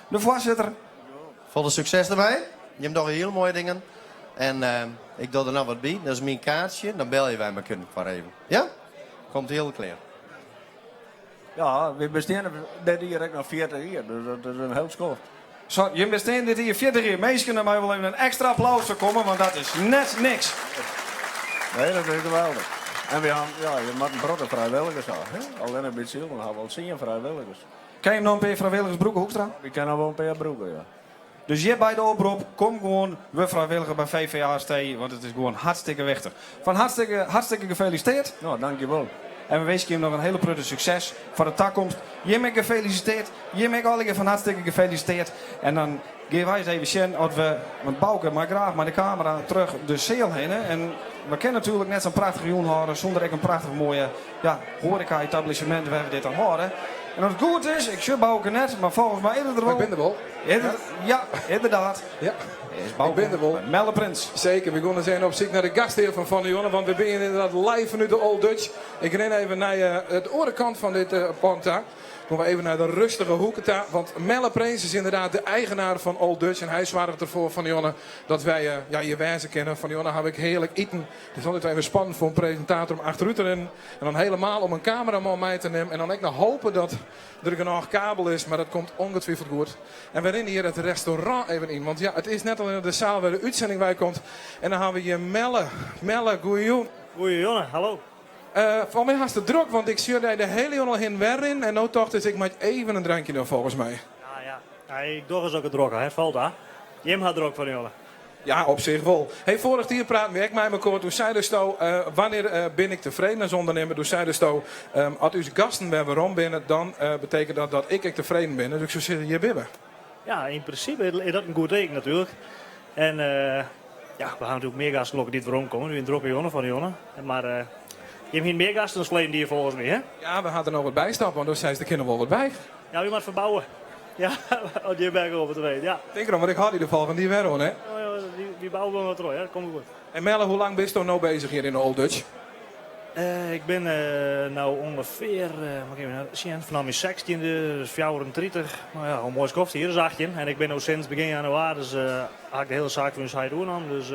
de foarsitter. Folle sukses dermei. Jim dogge hiele moaie dingen. En ik doch der noch wat by. Dat is myn kaartsje. Dan belje wy mekoar even. Ja? Komt hiel klear. Ja, wy besteane dit jier ek noch 40 jier, dus dat is in hiel skoft. Sa, jim bestean dit jier 40 jier. Minsken, dêr mei wol even in ekstra applaus foar komme, want dat is net niks. Nee, dat is geweldich. En wy ha, ja, je moatte in protte frijwilligers ha. Allinnich by it silen ha we al tsien frijwilligers. Kinne jim noch in pear frijwilligers brûke, Hoekstra? Wy kinne noch wol in pear brûke, ja. Dus hjirby de oprop, kom gewoan, wurd frijwilliger by VVAST, want it is gewoan hartstikke wichtich. Fan hartstikke, hartstikke gefelisiteerd. No, dankjewol. En we winskje jim noch in hiele protte sukses foar de takomst. Jim ek gefelisiteerd. Jim ek allegear fan hartstikke gefelisiteerd. En dan gean wy ris even sjen oft we, want Bauke mei graach mei de kamera troch de seal hinne. En we kinne natuerlik net sa'n prachtige jûn hâlde sûnder ek in prachtich moaie ja, hoareka-etablissement wêr't we dit dan hâlde. En as it goed is, ik sjoch Bauke net, mar folgens my is er der wol. Ik bin der wol. Ja, ynderdaad. Ja. Is Bauke. Ik bin der wol. Melle Prins. Seker, we gean ris even op syk nei de gasthear fan Fan de Jonne, want we binne ynderdaad live fanút de Old Dutch. Ik rin even nei de oare kant fan dit pân ta. Gean we even nei de rustige hoeke ta, want Melle Prins is ynderdaad de eigenaar fan Old Dutch en hy soarget derfoar fan de Jonne dat wy ja, hjir wêze kinne. Fan de Jonne haw ik hearlik iten. It is altyd even spannend foar in presintator om achterút te rinnen en dan helemaal om in kameraman mei te nimmen en dan ek noch hope dat der genôch kabel is, mar dat komt ongetwijfeld goed. En we rinne hjir it restaurant even yn, want ja, it is net allinnich de saal wêr de útsending wei komt. En dan hawwe we hjir Melle. Melle, goeiejûn. Goeiejûn, hallo. Foar my hast it drok, want ik sjoch dy de hiele jûn al hinne en wer rinnen en no tocht ik, ik moat even in drankje dwaan folgens my. Ja, ja. Ja, ik doch ris ook it drokke, hè. Falt dat? Jim ha drok fan de jonge. Ja, op sich wol. Hey, foarich jier praten we ek mei mekoar. Doe seidesto, wannear bin ik tefreden as ûndernimmer? Doe seidesto, as ús gasten wer werom binne, dan betekent dat dat ik ek tefreden bin. Dus ik soe sizze, hjir binne we. Ja, yn prinsipe is dat in goed teken natuerlik. En ja, we ha natuerlik mear gasten lokkich dy't werom komme. Nu in drokke jonge fan de jonge. Mar jim hiene mear gasten as ferleden jier folgens my, hè? Ja, we ha der noch wat by stappen, want do seist der kin noch wol wat by. Ja, wy moatte ferbouwe. Ja, as jim wer komme te weten, ja. Tink derom, want ik hâld dy de folgjende jier wer oan, hè? Ja, ja, wy bouwe gewoan wat troch, ja, dat komt goed. En Melle, hoe lang bisto no bezich hjir yn de Old Dutch? Ik bin no ûngefear, moat ik even sjen, fanôf myn sechstjinde, dus 34, no ja, al in moai skoft, jier as 18. En ik bin no sinds begjin jannewaris, ha ik de hiele saak fan ús heit oernommen, dus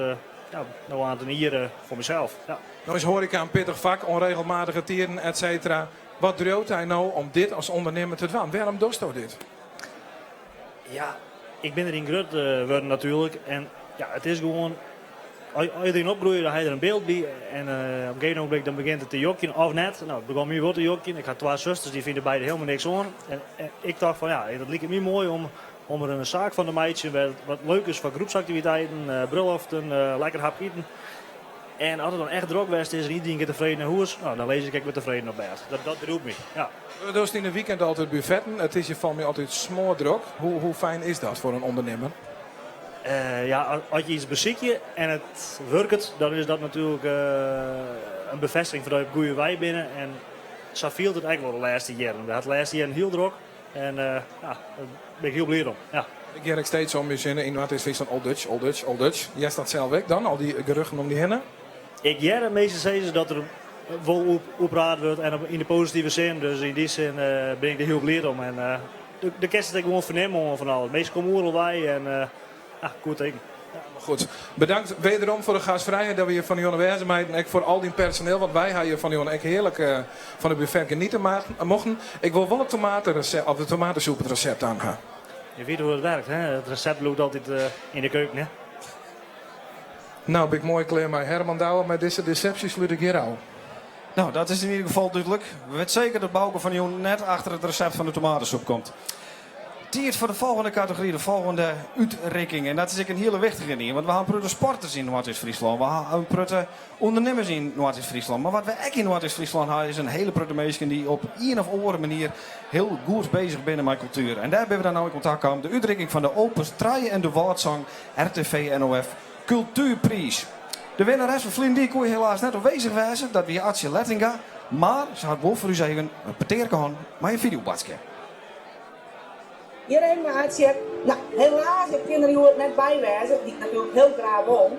ja, no oant in jier foar mysels, ja. No is hoareka in pittich fak, ûnregelmatige tiden, et cetera. Wat driuwt dy no om dit as ûndernimmer te dwaan? Wêrom dochsto dit? Ja, ik bin deryn grut wurden natuerlik. En ja, it is gewoan, as je deryn opgroeie, dan ha je der in byld by. En op in gegeven ogenblik dan begjint it te jokjen of net. No, it begûn my wol te jokjen. Ik ha twa susters, dy fine beide hielendal niks oan. En ik tocht fan ja, dat liket my moai om der in saak fan te meitsjen wêr't wat leuk is foar groepsaktiviteiten, brulloften, lekker hapke iten. En as it dan echt drok west is en iedereen giet tefreden nei hûs, no, dan lis ik ek wer tefreden op bêd. Dat driuwt my, ja. Do dochst yn de weekend altyd buffetten. It is hjir foar my altyd smoardrok. Hoe fijn is dat foar in ûndernimmer? Ja, as je iets besykje en it wurket, dan is dat natuerlik in befêstiging fan dat je op goede wei binne. En sa fielt it ek wol de lêste jierren. We ha de lêste jierren hiel drok en ja, dêr bin ik hiel bliid om. Ja. Ik hear ek steeds om ús hinne yn Noardeast-Fryslân Old Dutch, Old Dutch, Old Dutch. Hearst dat sels ek dan, al dy geruchten om dy hinne? Ik hear de minsken sizzen dat der wol oer praat wurdt en yn de positive sin. Dus yn dy sin bin ik der hiel bliid om. En do kinst it ek gewoan fernimme oan fan alles. Minsken komme oeral wei en ja, goed teken. Goed, bedankt wederom foar de gastvrijheid dat we hjir fan de jûn wêze meiden. Ek foar al dyn personeel, want wy ha hjir fan de jûn ek hearlik fan it buffet geniete mochten. Ik wol wol it tomateresept, of de tomatesoepresept dan ha. Je wit hoe it werkt, hè? It resept bliuwt altyd yn de keuken, hè? No bin ik moai klear mei Herman Douwe, mei dizze desepsje slút ik hjir ôf. No, dat is yn ieder gefal dúdlik. We witte seker dat Bauke fan de jûn net achter it resept fan de tomatesoep komt. Tiid foar de folgjende kategory, de folgjende útrikking. En dat is ek in hiele wichtige ien, want we ha in protte sporters yn Noardeast-Fryslân. We ha in protte ûndernimmers yn Noardeast-Fryslân. Mar wat we ek yn Noardeast-Fryslân ha, is in hiele protte minsken dy't op ien of oare manier hiel goed bezich binne mei kultuer. En dêr binne we dan no yn kontakt kaam. De útrikking fan de Opus Trije en de Wâldsang RTV NOF Kultuerpriis. De winnares fan ferline jier koe helaas net oanwêzich wêze, dat wie Atsje Lettinga. Mar se hat wol foar ús even in petearke hân mei in fideoboadskip. Hjir even mei Atsje. No, helaas, ik kin der hjoed net by wêze, dy't ik natuerlik hiel graach wol.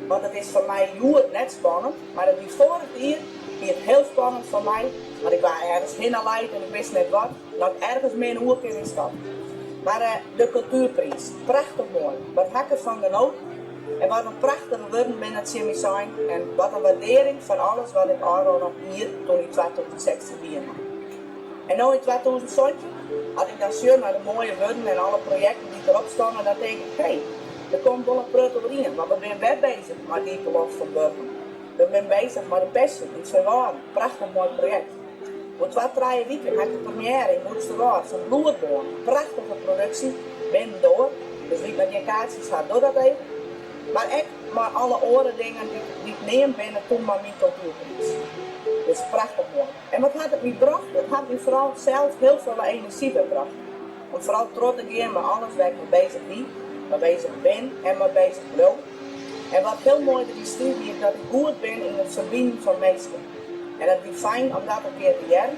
Want it is foar my hjoed net spannend, mar it wie foarich jier wie it hiel spannend foar my, want ik waard ergens hinne leid en ik wist net wat. As ik ergens min oer kin is dat. Mar de kultuerpriis, prachtich moai. Wat ha ik derfan genoten en wat in prachtige wurden binne tsjin my sein en wat in waardearring foar alles wat ik ôfrûne jier toen yn 2016 dien ha. En no yn 2017, as ik dan sjoch nei de moaie wurden en alle projekten dy't derop steane, dan tink ik, hé, der komt wol in protte oerien, want we binne wer bezich mei it iepenloft fan Burgum. We binne bezich mei de Passion yn Feanwâlden, prachtich moai projekt. Oer twa, trije wiken ha ik de premiêre yn Broeksterwâld fan Bloedbân, prachtige produksje, binnendoar, dus wa't noch gjin kaartsjes hat, doch dat even. Mar ek mei alle oare dingen dy't neamd binne toen mei myn kultuerpriis. Dus prachtich moai. En wat hat it my brocht? It hat my foaral sels hiel folle enerzjy wer brocht. Om foaral troch te gean mei alles wêr't ik mei bezich wie, mei bezich bin en mei bezich bliuw. En wat hiel moai deryn stie wie dat ik goed bin yn it ferbinen fan minsken. En dat wie fijn om dat in kear te hearren.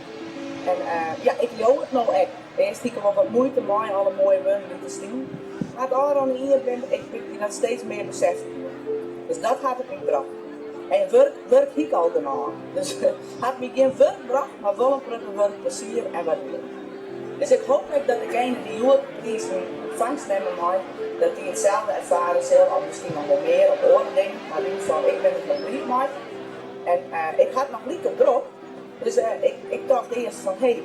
En ja, ik leau it no ek. Earst hie ik der wol wat muoite mei, alle moaie wurden dy't der stienen. Mar it ôfrûne jier bin ik my dat steeds mear beseffen. Dus dat hat it my brocht. En wurk, wurk hie ik al genôch. Dus it hat my gjin wurk brocht, mar wol in protte wurkplezier en waardearring. Dus ik hoop ek dat degene dy't hjoed de priis yn ûntfangst nimme mei, dat dy itselde erfare sil, of miskien noch wol mear of oare dingen. Mar yn ieder gefal, ik bin der hiel bliid mei. En ik ha it noch like drok, dus ik tocht earst fan hé,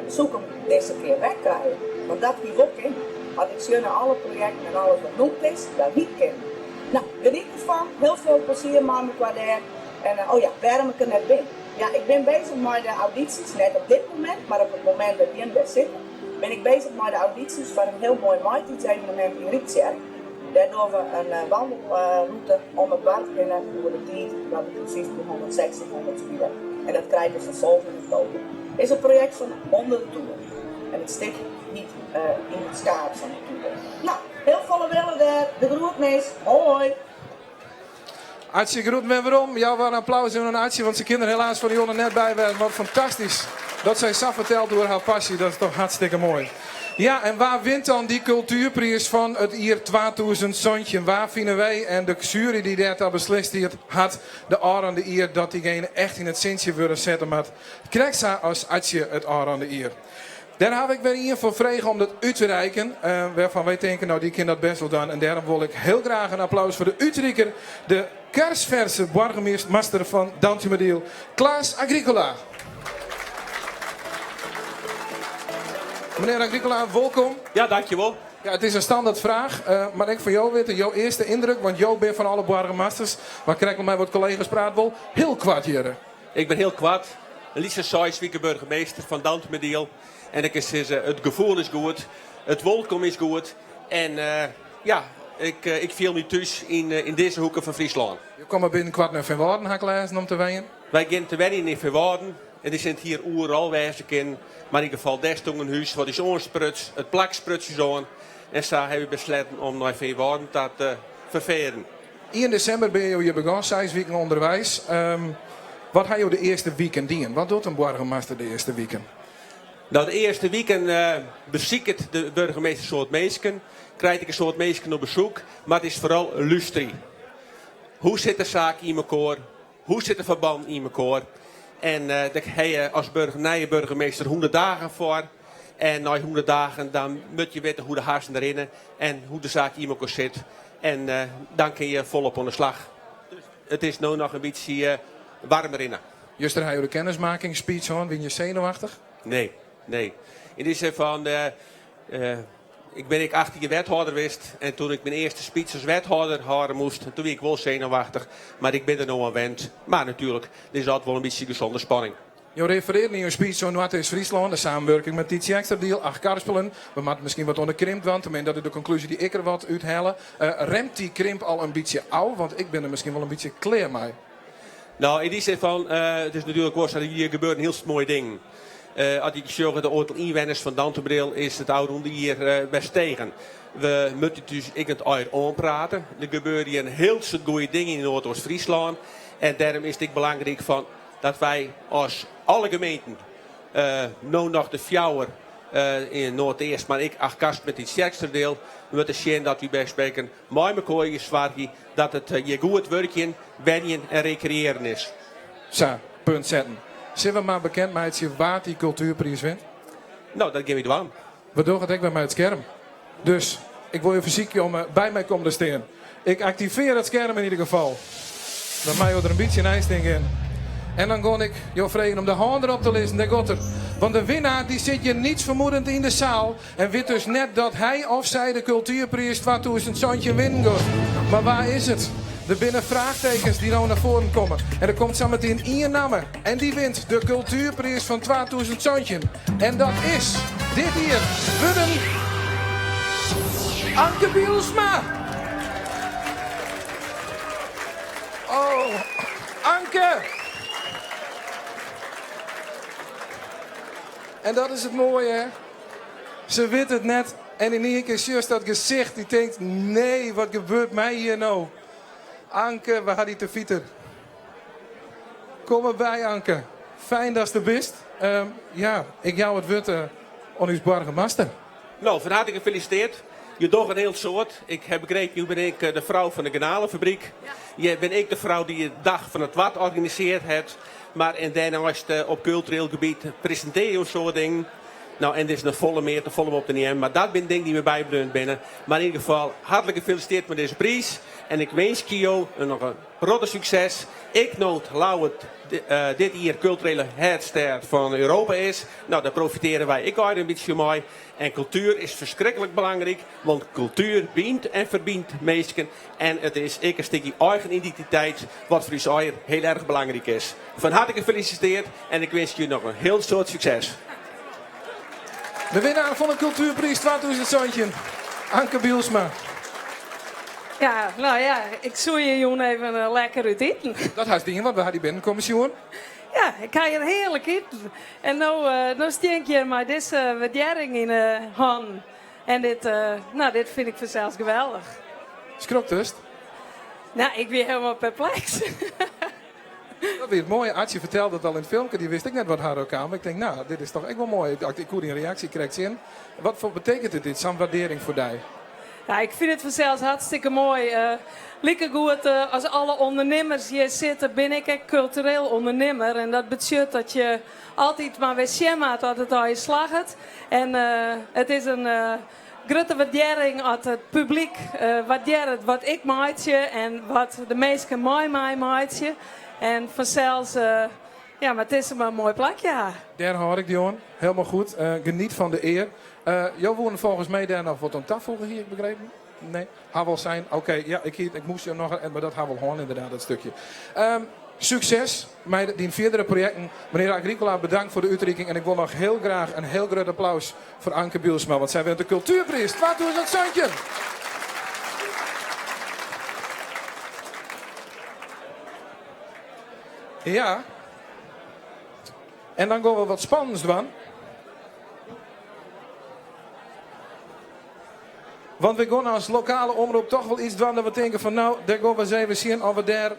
soe ik him dizze kear wer krije? Want dat hie wol kinnen. As ik sjoch nei alle projekten en alles wat noemd is, dat hie kinnen. No, geniet derfan, hiel folle plezier mei mekoar dêr. En oh ja, wêrom ik der net bin? Ja, ik bin bezich mei de audysjes, net op dit momint, mar op it momint dat jim dêr sitte, bin ik bezich mei de audysjes foar in hiel moai maitiidsevenemint yn Ryptsjerk. Dêr dogge we in wannelrûte om it doarp hinne oer de tiid dat it yn 1500, 1600 spile. En dat krijt in ferfolch yn oktober. Is in projekt fan Under de Toer. En it stik hyt Yn it skaad fan de toer. No, hiel folle wille dêr, de groetnis, hoi! Atsje, groeten wer werom. Jou wer in applaus oan Atsje, want se kin der helaas foar de jonge net by wêze. Wat fantastysk dat sy sa fertelt oer har passy. Dat is toch hartstikke moai. Ja, en wa wint dan dy kultuerpriis fan it jier 2017? Wa fine wy en de sjuery dy't dêrta beslist hat de ôfrûne jier dat dygene echt yn it sintsje wurde setten moat? Krekt sa as Atsje it ôfrûne jier. Dêr haw ik wer ien foar frege om dat út te reiken, wêrfan wy tinke, no dy kin dat best wol dwaan. En dêrom wol ik hiel graach in applaus foar de útriker, de kersferse boargemaster fan Dantumadiel, Klaas Agricola. Menear Agricola, wolkom. Ja, dankjewol. Ja, it is in standaardfraach, mar ek fan jo witte, jo earste yndruk, want jo binne fan alle boargemasters, mar krekt mei wat kollega's praat wol, hiel koart hjirre. Ik bin hiel koart, in lytse seis wike burgemeester fan Dantumadiel. En ik kin sizze, it gefoel is goed, it wolkom is goed. En ja, ik, ik fiel my thús yn, yn dizze hoeke fan Fryslân. Jo komme binnenkoart nei Feanwâlden, ha ik lêzen, om te wenjen. Wy gean te wenjen yn Feanwâlden. En dy sint hier oeral wêze kinnen. Mar yn gefal dêr stong in hús wat ús oanspruts, it plak spruts ús oan. En sa hawwe wy besletten om nei Feanwâlden ta te ferfearen. Ien desimber binne jo hjir begûn, seis wiken ûnderweis. Wat ha jo de earste wiken dien? Wat docht in boargemaster de earste wiken? No, de earste wiken besiket de burgemeester in soad minsken, krijt ek in soad minsken op besoek, mar it is foaral lústerje. Hoe sit de saak yn mekoar? Hoe sit de ferbannen yn mekoar? En dêr ha je as nije burgemeester 100 dagen foar. En nei 100 dagen dan moat je witte hoe de hazzen rinne en hoe de saak yn mekoar sit. En dan kin je folop oan de slach. Dus it is no noch in bytsje warm rinne. Juster ha jo de kennismakingsspeech hân, wiene je senuwachtich? Nee, nee. Yn dy sin fan, ik bin ek 18 jier wethâlder west en toen ik myn earste speech as wethâlder hâlde moast, toen wie ik wol senuwachtich, mar ik bin der no oan wend. Mar natuerlik, der is altyd wol in bytsje gezonde spanning. Jo referearden yn jo speech oan Noardeast-Fryslân, de samenwurking mei Tytsjerksteradiel, Achtkarspelen. We moatte miskien wat oan de krimp dwaan, teminsten dat is de konklúzje dy't ik der wat úthelle. Remt dy krimp al in bytsje ôf? Want ik bin der miskien wol in bytsje klear mei. No, yn dy sin fan, it is natuerlik wol sa, hjir gebeure hiel moaie dingen. As ik sjoch it oantal ynwenners fan Dantumadiel is it ôfrûne jier wer stegen. We moatte ús ek net eier oanprate. Der gebeure hjir in hiel soad goede dingen yn Noardeast-Fryslân en dêrom is it ek belangryk fan dat wy as alle gemeenten no noch de fjouwer. Yn Noardeast, mar ek Achtkarspelen met it sterkste deel. We moatte sjen dat wy by spreken mei mekoar hjir soargje dat it hjir goed wurkjen, wenjen en rekreëaren is. Sa, punt setten. Sille we mar bekend meitsje wa't dy kultuerpriis wint? No, dat gean wy dwaan. We dogge it ek wer mei it skerm. Dus ik wol jo fersykje om by my komme te stean. Ik aktivear it skerm yn ieder gefal. Dan meie jo der in bytsje neist yn gean. En dan gean ik jo fregen om de hân derop te lizzen. Dêr giet er. Want de winnaar dy sit hjir niets fermoedend yn de saal en wit dus net dat hy of sy de kultuerpriis 2017 winnen giet. Mar wa is it? Der binne fraachtekens dy't no nei foaren komme. En der komt sametien ien namme en dy wint de kultuerpriis fan 2017. En dat is dit jier wurden Anke Bylsma! Oh, Anke! En dat is it moaie, hè? Se wit it net en yn ien kear sjochst dat gesicht, dy tinkt, nee, wat gebeurt my hjir no? Anke, we ha dy te fiter. Kom derby, Anke. Fijn datst der bist. Ja, ik jou it wurd oan ús boargemaster. No, fan harte gefelisiteerd. Je dogge in hiel soad. Ik ha begrepen, jo binne ek de frou fan de garnalefabriek. Je binne ek de frou dy't de Dag fan it Wad organisearre hat. Mar en dêrneist op kultureel gebiet presintearje jo in soad dingen. No, en der is noch folle mear te folle om op te neamen, mar dat binne dingen dy't my bybleaun binne. Mar yn ieder gefal, hartlik gefelisiteerd mei dizze priis. En ik winskje jo noch in protte sukses. Ek no't Ljouwert dit jier kulturele haadstêd fan Europa is. No, dêr profitearje wy ek allegear in bytsje mei. En kultuer is ferskriklik belangryk, want kultuer bynt en ferbynt minsken. En it is ek in stikje eigen identiteit, wat foar ús allegear hiel erch belangryk is. Fan harte gefelisiteerd en ik winskje jo noch in hiel soad sukses. De winnaar fan de Kultuerpriis 2017, Anke Bylsma. Ja, no ja, ik soe je jûn even eh, lekker út iten. Dat hast dien, want we ha dy binnenkommen sjoen. Ja, ik ha hjir hearlik iten. En no, eh, no stean ik hjir mei dizze wurdearring yn 'e hannen. En dit, eh, no, dit fyn ik fansels geweldich. Skroktest? No, ik wie hielendal perpleks. Dat wie it moaie. Archie fertelde it al yn it filmke. Dy wist ek net wat har oerkaam. Ik tink, no, dit is toch ek wol moai. Ik koe dyn reaksje krekt sjen. Wat foar betekent dit, dit sa'n waardearring foar dy? Ja, ik fyn it fansels hartstikke moai. Eh, likegoed eh, as alle ûndernimmers hjir sitte, bin ik ek kultureel ûndernimmer. En dat betsjut dat je altyd mar wer sjen moatte oft it allegear slagget. En eh, it is in grutte wurdearring as it publyk wurdearret wat ik meitsje en wat de minsken mei my meitsje. En fansels, ja, mar it is mar in moai plakje ha. Dêr hâld ik dy oan. Helemaal goed. Geniet fan de ear. Jo woenen folgens my dêr noch wat oan tafoege, hie ik begrepen? Nee? Ha wol sein. Oké, ja, ik, ik moast jo noch, mar dat ha wol hân ynderdaad, dat stikje. Sukses mei dyn fierdere projekten. Menear Agricola, bedankt foar de útriking. En ik wol noch hiel graach in hiel grut applaus foar Anke Bylsma, want sy wint de Kultuerpriis 2017. Ja. En dan gean we wat spannends dwaan. Want we gean as lokale omrop toch wol iets dwaan dat we tinke fan no, dêr gean we ris even sjen oft we dêr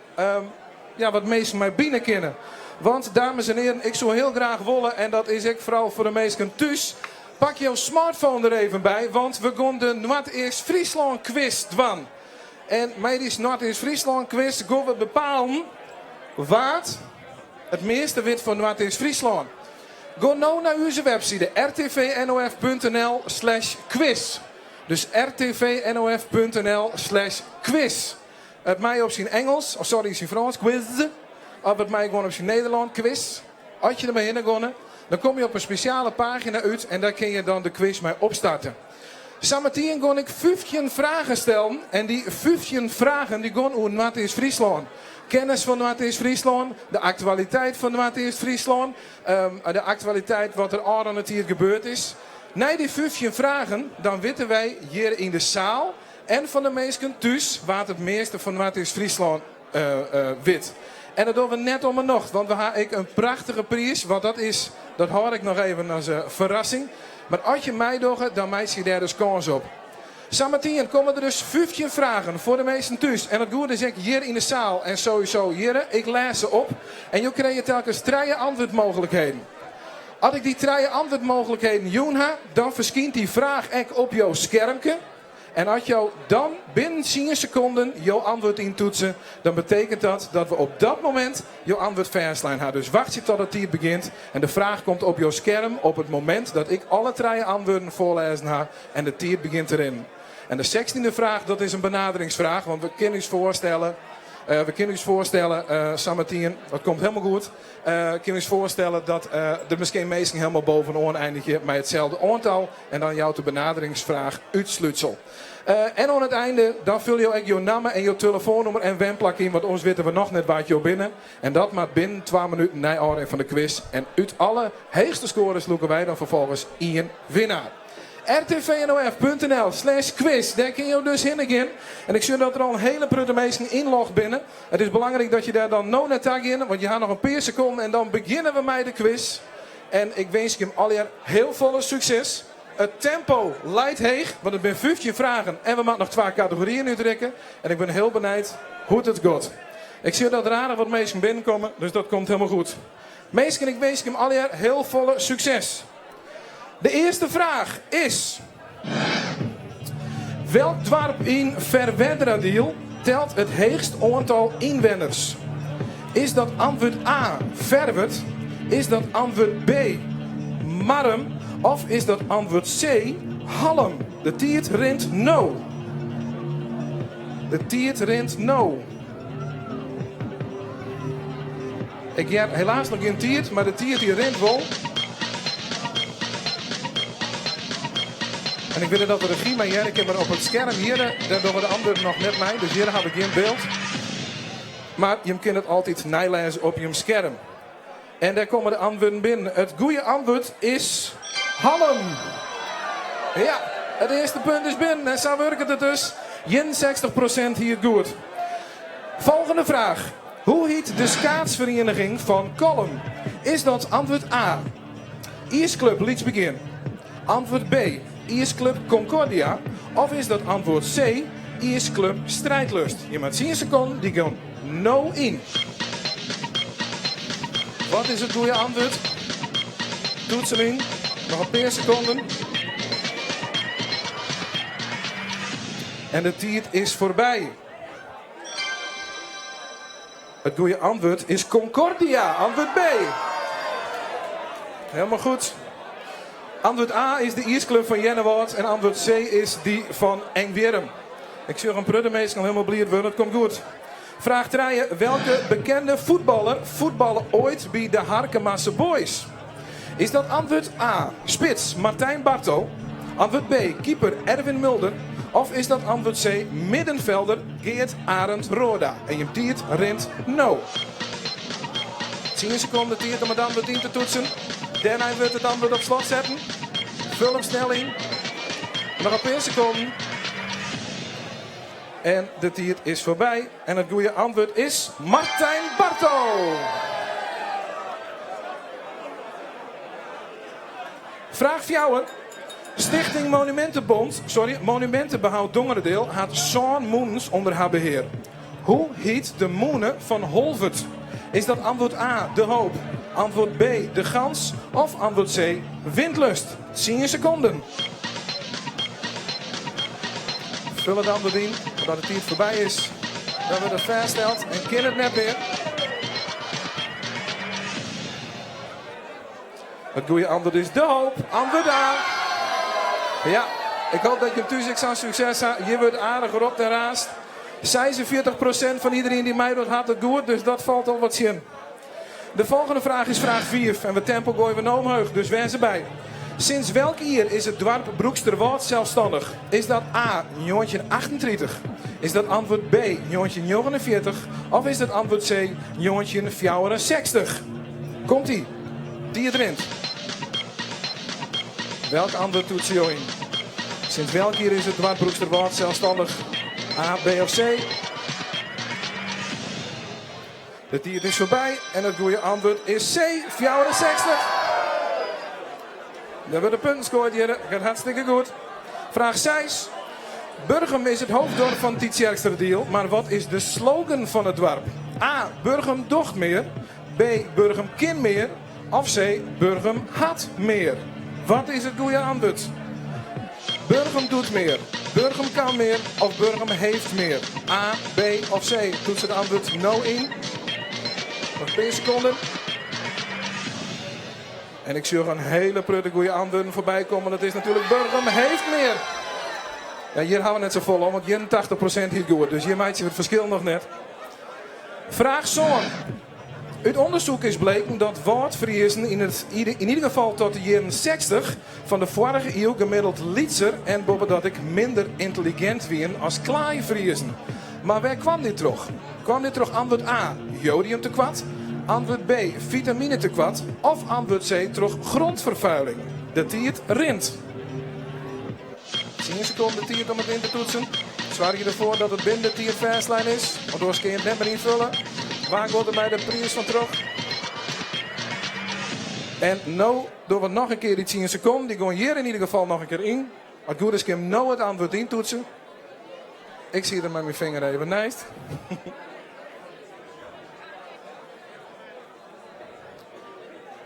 ja, wat minsken mei bine kinne. Want dames en hearen, ik soe hiel graach wolle, en dat is ek foaral foar de minsken thús, pak jo smartphone der even by, want we gean de Noardeast-Fryslân quiz dwaan. En mei dy Noardeast-Fryslân quiz gean we bepalen wa't it measte wit fan Noardeast-Fryslân. Gean no nei ús webside rtvnof.nl slash quiz. Dus rtvnof.nl slash quiz. It mei op syn Ingelsk, of sorry, syn Frânsk, quiz. Of it mei gewoan op syn Nederlânsk, quiz. As je der mar hinne geane, dan komme je op in spesjale pagina út en dêr kinne je dan de quiz mei opstarte. Sametien gean ik 15 fragen stellen en dy 15 fragen dy gean oer Noardeast-Fryslân. Kennis fan Noardeast-Fryslân, de aktualiteit fan Noardeast-Fryslân, de aktualiteit wat der ôfrûne tiid gebeurd is. Nei dy 15 fragen, dan witte wy hjir yn de saal en fan de minsken thús wa't it measte fan Noardeast-Fryslân wit. En dat dogge we net om 'e nocht, want we ha ek in prachtige priis, want dat is, dat hâld ik noch even as ferrassing. Mar as je meidogge, dan meitsje je dêr dus kâns op. Sametien komme der dus 15 fragen foar de minsken thús. En it goede is ek hjir yn de saal en sowieso hjirre. Ik lês se op en jo krije telkens trije antwurdmooglikheden. As ik dy trije antwurdmooglikheden jûn ha, dan ferskynt dy fraach ek op jo skermke. En as jo dan binnen tsien sekonden jo antwurd yntoetse, dan betekent dat dat we op dat momint jo antwurd fêstlein ha. Dus wachtsje tot de tiid begjint en de fraach komt op jo skerm op it momint dat ik alle trije antwurden foarlêzen ha en de tiid begjint te rinnen. En de sechstiende fraach, dat is in benaderingsfraach, want we kinne ús foarstelle, we kinne ús foarstelle, sametien, dat komt helemaal goed, kinne ús foarstelle dat der miskien minsken helemaal bovenoan einigje mei itselde oantal en dan jout de benaderingsfraach útslútsel. En oan it einde, dan folje jo ek jo namme en jo telefoannûmer en wenplak yn, want oars witte we noch net wa't jo binne. En dat moat binnen twa minuten nei ôfrin fan de kwis. En út alle heechste skoares lûke wy dan ferfolgens ien winnaar. rtvnof.nl slash quiz, dêr kinne jo dus hinne gean. En ik sjoch dat der al in hiele protte minsken ynlogd binne. It is belangryk dat je dêr dan no nei ta geane, want je ha noch in pear sekonden en dan begjinne we mei de kwis. En ik winskje jim allegear hiel folle sukses. It tempo leit heech, want it binne 15 fragen en we moatte noch twa kategoryen útrikke. En ik bin hiel benijd hoe't it giet. Ik sjoch dat der aardich wat minsken binnenkomme, dus dat komt helemaal goed. Minsken, ik winskje jim allegear hiel folle sukses. De earste fraach is... Welk doarp yn Ferwerderadiel telt it heechst oantal ynwenners? Is dat antwurd A, Ferwert? Is dat antwurd B, Marrum? Of is dat antwurd C, Hallum? De tiid rint no. De tiid rint no. Ik hear helaas noch gjin tiid, mar de tiid dy rint wol. En ik wit net dat de regy my hearre kin, mar op it skerm hjir, dêr dogge de antwurden noch net mei, dus hjir ha we gjin byld. Mar jim kinne it altyd neilêze op jim skerm. En dêr komme de antwurden binnen. It goede antwurd is Hallum. Ja, it earste punt is binnen en sa wurket it dus. 61 prosint hie it goed. Folgjende fraach. Hoe hyt de skaatsferieniging fan Kollum? Is dat antwurd A, Iisklup Lyts Begjin, antwurd B, Iisklup Concordia of is dat antwurd C, Iisklup Strijdlust? Je moat tsien sekonden, dy gean no yn. Wat is it goede antwurd? Toets him yn. Noch in pear sekonden. En de tiid is foarby. It goede antwurd is Concordia, antwurd B. Helemaal goed. Antwurd A is de iisklup fan Earnewâld en antwurd C is dy fan Engwierrum. Ik sjoch in protte minsken al helemaal bliid wurden, it komt goed. Fraach trije, welke bekende fuotballer fuotballe oait by de Harkemase Boys? Is dat antwurd A, spits Martijn Barto, antwurd B, keeper Erwin Mulder of is dat antwurd C, middenvelder Geert Arend Roorda? En jim tiid rint no. Tsien sekonden tiid om it antwurd yn te toetsen. Dêrnei wurdt it antwurd op slot setten. Ful him snel yn. Noch in pear sekonden. En de tiid is foarby. En it goede antwurd is Martijn Barto. Fraach fjouwer. Stichting Monumentenbond, sorry, Monumentenbehoud Dongeradeel hat sân mûnen ûnder har behear. Hoe hyt de mûne fan Holwert? Is dat antwurd A, De Hoop, antwurd B, De Gans of antwurd C, Windlust? Tsien sekonden. Ful it antwurd yn, want as de tiid foarby is, dan wurdt it fêststeld en kin it net mear. It goede antwurd is De Hoop, antwurd A. Ja, ik hoop dat jim thús ek sa'n sukses ha. Hjir wurdt aardich ropt en raast. 46 prosint fan iderien dy't meidocht hat it goed, dus dat falt al wat tsjin. De folgjende fraach is fraach 5 en we tempo goaie we no omheech, dus wês derby. Sinds welk jier is it doarp Broeksterwâld selsstannich? Is dat A, 1938? Is dat antwurd B, 1949? Of is dat antwurd C, 1964? Komt ie, tiid rint. Welk antwurd toetse jo yn? Sinds welk jier is it doarp Broeksterwâld selsstannich? A, B of C? De tiid is foarby en it goede antwurd is C, 64. Der wurde punten skoard hjir, giet hartstikke goed. Fraach 6. Burgum is it hoofddorp fan Tytsjerksteradiel, mar wat is de slogan fan it doarp? A. Burgum docht mear. B. Burgum kin mear. Of C, Burgum hat mear. Wat is it goede antwurd? Burgum doet mear, Burgum kan mear of Burgum heeft mear? A, B of C? Toets it antwurd no yn. Noch in pear sekonden. En ik sjoch in hiele protte goede antwurden foarby kommen. Dat is natuerlik Burgum heeft mear. Ja, hjir hawwe we net safolle om, want 81% hie it goed. Dus hjir meitsje we it ferskil noch net. Fraach sân. Ut ûndersyk is bleken dat Wâldfriezen yn it yn ieder gefal tot de jierren 60 fan de foarige iuw gemiddeld lytser en boppedat ek minder yntelligint wienen as Klaaifriezen. Mar wêr kwam dit troch? Kwam dit troch antwurd A, jodiumtekoart, antwurd B, vitaminetekoart of antwurd C, troch grondvervuiling? De tiid rint. Tsien sekonden de tiid om it yn te toetsen. Soargje derfoar dat it binnen de tiid fêstlein is, want oars kinne je it net mear ynfulle. Wa giet der mei de priis fan troch? En no dogge we noch in kear dy tsien sekonden. Dy gean hjir yn ieder gefal noch in kear yn. As it goed is kin him no it antwurd yntoetse. Ik siet der mei myn finger even neist.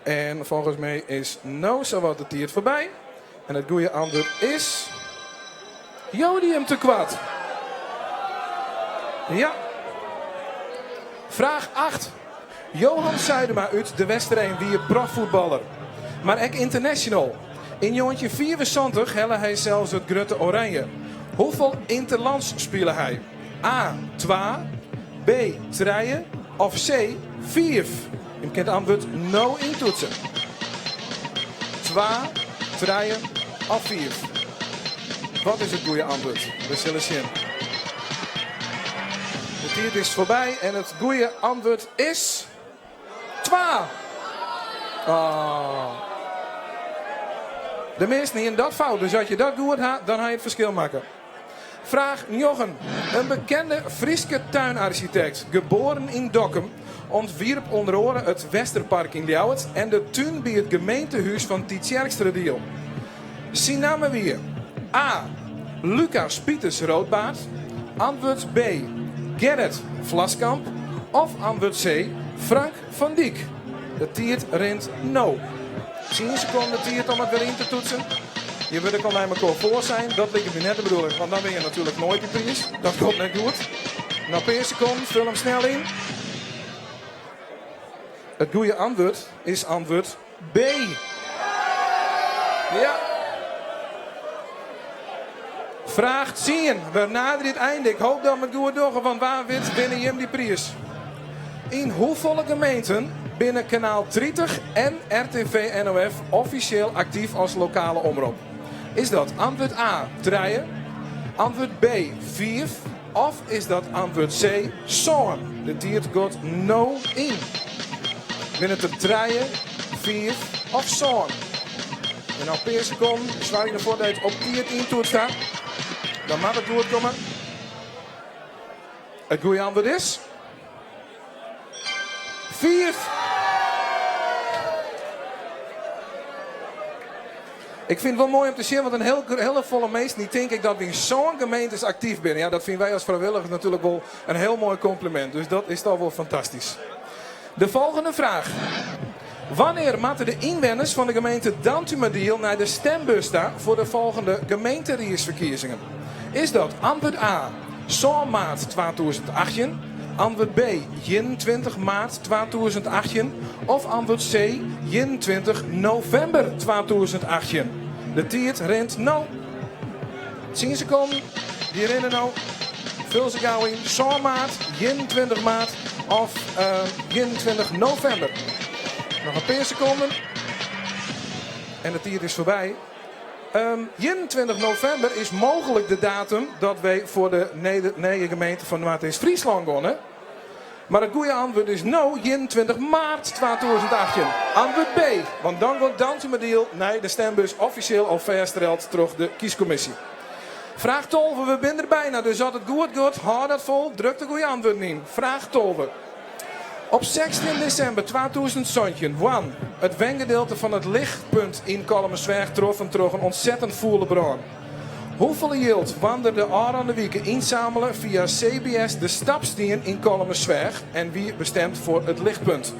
En folgens my is no sawat de tiid foarby. En it goede antwurd is jodiumtekoart. Ja. Fraach 8. Johan Zuidema út De Westereen wie proffuotballer, mar ek international. Yn 1975 helle hy sels it grutte oranje. Hoefolle interlands spile hy? A. Twa, B. Trije of C. Fiif? Jim kinne it antwurd no yntoetse. Twa, trije of fiif? Wat is it goede antwurd? We sille sjen. De tiid is foarby en it goede antwurd is twa. Oh. De measten hienen dat fout, dus as je dat goed ha, dan ha je it ferskil makke. Fraach njoggen. In bekende Fryske tuinarsjitekt, geboaren yn Dokkum, ûntwierp ûnder oare it Westerpark yn Ljouwert en de tún by it gemeentehûs fan Tytsjerksteradiel. Syn namme wie A. Lucas Pieters Roodbaard, antwurd B. Gerrit Vlaskamp of antwurd C. Frank van Dyk. De tiid rint no. Tsien sekonden tiid om it wer yn te toetsen. Je wurde ek al nei mekoar foarsein. Dat liket my net de bedoeling, want dan win je natuerlik noait dy priis. Dat komt net goed. Noch in pear sekonden, ful him snel yn. It goede antwurd is antwurd B. Ja. Fraach tsien. We naderje it einde. Ik hoop dat we it goed dogge, want wa wit winne jim dy priis. Yn hoefolle gemeenten binne Kanaal 30 en RTV NOF offisjeel aktyf as lokale omrop? Is dat antwurd A, trije, antwurd B, fiif of is dat antwurd C, sân? De tiid giet no yn. Binne it der trije, fiif of sân? En noch in pear sekonden. Soargje derfoar dat je it op tiid yntoetst ha. Dan moat it goed komme. It goede antwurd is. Fiif. Ik fyn it wol moai om te sjen, want in hiel, hiele folle minsken dy tinke ek dat wy yn sân gemeentes aktyf binne. Ja, dat fine wy as frijwilligers natuerlik wol in hiel moai komplimint. Dus dat is toch wol fantastysk. De folgjende fraach. Wannear moatte de ynwenners fan de gemeente Dantumadiel nei de stembus ta foar de folgjende gemeenteriedsferkiezingen? Is dat antwurd A, sân maart 2018, antwurd B, 21 maart 2018 of antwurd C, 21 novimber 2018? De tiid rint no. Tsien sekonden, dy rinne no. Ful se gau yn. Sân maart, 21 maart of 21 novimber. Noch in pear sekonden. En de tiid is foarby. 21 novimber is mooglik de datum dat wy foar de nije gemeente fan Noardeast-Fryslân geane. Mar it goede antwurd is no 21 maart 2018. Antwurd B, want dan giet Dantumadiel nei de stembus offisjeel al fêststeld troch de kieskommisje. Fraach 12, we binne der byna, dus as it goed giet, hâld dat fol, druk de goede antwurden yn. Fraach 12. Op 16 desimber 2017 waard it wengedeelte fan it Lichtpunt yn Kollumersweach troffen troch in ûntsettend fûle brân. Hoefolle jild waard der de ôfrûne wike ynsammele fia CBS De Stapstien yn Kollumersweach en wie bestimd foar it Lichtpunt?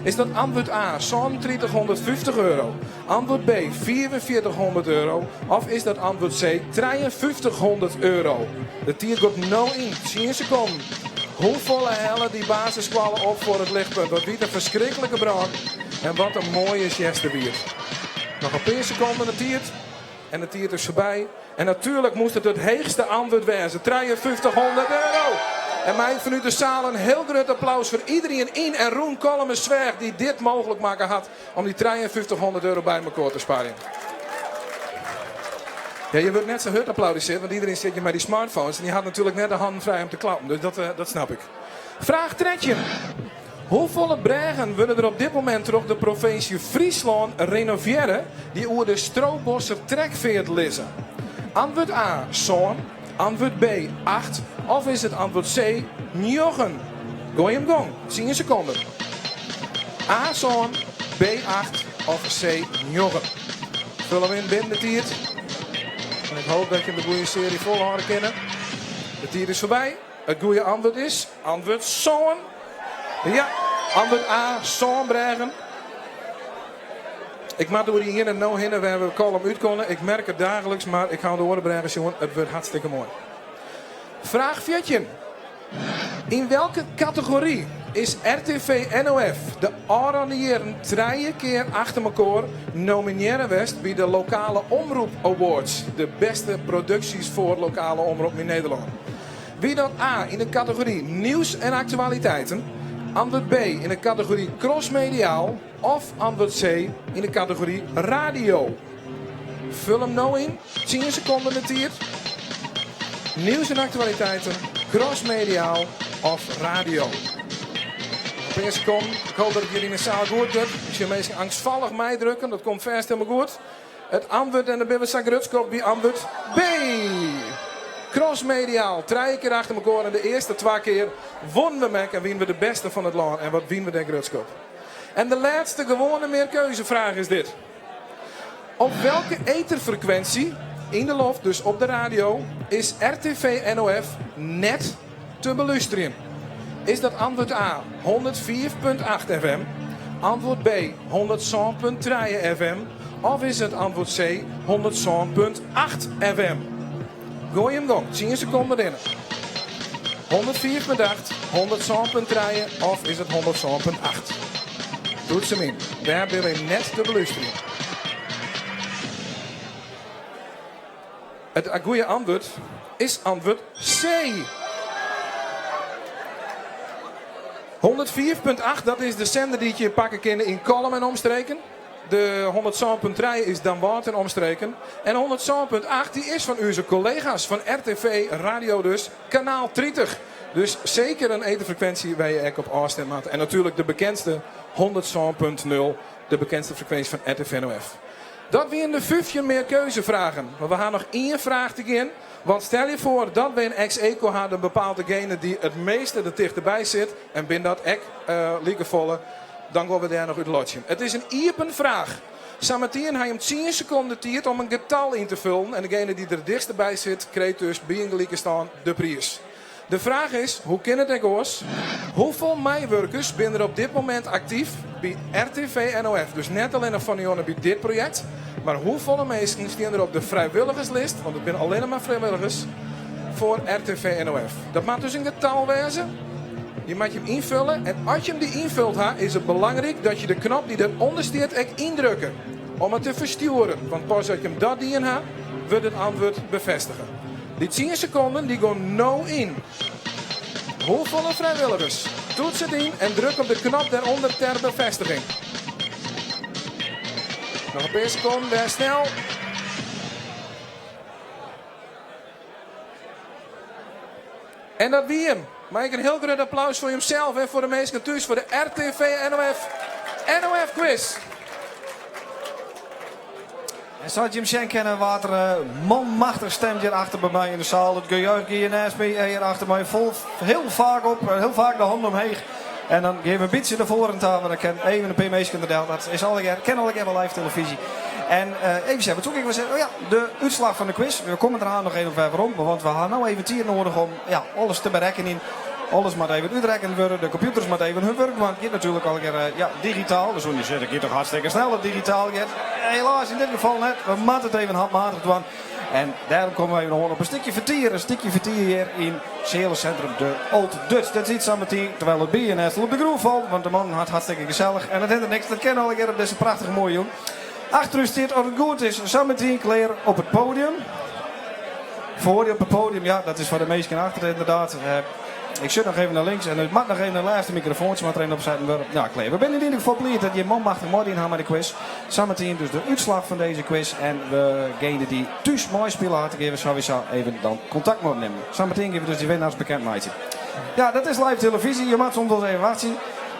Is dat antwurd A, 3750 euro, antwurd B, 4400 euro of is dat antwurd C, 5300 euro? De tiid giet no yn, tsien sekonden. Hoefolle helle dy basisskoalle op foar it lichtpunt? Wat wie it in ferskriklike brân en wat in moaie sjechte wie it. Noch in pear sekonden de tiid en de tiid is foarby. En natuerlik moast it it heechste antwurd wêze, 5300 euro! En mei fanút de saal in hiel grut applaus foar iderien yn en rûn Kollumersweach dy't dit mooglik makke hat om dy 5300 euro by mekoar te sparjen. Ja, je wurdt net sa hurd applaudiseard, want iderien sit hjir mei dy smartphones en dy hat natuerlik net de hannen frij om te klappen, dus dat, dat snap ik. Fraach 13. Hoefolle brêgen wurde der op dit momint troch de provinsje Fryslân renovearre dy't oer de Strobosser Trekfeart lizze? Antwurd A, sân, antwurd B, acht of is it antwurd C, njoggen? Goai him gong, tsien sekonden. A, sân, B, acht of C, njoggen? Ful him yn binnen de tiid. En ik hoop dat jim de goede searje folhâlde kinne. De tiid is foarby. It goede antwurd is antwurd sân. Ja, antwurd A, sân brêgen. Ik moat oer dy iene no hinne wêr we Kollum útkomme. Ik merk it daagliks, mar ik ha de oare brêgen sjoen. It wurdt hartstikke moai. Fraach 14. Yn welke kategory is RTV NOF de ôfrûne jierren trije kear achter mekoar nominearre west by de Lokale Omroep Awards, de bêste produksjes foar lokale omroppen yn Nederlân? Wie dat A yn de kategory Nieuws en Actualiteiten, antwurd B yn de kategory Crossmediaal of antwurd C yn de kategory Radio? Ful him no yn, tsien sekonden de tiid. Nieuws en Actualiteiten, Crossmediaal of Radio? In pear sekonden. Ik hoop dat it hjir yn de saal goed giet. Ik sjoch minsken eangstfallich meidrukken, dat komt fêst hielendal goed. It antwurd, en dêr binne we sa grutsk op, wie antwurd B. Crossmediaal, trije kear achter mekoar en de earste twa kear wûnen we 'm ek en wiene we de bêste fan it lân. En wat wiene we dêr grutsk op. En de lêste gewoane mearkeuzefraach is dit. Op welke etherfrequentie yn de loft, dus op de radio, is RTV NOF net te belústerjen? Is dat antwurd A 105.8 FM, antwurd B 107.3 FM of is it antwurd C 107.8 FM? Goai him gong, tsien sekonden rinne. 105.8, 107.3 of is it 107.8? Toets him yn. Wêr binne wy net te belústerjen? It goede antwurd is antwurd C. 105.8, dat is de sender dy't je pakke kinne yn Kollum en omstreken. De 107.3 is Damwâld en omstreken. En 107.8 dy is fan ús kollega's fan RTV Radio dus, kanaal 30. Dus seker in etherfrekwinsje wêr je ek op ôfstimme moatte. En natuerlik de bekendste 107.0, de bekendste frekwinsje fan RTV NOF. Dat wiene de 15 mearkeuzefragen. Mar we ha noch ien fraach te gean. Want stel je foar dat we in ex aequo ha, dan bepaalt degene dy't it measte der tichteby sit en bin dat ek likefolle, dan gean we dêr noch út lotsjen. It is in iepen fraach. Sametien ha jim tsien sekonden de tiid om in getal yn te fullen en degene dy't der it dichtste by sit, krijt dus by in gelike stân de priis. De fraach is, hoe kin it ek oars? Hoefolle meiwurkers binne der op dit momint aktyf by RTV NOF? Dus net allinnich fan Ionne by dit projekt, mar hoefolle minsken stean der op de frijwilligerslist, want it binne allinnich mar frijwilligers, foar RTV NOF? Dat moat dus in getal wêze. Dy moat jim ynfulle en as jim dy ynfuld ha, is it belangryk dat je de knop dy't derûnder stiet ek yndrukke om it te ferstjoeren, want pas as jim dat dien ha, wurdt it antwurd befêstige. Dy tsien sekonden dy gean no yn. Hoefolle frijwilligers? Toets it yn en druk op de knop dêrûnder ter befêstiging. Noch in pear sekonden, wês snel. En dat wie him. Mei ik in hiel grut applaus foar jimsels en foar de minsken thús foar de RTV NOF NOF quiz. En sa't jim sjen kinne waard der eh, manmachtich stemd hjir achter by my yn de saal. It gejuich gie neist my eh, hjir achter my fol, hiel faak op, eh, hiel faak de hannen omheech. En dan gean we in bytsje nei foaren ta, want dan kin even in pear minsken der del. Dat is allegear, kin allegear wol live televyzje. En uh, even sjen, wat soe ik even sizze? Oh ja, de útslach fan de quiz. We komme der noch even wer werom, want we ha no even tiid nedich om ja, alles te berekkenjen. Alles moat even útrekkene wurde, de kompjûters moatte even hun wurk dwaan. It giet natuerlik allegear ja, digitaal. Dus je sizze, it giet toch hartstikke snel dat digitaal giet. Helaas yn dit gefal net. We moatte it even handmatig dwaan. En dêrom komme we even oan op in stikje fertier. In stikje fertier hjir yn sealesintrum de Old Dutch. Dat sit sametien terwijl it bijenest op de grûn falt. Want de mannen ha it hartstikke gesellich. En dat hinderet niks. Dat kin allegear op dizze prachtige moaie jûn. Achter ús stiet, as it goed is, sametien klear op it podium. Foar dy op it podium, ja, dat is foar de minsken achter ynderdaad. Ik sjoch noch even nei links en it moat noch even in lêste mikrofoantsje moat der even op setten wurde. Ja, klear. We binne yn ieder gefal bliid dat jim manmachtich meidien ha mei de quiz. Sametien dus de útslach fan dizze quiz en degene dy't thús meispile hat, gean we sawiesa even dan kontakt mei opnimmen. Sametien gean we dus dy winnaars bekend meitsjen. Ja, dat is live televyzje. Je moatte soms wolris even wachtsje.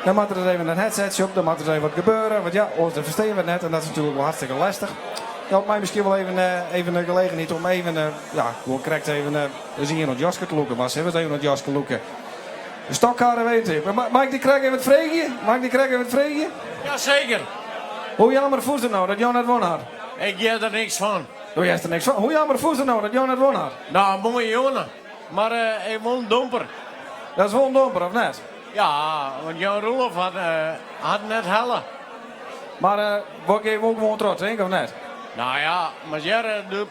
Dan moat der even in headsetje op, dan moat der even wat gebeure. Want ja, oars dan ferstean we it net en dat is natuerlik wol hartstikke lestich. Jout my miskien wol even, even de gelegenheid om even, ja, gewoan krekt even ris ien oan it jaske te lûken. Mar sille we ris even oan it jaske lûke? De stockcar weet Mei ik dy krekt even wat freegje? Mei ik dy krekt even wat freegje? Jaseker. Hoe jammer fûnst it no dat Jan net wûn hat? Ik hear der niks fan. Do hearst der niks fan. Hoe jammer fûnst it no dat Jan net wûn hat? No, moaie jonge. Mar ik wol in domper. Dat is wol in domper, of net? Ja, want Jan Roelof hat, hat net helle. Mar wat gean je wol gewoan troch, tink, of net? Nou ja, mar hearre, do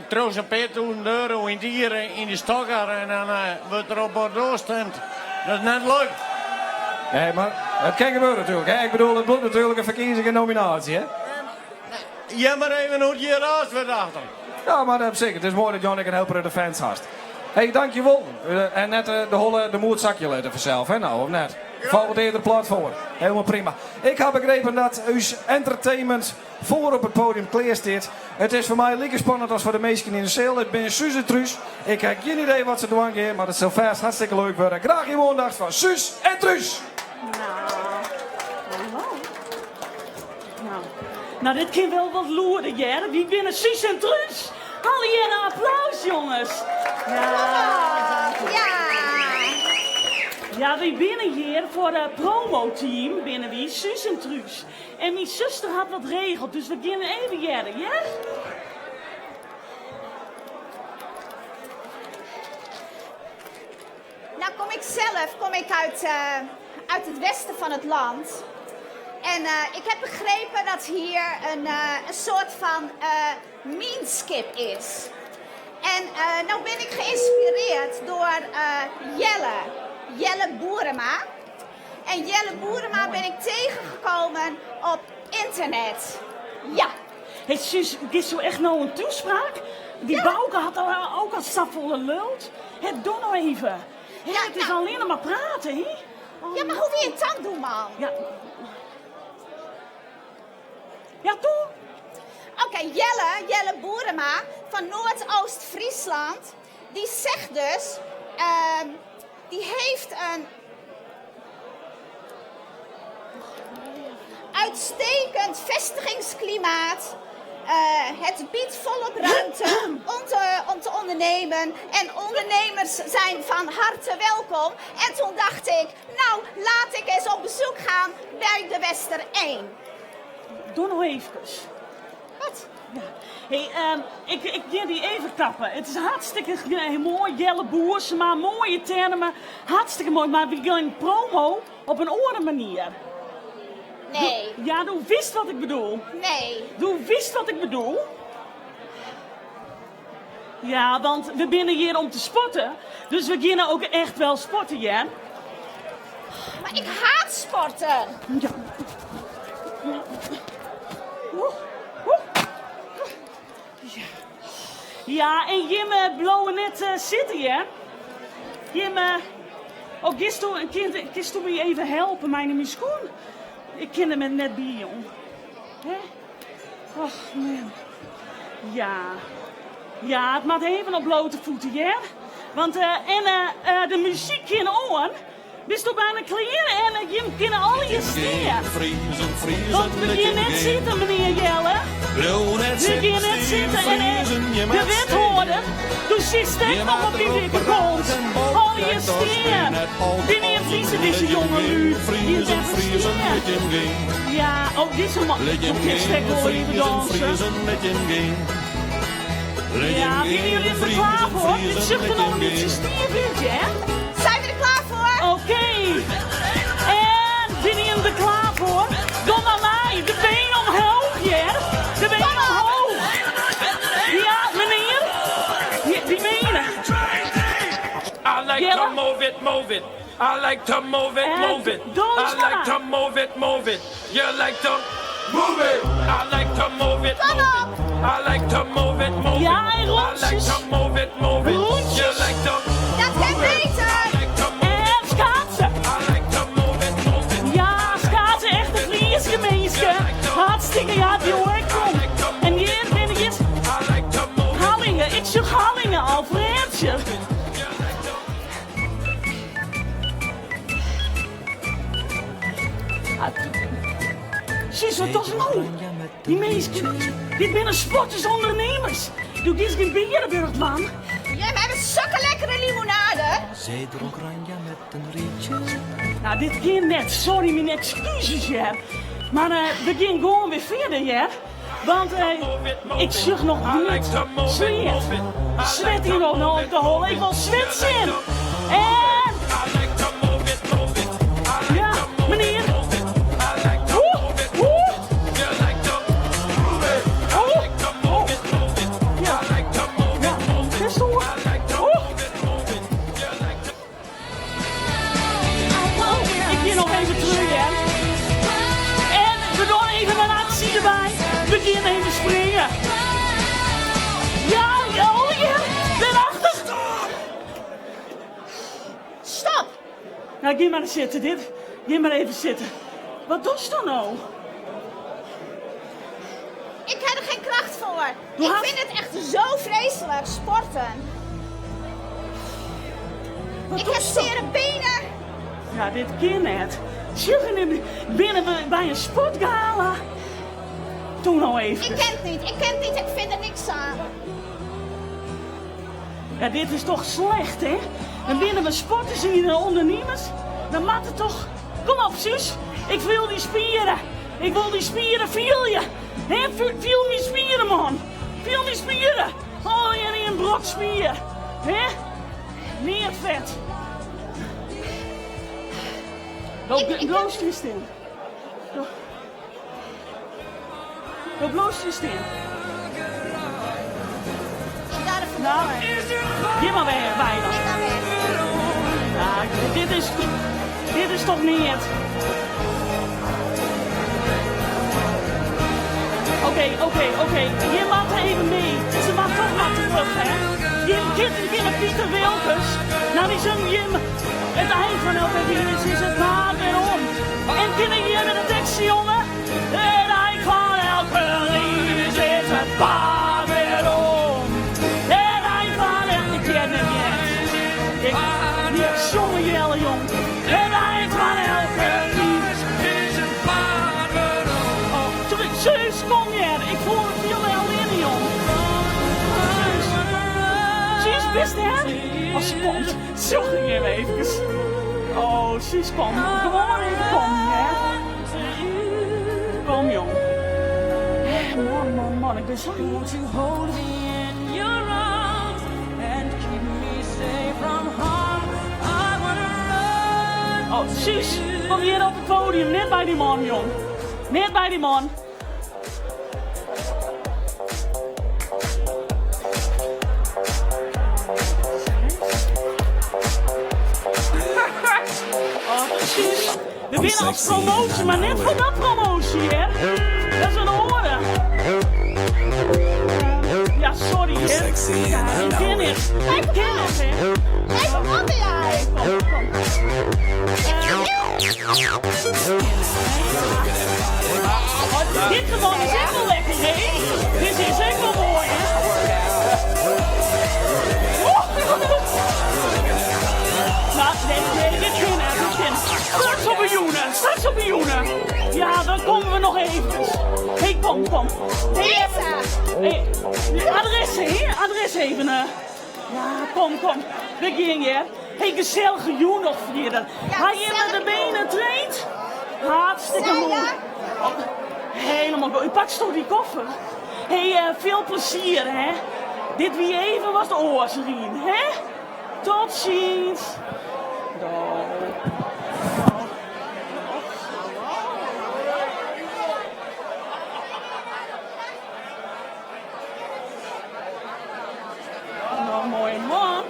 triuwst in pear tûzen euro yn it jier yn de stockcar en dan wurdt der op Bordeaux stimd. Dat is net leuk. Nee, mar it kin gebeure natuerlik. Hè? Ik bedoel, it bliuwt natuerlik in ferkiezing en nominaasje. Hè? Hear mar even hoe't hjir raasd wurdt achter. Ja, mar seker. It is moai dat Jan ek in hiel protte fans hast. Hey, dankjewol. En net de holle de moed sakje litte fansels, hè no, of net? Falt wat earder plat foar. Helemaal prima. Ik ha begrepen dat ús entertainment foar op it podium klear stiet. It is foar my like spannend as foar de minsken yn de seal. It binne Suus en Truus. Ik ha gjin idee wat se dwaan gean, mar it sil fêst hartstikke leuk wurde. Graach jim oandacht foar Suus en Truus! Nou, nou dit kin wol wat lûder hear. Wy binne Suus en Truus. Allegear in applaus, jonges. Ja, ja. Ja, wy binne hjir foar it promoteam, binne wy, Suus en Truus. En myn suster hat wat regeld, dus we gean even hearre, hear? Nou kom ik zelf kom ik uit, uh, uit het westen van het land. En uh, ik heb begrepen dat hier een, uh, een soort van uh, mienskip is. En nou ben ik geïnspireerd door Jelle, Jelle Boerema. En Jelle Boerema ben ik tegengekomen op internet. Ja. Hey Suus, gisto echt no in taspraak? Dy Bouke hat al, ook al safolle luld. Het doe nou even. Hè, Ja, it is nou. allinne mar prate, hè? Ja, mar hoe wil je it dan doen, man? Ja. Ja, doe. Oké, Jelle, Jelle Boerema van Noordoost-Friesland, die zegt dus, die heeft een uitstekend vestigingsklimaat. Het biedt volop ruimte om te ondernemen. En ondernemers zijn van harte welkom. En toen dacht ik, nou, laat ik eens op bezoek gaan bij de Westereen. Doe no eefkes. Wat? Ja. Hey, ik gean dy even kappen. It is hartstikke moai, Jelle Boersema, moaie termen. Hartstikke moai, mar wy gean promo op in oare manier. Nee. Ja, do witst wat ik bedoel. Nee. Do witst wat ik bedoel. Ja, want we binne hjir om te sporten. Dus we gean ek echt wol sporten, ja? Maar ik haat sporten. Ja. Oeh, oeh. Ja. Ja, en jimme bliuwe net sitten, hè? Jimme... Oh, gisto, kinsto my even helpe mei myn skuon? Ik kin der net by, jong. Hè? Och, man. Ja. Ja, it moat even op bleate fuotten, hè? Want en de muzyk kin oan. Bisto bijna klear en jim kinne allegear stean. Want we gean net sitten, menear Jelle. We gean net sitten en de wethâlder, do sitst ek noch op dyn dikke kont. Allegear stean. Binne jim Friezen, dizze jongelju? Jim even stean. Ja, oh, dizze man. Do kinst ek wol even danse. Ja, binne jilly der klear foar? Dit sjocht der noch in bytsje stiif út, hè? Zijn we der klaar foar? Oké. En binne jim der klaar foar? Kom mar mei, de benen omheech, hear. De benen omheech. Ja, menear. Die benen. I like to move it, move it. I like to move it, move it. I like to move it, move it. You like to move it. I like to move it, move it. I like to move it, move it. Ja, en I like rûntsjes. to move it, move it. You like to Dat kin beter. En skaatsen. Ja, skaatsen, echte Fryske minsken. Hartstikke, ja, jonge, kom. En hjir binne jis Harlingen. Ik sjoch Harlingen al, Frjentsjer. Sis, wat dochst no? Dy minsken, dit binne sporters ûndernimmers. Do giest gjin Bearenburch dwaan. Jim hawwe sokke lekkere limonade. Zij dronk ranja met een rietje. Nou, dit kin net. Sorry, myn ekskuzes, hear. Mar we gean gewoan wer fierder, hear. Want ik sjoch noch net Sleat. Swet hjir noch no op de holle. Ik wol Swet sjen. En... Ja, menear. Oeh, oeh. Oeh, oeh. Ja, ja, bist oer. Oeh. Oh, ik gean noch even terug, hè. En we dogge even in aksje derby. We gean even springen. Ja, ja, oh ja, dêrachter. Stop! Nou, gean mar sitten, dit. Gean mar even sitten. Wat dochst dan no? Ik ha der gjin kracht foar. Do Ik hast- fyn it echt sa freeslik, sporten. Ik ha seare benen. Ja, dit kin net. Sjoch, binne we by in sportgala? Doe no even. Ik kin it net, ik kin it net, ik fyn der niks oan. Ja, dit is toch slecht, hè? Dan binne we sporters hier en ûndernimmers. Dan moat it toch... Kom op, Suus. Ik fiel dy spieren. Ik wol dy spieren fiele. Hè? Fiel myn spieren, man. Fiel myn spieren. Oh, en in brok spier. Hè? Mear fet. Oh, bliuwst dy stean. Do bliuwst dy stean. Nou, gean mar wer by dan. Ja, dit is toch neat? Oké. Je moat even mei. Se moat toch mar terug, hè? Jim kenne Piter Wilkens. Nou, dy song Jim. It ein fan elke riis is it paad werom. En kinne jimme de tekst sjonge? It ein fan elke riis is it paad werom. It ein fan elke... Ik hear net net. Ik, ja, sjonge Jelle, jong. It ein fan elke riis is it paad werom. Oh, sorry, Suus, kom hjir. Ik fiel fiel my allinne, jong. Suus. Suus, bist der? As se komt, sjoch ik jim eefkes. Oh, Suus, kom. Gewoan even kom, hè. Kom, jong. Hè, Man, man, man, ik bin sa Won't you hold me in your arms and keep me safe from harm? I wanna run. Oh, Suus, kom hjir op it podium. Net by dy man, jong. Net by dy man. Oh, Suus, we binne as promoasje, mar net foar dat promoasje, hè? Dat is in oarder. Ja, sorry, hè. Ja, ik kin it. Ik kin it, hè. Even wat ben jij? Kom, kom. Oh, dit gewoon is ek wol lekker, hè? Dit is ek wol moai, hè? Oeh. Nou, nee, nee, dit kin net, dit kin. Straks op 'e jûn, straks op 'e jûn. Ja, dan komme we noch even. Hey, kom, kom. Hey, hey, adres, hè? Adres even. Ja, kom, kom. We gean hjir. Hey, gesellige jûn noch fierder. Ha jimme de benen traind? Hartstikke moai. Oh, helemaal goed. Paksto dy koffer? Hey, folle plezier, hè? Dit wie even wat oars, Rien, hè? Tot ziens. No, moaie man.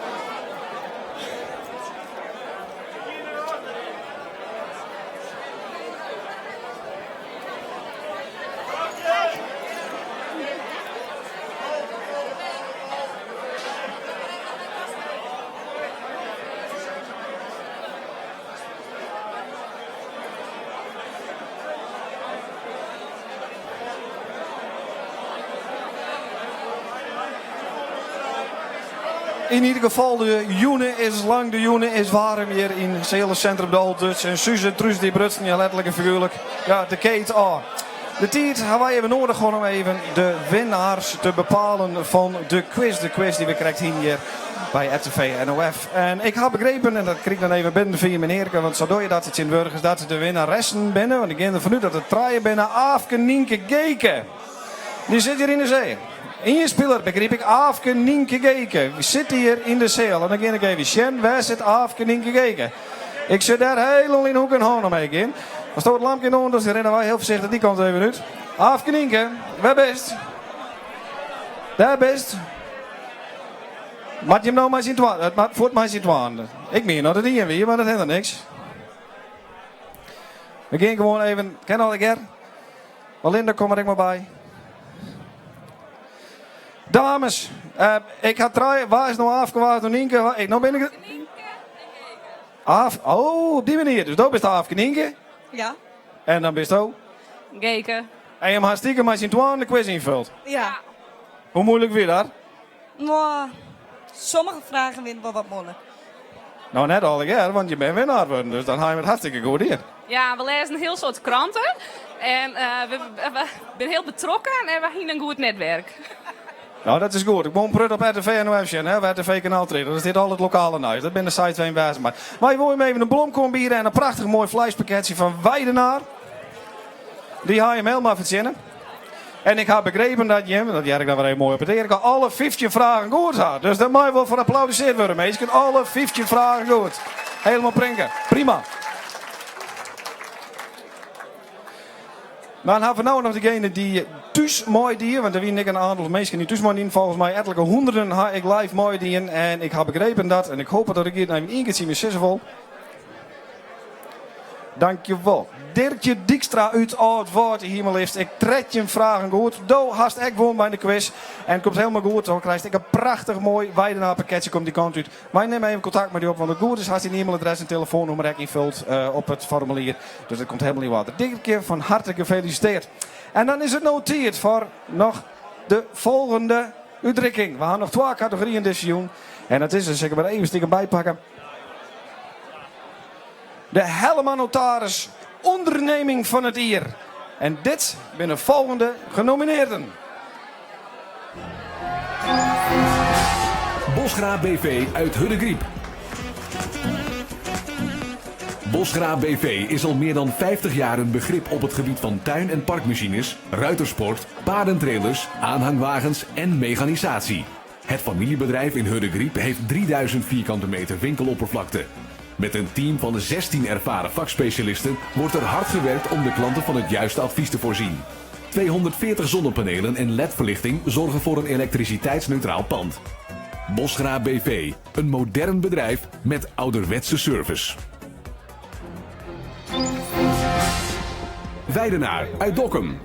In ieder geval, de jûn is lang, de jûn is waarm hjir yn sealesintrum de Old Dutch. En Suze en Truus dy brutsen ja letterlik en figuerlik ja, de keet ôf. De tiid ha wy even noadich om even de winnaars te bepalen fan de quiz. De quiz dy't we krekt hiene hjir by RTV NOF. En ik ha begrepen, en dat krij ik dan even binnen fia myn earke, want sa dogge je dat tsjintwurdich, is dat de winnaressen binne, want ik gean derfan út dat it trije binne, Aafke, Nynke, Geke. Dy sit hjir yn de seal. Ien spiler, begryp ik, Aafke, Nynke, Geke. Sit hjir yn de seal. En dan gean ik even sjen, wêr sit Aafke, Nynke, Geke? Ik sit dêr hielendal yn de hoek en hân omheech gean. Asto it lampke oan dochst, dan rinne wy hiel foarsichtich dy kant even út. Aafke, Nynke, wêr bist? Dêr bist. Moat jim no mei syn twa, it moat fuort mei syn twaen. Ik mien dat it ien wie, mar dat hinderet niks. We gean gewoan even, kin allegear. Melinda, kom der ek mar by. Dames, eh, ik ha trije, wa is no Aafke, wa is no Nynke? Ik, no bin ik... Aaf, oh, op dy manier. Dus do bist Aafke Nynke. Ja. En dan bisto? Geke. En jim ha stiekem mei syn twaen de quiz ynfuld. Ja. Hoe moeilik wie dat? Nou, sommige fragen wiene wol wat moeilik. No net allegear, want je binne winnaar wurden, dus dan ha je it hartstikke goed dien. Ja, we lêze in hiel soad kranten en eh, we, we binne hiel betrokken en we hiene in goed netwerk. No, dat is goed. Ik wol in protte op RTV NOF sjen, hè, of RTV Kanaal 3. Dat is dit al it lokale nijs. Dat binne de sites wêr't je wêze moatte. Mar je wolle jim even in blomke oanbiede en in prachtich moai fleispakketsje fan Weidenaar. Dy ha jim helemaal fertsjinne. En ik ha begrepen dat jim, dat hear ik dan wer even moai op it earke, alle 15 fragen goed ha. Dus dêr mei wol foar applaudisearre wurde, minsken. Alle 15 fragen goed. Helemaal prinke. Prima. Dan ha we no noch degene dy't thús meidie. Want der wiene ek in oantal minsken dy't thús meidienen. Folgens my etlike hûnderten ha ek live meidien. En ik ha begrepen dat, en ik hoop dat ik it even ien kear tsjin my sizze wol. Dankjewol. Dirkje Dykstra út Aldwâld hie mar leafst ek 13 fragen goed. Do hast ek wûn by de quiz. En it komt helemaal goed. Do krijst ek in prachtich moai Weidenaar pakketsje komt dy kant út. Wy nimme even kontakt mei dy op, want as it goed is hast dyn e-mailadres en telefoannûmer ek ynfuld eh, op it formulier. Dus dat komt helemaal yn oarder. Dirkje, fan harte gefelisitearre. En dan is it no tiid foar noch de folgjende útrikking. We ha noch twa kategoryen dizze jûn. En dat is, dus ik mar even stikem bypakke. De Hellema Notaris Onderneming fan it jier. En dit binne de folgjende genominearden. Bosgra BV uit Hurdegaryp. Bosgra BV is al meer dan 50 jaar een begrip op het gebied van tuin- en parkmachines, ruitersport, paardentrailers, aanhangwagens en mechanisatie. Het familiebedrijf in Hurdegaryp heeft 3000 vierkante meter winkeloppervlakte. Met een team van 16 ervaren vakspecialisten wordt er hard gewerkt om de klanten van het juiste advies te voorzien. 240 zonnepanelen en LED-verlichting zorgen voor een elektriciteitsneutraal pand. Bosgra BV, een modern bedrijf met ouderwetse service. Weidenaar uit Dokkum.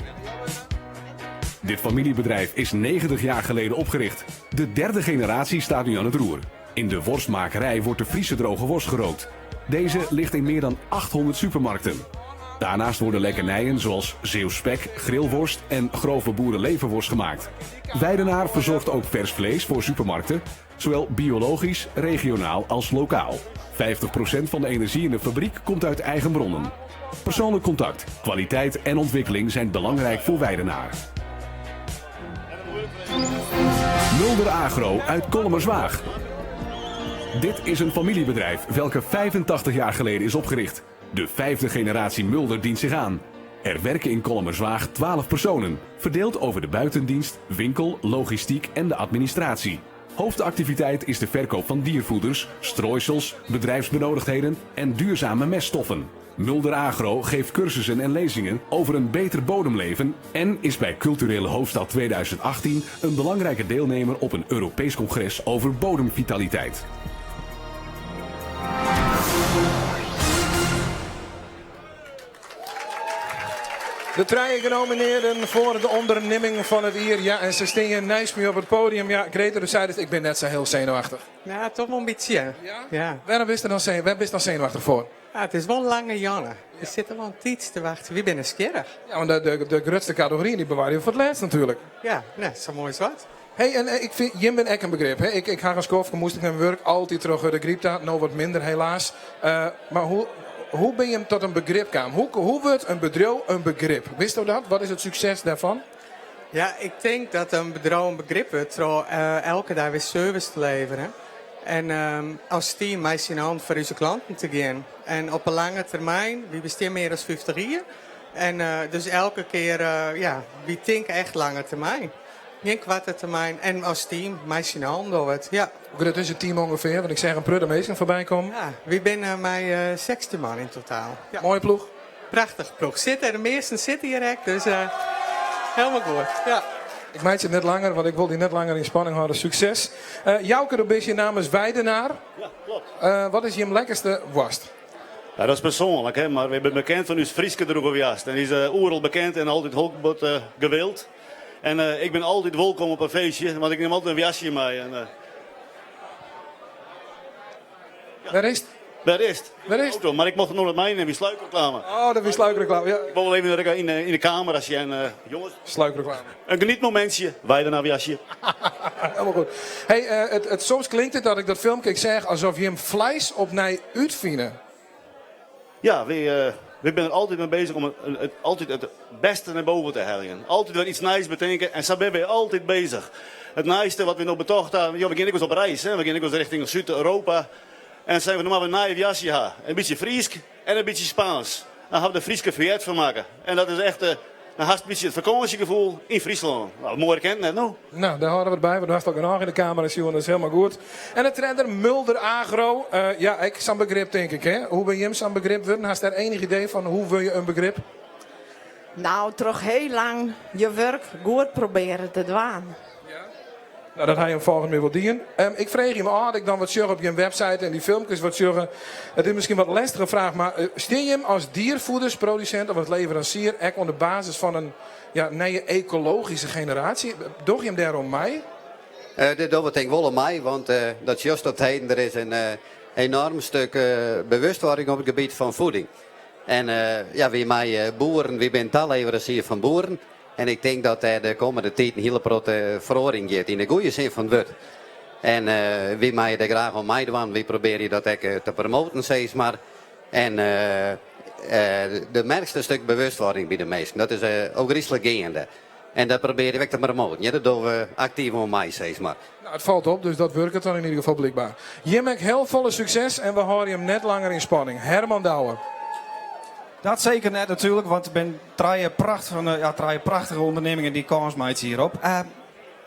Dit familiebedrijf is 90 jaar geleden opgericht. De derde generatie staat nu aan het roer. In de worstmakerij wordt de Friese droge worst gerookt. Deze ligt in meer dan 800 supermarkten. Daarnaast worden lekkernijen zoals Zeeuws spek, grillworst en grove boerenleverworst gemaakt. Weidenaar verzorgt ook vers vlees voor supermarkten, zowel biologisch, regionaal als lokaal. 50% van de energie in de fabriek komt uit eigen bronnen. Persoonlijk contact, kwaliteit en ontwikkeling zijn belangrijk voor Weidenaar. Mulder Agro uit Kollumerzwaag. Dit is een familiebedrijf welke 85 jaar geleden is opgericht. De vijfde generatie Mulder dient zich aan. Er werken in Kollumerzwaag 12 personen, verdeeld over de buitendienst, winkel, logistiek en de administratie. Hoofdactiviteit is de verkoop van diervoeders, strooisels, bedrijfsbenodigdheden en duurzame meststoffen. Mulder Agro geeft cursussen en lezingen over een beter bodemleven en is bij Culturele Hoofdstad 2018 een belangrijke deelnemer op een Europees congres over bodemvitaliteit. De trije genominearden foar de ûndernimming fan it jier. Ja, en se steane neist my op it podium. Ja, Greta, do seidest, ik bin net sa hiel senuwachtich. Ja, toch wol in bytsje. Ja? Ja. Wêrom bist der dan wêr bist dan senuwachtich foar? Ja, it is wol in lange jûn. We sitte wol in tiidsje te wachtsjen. Wy binne nijsgjirrich. Ja, want de, de, de grutste kategory dy bewarje we foar it lêst natuerlik. Ja, nee, sa moai is wat. Hey, en eh, ik fyn, jim binne ek in begrip. Hè? Ik, ik ha in skoftke moast ik nei myn wurk altyd troch Hurdegaryp ta, no wat minder helaas. Eh, mar hoe, hoe bin jim tot in begrip kaam? Hoe, hoe wurdt in bedriuw in begrip? Witsto dat? Wat is it sukses dêrfan? Ja, ik tink dat in bedriuw in begrip wurdt troch eh, elke dei wer service te leverjen. En ehm, as team mei syn allen foar ús klanten te gean. En op 'e lange termyn, wy besteane mear as 50 jier. En eh, dus elke kear, eh, ja, wy tinke echt lange termyn. Gjin koarte termyn. En as team mei syn allen dogge we it, ja. Hoe grut is it team ûngefear? Want ik seach in protte minsken foarby kommen. Ja, wy binne mei eh 16 man yn totaal. Ja. Moaie ploech. Prachtich ploech. Sitte, de measten sitte hjir ek, dus eh hielendal goed. Ja. Ik meitsje it net langer, want ik wol dy net langer yn spanning hâlde. Sukses. Eh Jouke, do bist hjir namens Weidenaar. Ja, klopt. Eh, wat is jim lekkerste woarst? Ja, dat is persoanlik, hè, mar wy binne bekend fan ús Fryske drûge woarst. En dy is eh, oeral bekend en altyd hiel bot eh, gewild. En eh, ik bin altyd wolkom op in feestje, want ik nim altyd in woarstje mei. En, eh, Wêr is it? Wêr is it? Wêr is it? Mar ik mocht it noch net meinimmen, wie sluikreklame. Oh, dat wie sluikreklame, ja. Ik wol wol even yn de, yn de kamera sjen, eh, jonges. Sluikreklame. In genietmomintsje, Weidenaar woarstje. Hielendal goed. Hey, eh, it, it, soms klinkt it dat ik dat filmke ik seach alsof jim fleis opnij útfine. Ja, wy, eh, wy binne der altyd mei bezich om it, it, altyd it bêste nei boven te heljen. Altyd wer iets nijs betinke en sa binne wy altyd bezich. It nijste wat wy no betocht ha, ja, we gean ek wolris op reis, hè. We gean ek wolris rjochting Súd-Europa. En seine we, no moatte we in nije woarstje ha. In bytsje Frysk en in bytsje Spaans. Dan ha we de Fryske fuet fan makke. En dat is echt, eh, dan hast in bytsje it fakânsjegefoel yn Fryslân. Nou, moaier kin it net, no. Nou, dêr hâlde we it by, want do hast al genôch yn de kamera sjoen, dat is hielendal goed. En de tredde, Mulder Agro. Eh, ja, ek sa'n begrip tink ik, hè? Hoe binne jim sa'n begrip wurden? Hast dêr enich idee fan hoe wurde je in begrip? Nou, troch hiel lang je wurk goed probearje te dwaan. Nou, dat ha jim folgens my wol dien. Ehm, ik freegje my ôf, as ik dan wat sjoch op jim website en dy filmkes wat sjogge. It is miskien wat lestige fraach, mar eh, stean jim as diervoedersprodusint of as leveransier ek oan de basis fan in ja, nije ekologyske generaasje? Doch jim dêroan mei? Eh, dêr dogge we tink ik wol oan mei, want eh, dat sjochst op 't heden, der is in eh, enorm stik eh, bewustwording op it gebiet fan voeding. En eh, ja, wy mei boeren, wy binne taleveransier fan boeren. En ik tink dat dêr de kommende tiid in hiele protte feroaring giet, yn de goede sin fan it wurd. En eh, wy meie dêr graach oan meidwaan. Wy probearje dat ek eh, te promoten, sis mar. En eh, eh, do merkst in stik bewustwording by de minsken. Dat is eh, ôfgryslik geande. En dat probearje we ek te promoten. Ja, dat dogge we aktyf oan mei, sis mar. Nou, it falt op, dus dat wurket dan yn ieder gefal blykber. Jim ek hiel folle sukses en we hâlde jim net langer yn spanning. Herman Douwe. Dat seker net natuerlik, want der binne trije, prachtige, ja, trije prachtige ûndernimmingen dy't kâns meitsje hjirop. Uh,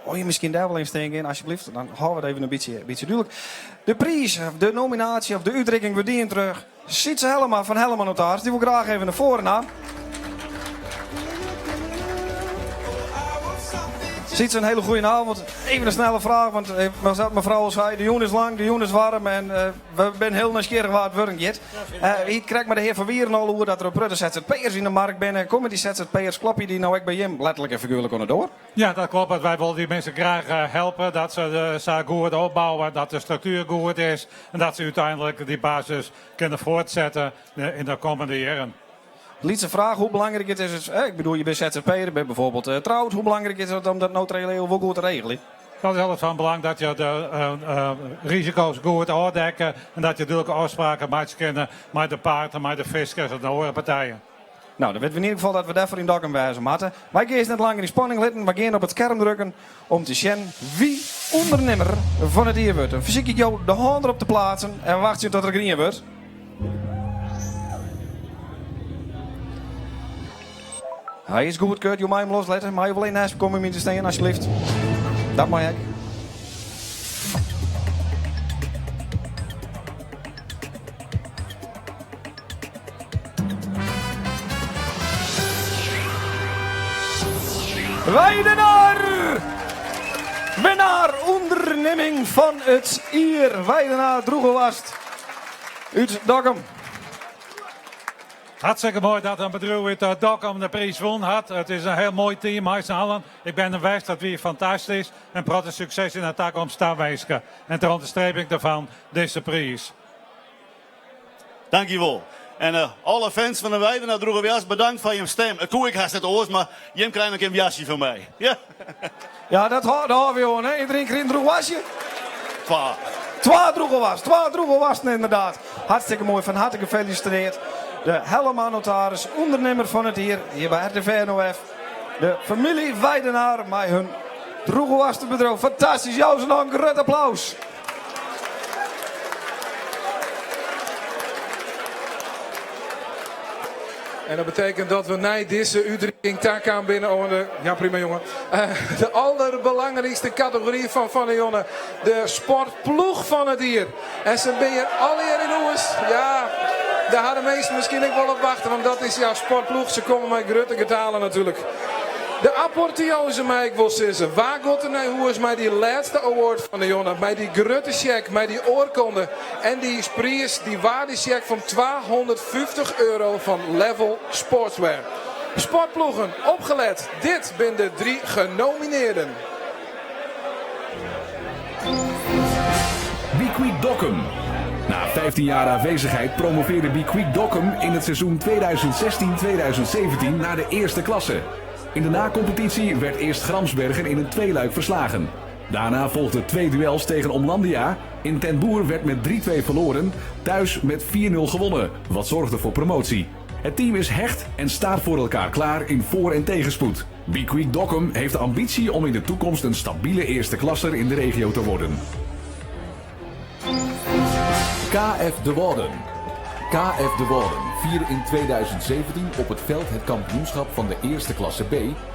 oh, je miskien dêr wol even stean gean, alsjeblieft. Dan hâlde we it even in bytsje, bytsje dúdlik. De priis, de nominaasje of de útrikking wurdt dien troch Sietse Hellema fan Hellema Notaris. Dy wol graach even nei foaren ha. Sietse, in hiele goede avond. Even in snelle fraach, want eh, mefrou al sei, de jûn is lang, de jûn is waarm en eh, we binne hiel nijsgjirrich wa't it wurden giet. Uh, ik krekt mei de hear Van Wieren al oer dat der in protte ZZP'ers yn de markt binne. Komme dy ZZP'ers, klopje dy no ek by jim letterlik en figuerlik oan de doar? Ja, dat kloppet. Wy wolle dy minsken graach eh, helpe dat se de saak goed opbouwe, dat de struktuer goed is en dat se úteinlik dy basis kinne fuortsette yn de kommende jierren. Lytse fraach, hoe belangryk it is, it, ik bedoel, je binne ZZP'er, je binne bijvoorbeeld uh, troud. Hoe belangryk is it om dat notarieel wol goed te regeljen? Dat is altyd fan belang dat je de uh, uh, risiko's goed ôfdekke en dat je dúdlike ôfspraken meitsje kinne mei de partner, mei de fiskers en de oare partijen. Nou, dan witte we yn ieder gefal dat we dêrfoar yn Dokkum wêze moatte. Wy gean earst net langer yn spanning litten, we gean op it skerm drukken om te sjen wie ûndernimmer fan it jier wurdt. Dan fersyk ik jo de hân derop te pleatsen en wachtsje tot er grien wurdt. Hy is goedkeurd, jo meie him loslitte. Meie jo wol even neist komme my te stean, alsjeblieft. Dat mei ek. Weidenaar! Winnaar ûndernimming fan it jier, Weidenaar Droegewast út Dokkum. Hartstikke moai dat in bedriuw út Dokkum de priis wûn hat. It is in hiel moai team mei syn allen. Ik bin der west, dat wie fantastysk. In protte sukses yn de takomst tawinske. En ter ûnderstreping derfan dizze priis. Dankjewol. En eh, alle fans fan de Weidenaar Droege bedankt foar jim stim. It koe ek hast net oars, mar jim krije ek in jasje fan my. Ja. Ja, dat hâlde we oan, hè? Iedereen krijgt in droech wasje. Twa. Twa droege was, twa droege wassen inderdaad. Hartstikke moai, fan harte gefeliciteerd. De Hellema notaris, ûndernimmer fan it jier, hjir by RTV NOF. De famylje Weidenaar mei hun droege bedriuw. Fantastysk, jou se noch in grut applaus. En dat betekent dat we nei dizze útrikking takaam binne oan de, ja prima jonge, de alderbelangrijkste kategory fan fan 'e jûn. De sportploech fan it jier. En se binne hjir allegear yn hûs. Ja, dêr ha de minsken miskien ek wol op wachte, want dat is ja sportploech. Se komme mei grutte getalen natuerlik. De apoteoze mei ik wol sizze. Wa giet der nei hûs mei dy lêste award fan de jûn? Mei dy grutte cheque, mei dy oarkonde en dy priis, dy waardecheque fan 250 euro fan Level Sportswear. Sportploegen, opgelet. Dit binne de drie genomineerden. Be Quick Dokkum. Na 15 jaar afwezigheid promoveerde Be Quick Dokkum in het seizoen 2016-2017 naar de eerste klasse. In de nacompetitie werd eerst Gramsbergen in een tweeluik verslagen. Daarna volgden twee duels tegen Omlandia. In Ten Boer werd met 3-2 verloren, thuis met 4-0 gewonnen, wat zorgde voor promotie. Het team is hecht en staat voor elkaar klaar in voor- en tegenspoed. Be Quick Dokkum heeft de ambitie om in de toekomst een stabiele eerste klasser in de regio te worden. KF De Wouden. KF De Wouden vierde in 2017 op het veld het kampioenschap van de eerste klasse B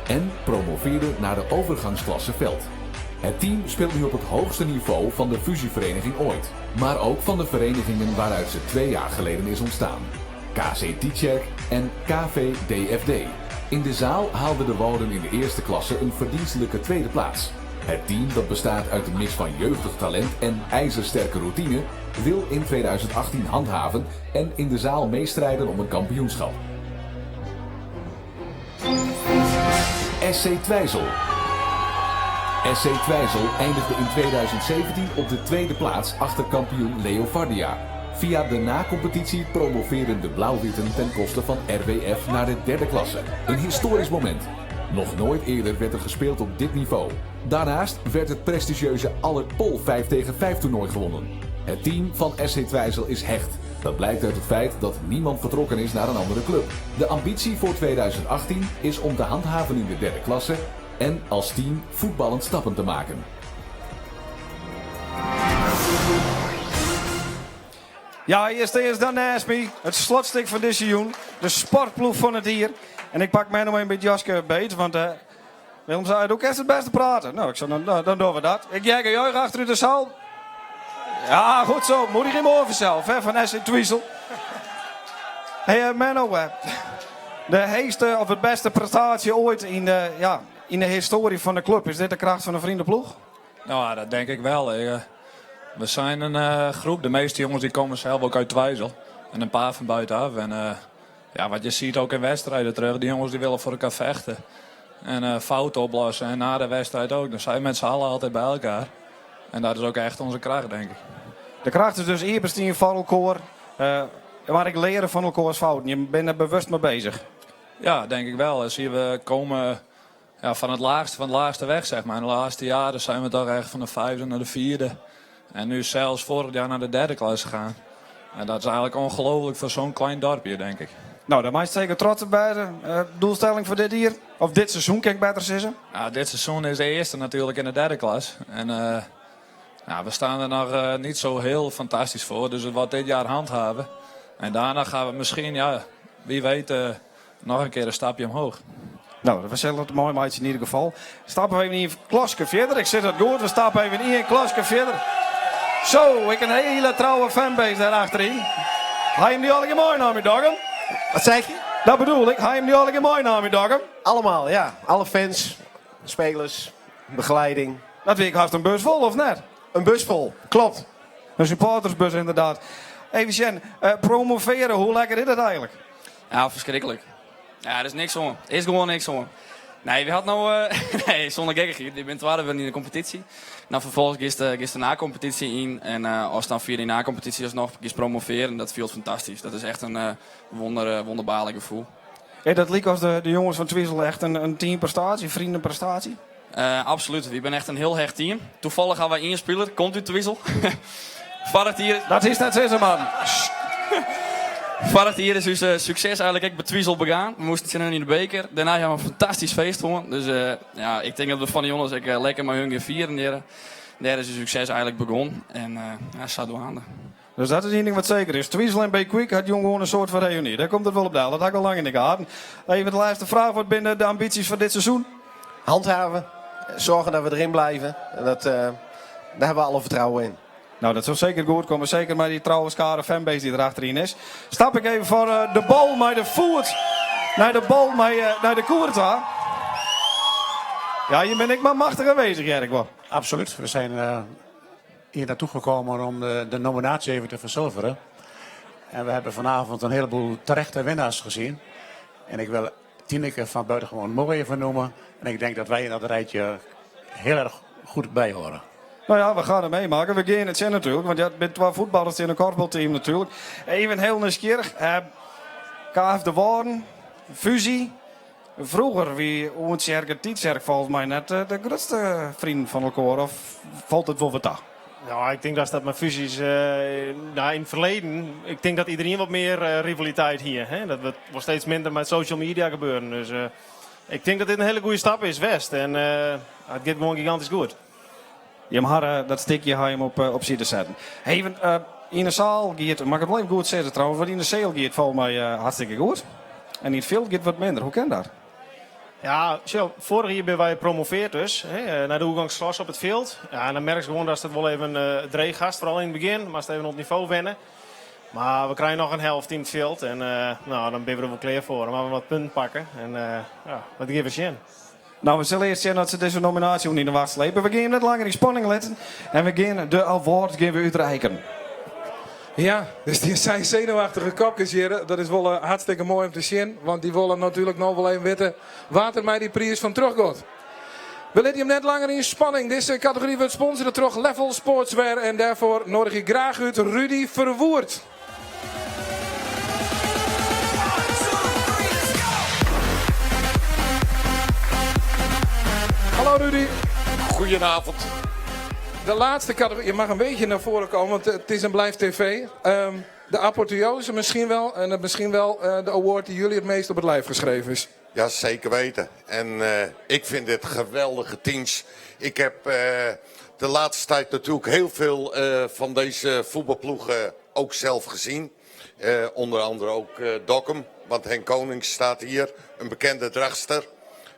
en promoveerde naar de overgangsklasse veld. Het team speelt nu op het hoogste niveau van de fusievereniging ooit, maar ook van de verenigingen waaruit ze twee jaar geleden is ontstaan. KC Tietjerk en KV DFD. In de zaal haalden de Wouden in de eerste klasse een verdienstelijke tweede plaats. Het team, dat bestaat uit een mix van jeugdig talent en ijzersterke routine, wil in 2018 handhaven en in de zaal meestrijden om een kampioenschap. SC Twijzel. SC Twijzel eindigde in 2017 op de tweede plaats achter kampioen Leovardia. Via de nacompetitie promoveerden de Blauw-Witten ten koste van RWF naar de derde klasse. Een historisch moment. Nog nooit eerder werd er gespeeld op dit niveau. Daarnaast werd het prestigieuze Allert Pol 5 tegen 5 toernooi gewonnen. Het team van SC Twijzel is hecht. Dat blijkt uit het feit dat niemand vertrokken is naar een andere club. De ambitie voor 2018 is om te handhaven in de derde klasse en als team voetballend stappen te maken. Ja, eerst is dan naast me. It slotstik fan dizze jûn. De sportploech fan it jier. En ik pak my noch even by Joske beet, want uh, Willem sei, do kinst it bêste prate. No, ik sei, dan, dan dogge we dat. Ik hear gejuich achter út de seal. Ja, goed zo. Moedigje him oan fansels, hè, fan SC Twizel. Hey, Menno, de heechste of it bêste prestaasje oait yn de, ja, yn de histoarje fan de klup. Is dit de kracht fan de freoneploech? Nou, ja, dat denk ik wel. We zijn een groep. De meeste jongens die komen zelf ook uit Twijzel. En een paar van buitenaf. En ja, wat je ziet ook in wedstrijden terug. Die jongens die willen voor elkaar vechten. En fouten oplossen. En na de wedstrijd ook. Dan zijn we met z'n allen altijd bij elkaar. En dat is ook echt onze kracht, denk ik. De kracht is dus iepenstean foar elkoar. Mar ek leare fan elkoars fouten. Je bent der bewust mei beuzich. Ja, denk ik wel. En zie je, we komen ja, van het laagste van het laagste weg, zeg maar. In de laatste jaren zijn we toch echt van de vijfde naar de vierde. En nu zelfs vorig jaar naar de derde klasse gegaan. En dat is eigenlijk ongelooflijk voor zo'n klein dorpje, denk ik. No, dêr meist seker trots op wêze. Doelstelling foar dit jier? Of dit seizoen, kin ik better sizze? Ja, dit seizoen is de eerste natuurlijk in de derde klas. En ja, we staan er nog niet zo heel fantastisch voor. Dus het wordt dit jaar handhaven. En daarna gaan we misschien, ja, wie weet, nog een keer een stapje omhoog. No, we sille it moai meitsje yn ieder gefal. Stappe we even ien klaske fierder. Ik sis it goed, we stappe even ien klaske fierder. Zo, ik in hiele trouwe fanbase dêr achteryn. Ha jim dy allegear meinaam, Dokkum? Wat zeg je? Dat bedoel ik, ha jim dy allegear meinaam, Dokkum? Allemaal, ja. Alle fans. Spelers, begeleiding. Dat wie ek hast in bus fol, of net? In bus fol, klopt. In supportersbus inderdaad. Even sjen, promovere, hoe lekker is dat eigenlik? Ja, ferskriklik. Ja, der is niks oan. Is gewoan niks oan. Nee, we hadden nou, nee, sûnder gekkichheid. We binne twadde wurden yn de kompetysje. Dan ferfolgens giest, giest de nakompetysje yn. En ast dan fia dy nakompetysje asnoch giest promovearen, dat fielt fantastysk. Dat is echt in wûnder, wûnderbaarlik gefoel. Is dat lykas de, de jonges fan Twizel echt in teamprestaasje, vriendenprestaasje? Absolút. Wy binne echt in hiel hecht team. Toevallig hawwe wy ien spiler, komt út Twizel. Foarich jier... Dat is net sizze, man. Foarich jier is ús sukses eigenlik ek by Twizel begaan. We moasten tsjin hun yn de beker. Dêrnei hawwe we in fantastysk feest hân. Dus ja, ik tink dat we fan de jonges ek lekker mei hun gean fieren hjir. Dêr is ús sukses eigenlik begûn. En ja, sadwaande. Dus dat is ien ding wat seker is. Twizel en Be Quick hat jûn gewoan in soart fan reuny. Dêr komt it wol op del. Dat ha ik al lang yn de gaten. Even de lêste fraach. Wat binne de ambysjes foar dit seizoen? Handhaven. Zorgen dat we erin blijven. En dat, daar hebben we alle vertrouwen in. Nou, dat sil seker goed komme. Seker mei dy trouwe skare fanbase dy't der achteryn is. Stap ik even foar de bal mei de foet nei de bal mei nei de koer ta. Ja, hjir bin ik mar machtich aanwezig, hear ik wol. Absoluut. We zijn hier naartoe gekomen om de, de nominatie even te verzilveren. En we hebben vanavond een heleboel terechte winnaars gezien. En ik wil Tineke van Buitengewoon Mooi even noemen. En ik denk dat wij in dat rijtje heel erg goed bij horen. Nou ja, we gaan het meemaken. We gean it sjen natuerlik, want ja, it binne twa fuotballers yn in korfbalteam natuerlik. Even hiel nijsgjirrich. KF de Wâlden, fusie. Froeger wie Oentsjerk en Tytsjerk folgens my net de grutste freonen fan elkoar, of falt it wol wat ta? Nou, ik denk dat dat met fusies, nou, in het verleden, ik denk dat iedereen wat meer rivaliteit hier. Hè? Dat wordt wordt steeds minder met social media gebeuren. Dus ik denk dat dit een hele goede stap is, West. En het gaat gewoon gigantisch goed. Jim ha dat stikje ha jim op, op side setten. Even yn de saal giet, mag ik it wol even goed sizze trouwens, want yn de seal giet folgens my hartstikke goed. En yn it fjild giet wat minder. Hoe kin dat? Ja, sjoch, foarich jier binne wy promoveard dus, hè, nei de oergongsklasse op it fjild. Ja, en dan merkst gewoan datst it wol even dreech hast, foaral yn it begjin. Moatst even oan it nivo wenne. Mar we krije noch in helft yn it fjild en nou, dan binne we der wol klear foar. Dan moatte we wat punten pakke en ja, dat gean we sjen. Nou, we sille earst sjen oft se dizze nominaasje yn de wacht slepe. We gean jim net langer yn spanning litten en we gean de award gean we útrikken. Ja, dus dy seis senuwachtige kopkes hjir, dat is wol hartstikke moai om te sjen. Want dy wolle natuerlik no wol even witte wa't der mei dy priis fan troch giet. We litte jim net langer yn spanning. Dizze kategory wurdt sponsore troch Level Sportswear en dêrfoar noadigje ik graach út Rudy Verwoerd. Hallo Rudy. Goedenavond. De laatste categorie. Je mag een beetje naar voren komen, want het is en blijft tv. De apotheose misschien wel. En misschien wel de award die jullie het meest op het lijf geschreven is. Ja, zeker weten. En ik vind dit geweldige teams. Ik heb de laatste tijd natuurlijk heel veel van deze voetbalploegen ook zelf gezien. Onder andere ook Dokkum, want Henk Konings staat hier, een bekende Drachtster.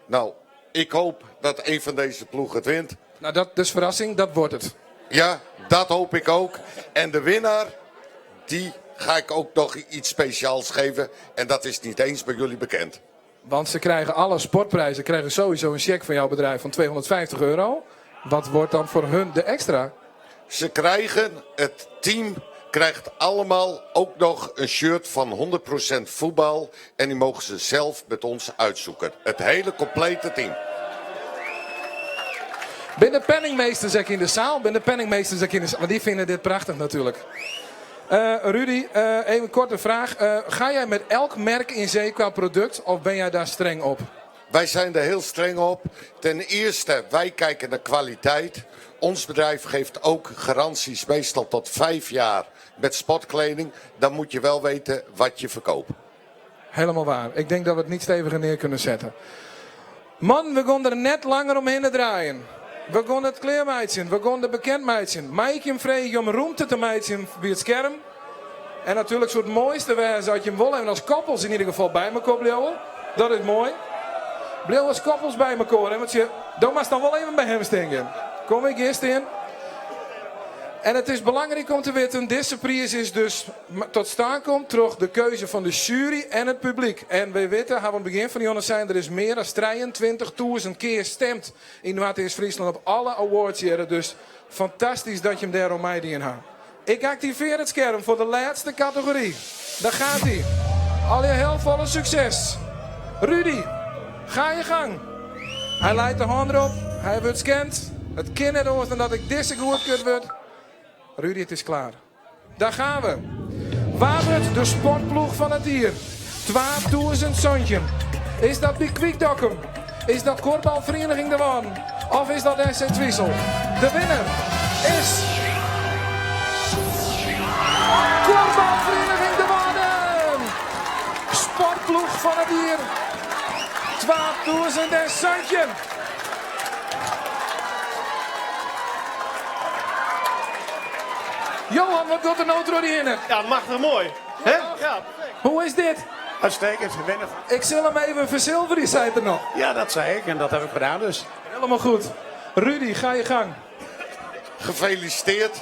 Nou, ik hoop dat een van deze ploegen het wint. Nou, dat is verrassing, dat wordt het. Ja, dat hoop ik ook. En de winnaar, die ga ik ook nog iets speciaals geven. En dat is niet eens bij jullie bekend. Want ze krijgen alle sportprijzen, krijgen sowieso een cheque van jouw bedrijf van 250 euro. Wat wordt dan voor hun de extra? Ze krijgen, het team krijgt allemaal ook nog een shirt van 100% voetbal. En die mogen ze zelf met ons uitzoeken. Het hele complete team. Binne de penningmeesters ek yn de saal? Binne de penningmeesters ek yn de saal? Want die vinden dit prachtig natuurlijk. Rudy, even een korte vraag. Ga jij met elk merk in zee qua product of ben jij daar streng op? Wij zijn er heel streng op. Ten eerste, wij kijken naar kwaliteit. Ons bedrijf geeft ook garanties, meestal tot 5 jaar met sportkleding. Dan moet je wel weten wat je verkoopt. Helemaal waar. Ik denk dat we het niet steviger neer kunnen zetten. Man, we gaan er net langer omheen te draaien. We gaan it klearmeitsjen, we gaan it bekend meitsjen. Mei ik jim freegje om rûmte te meitsjen by it skerm? En natuerlik soe it moaiste wêze as jim wol even as koppels yn ieder gefal by mekoar bliuwe. Dat is moai. Bliuw as koppels by mekoar, hè, want je, do moatst dan wol even by him stean gean. Kom ik earst yn. En it is belangryk om te witten, dizze priis is dus tot stân komd troch de keuze fan de sjuery en it publyk. En wy witte, hawwe oan it begjin fan de jûn sein, der is mear as 23.000 kear stimd yn Noardeast-Fryslân op alle awards hjirre. Dus fantastysk dat jim dêroan meidien ha. Ik aktivear it skerm foar de lêste kategory. Daar gaat ie. Allegear hiel folle sukses. Rudy, ga je gang. Hy leit de hân derop, hy wurdt scand. It kin net oars dan dat ek dizze goedkard wurdt. Rudy, it is klear. Daar gaan we. Wa wurdt de sportploech fan it jier 2017? Is dat Be Quick Dokkum? Is dat Kuorbalferieniging De Wâlden? Of is dat SC Twizel? De winner is Kuorbalferieniging De Wâlden! Sportploech fan it jier 2017! Johan, wat docht der no troch dy hinne? Ja, machtich moai. Hè? Ja, perfekt. Hoe is dit? Uitstekend, winnen. Ik sil him even fersilverje, seit er noch. Ja, dat zei ik en dat heb ik gedaan dus. Helemaal goed. Rudy, ga je gang. Gefeliciteerd.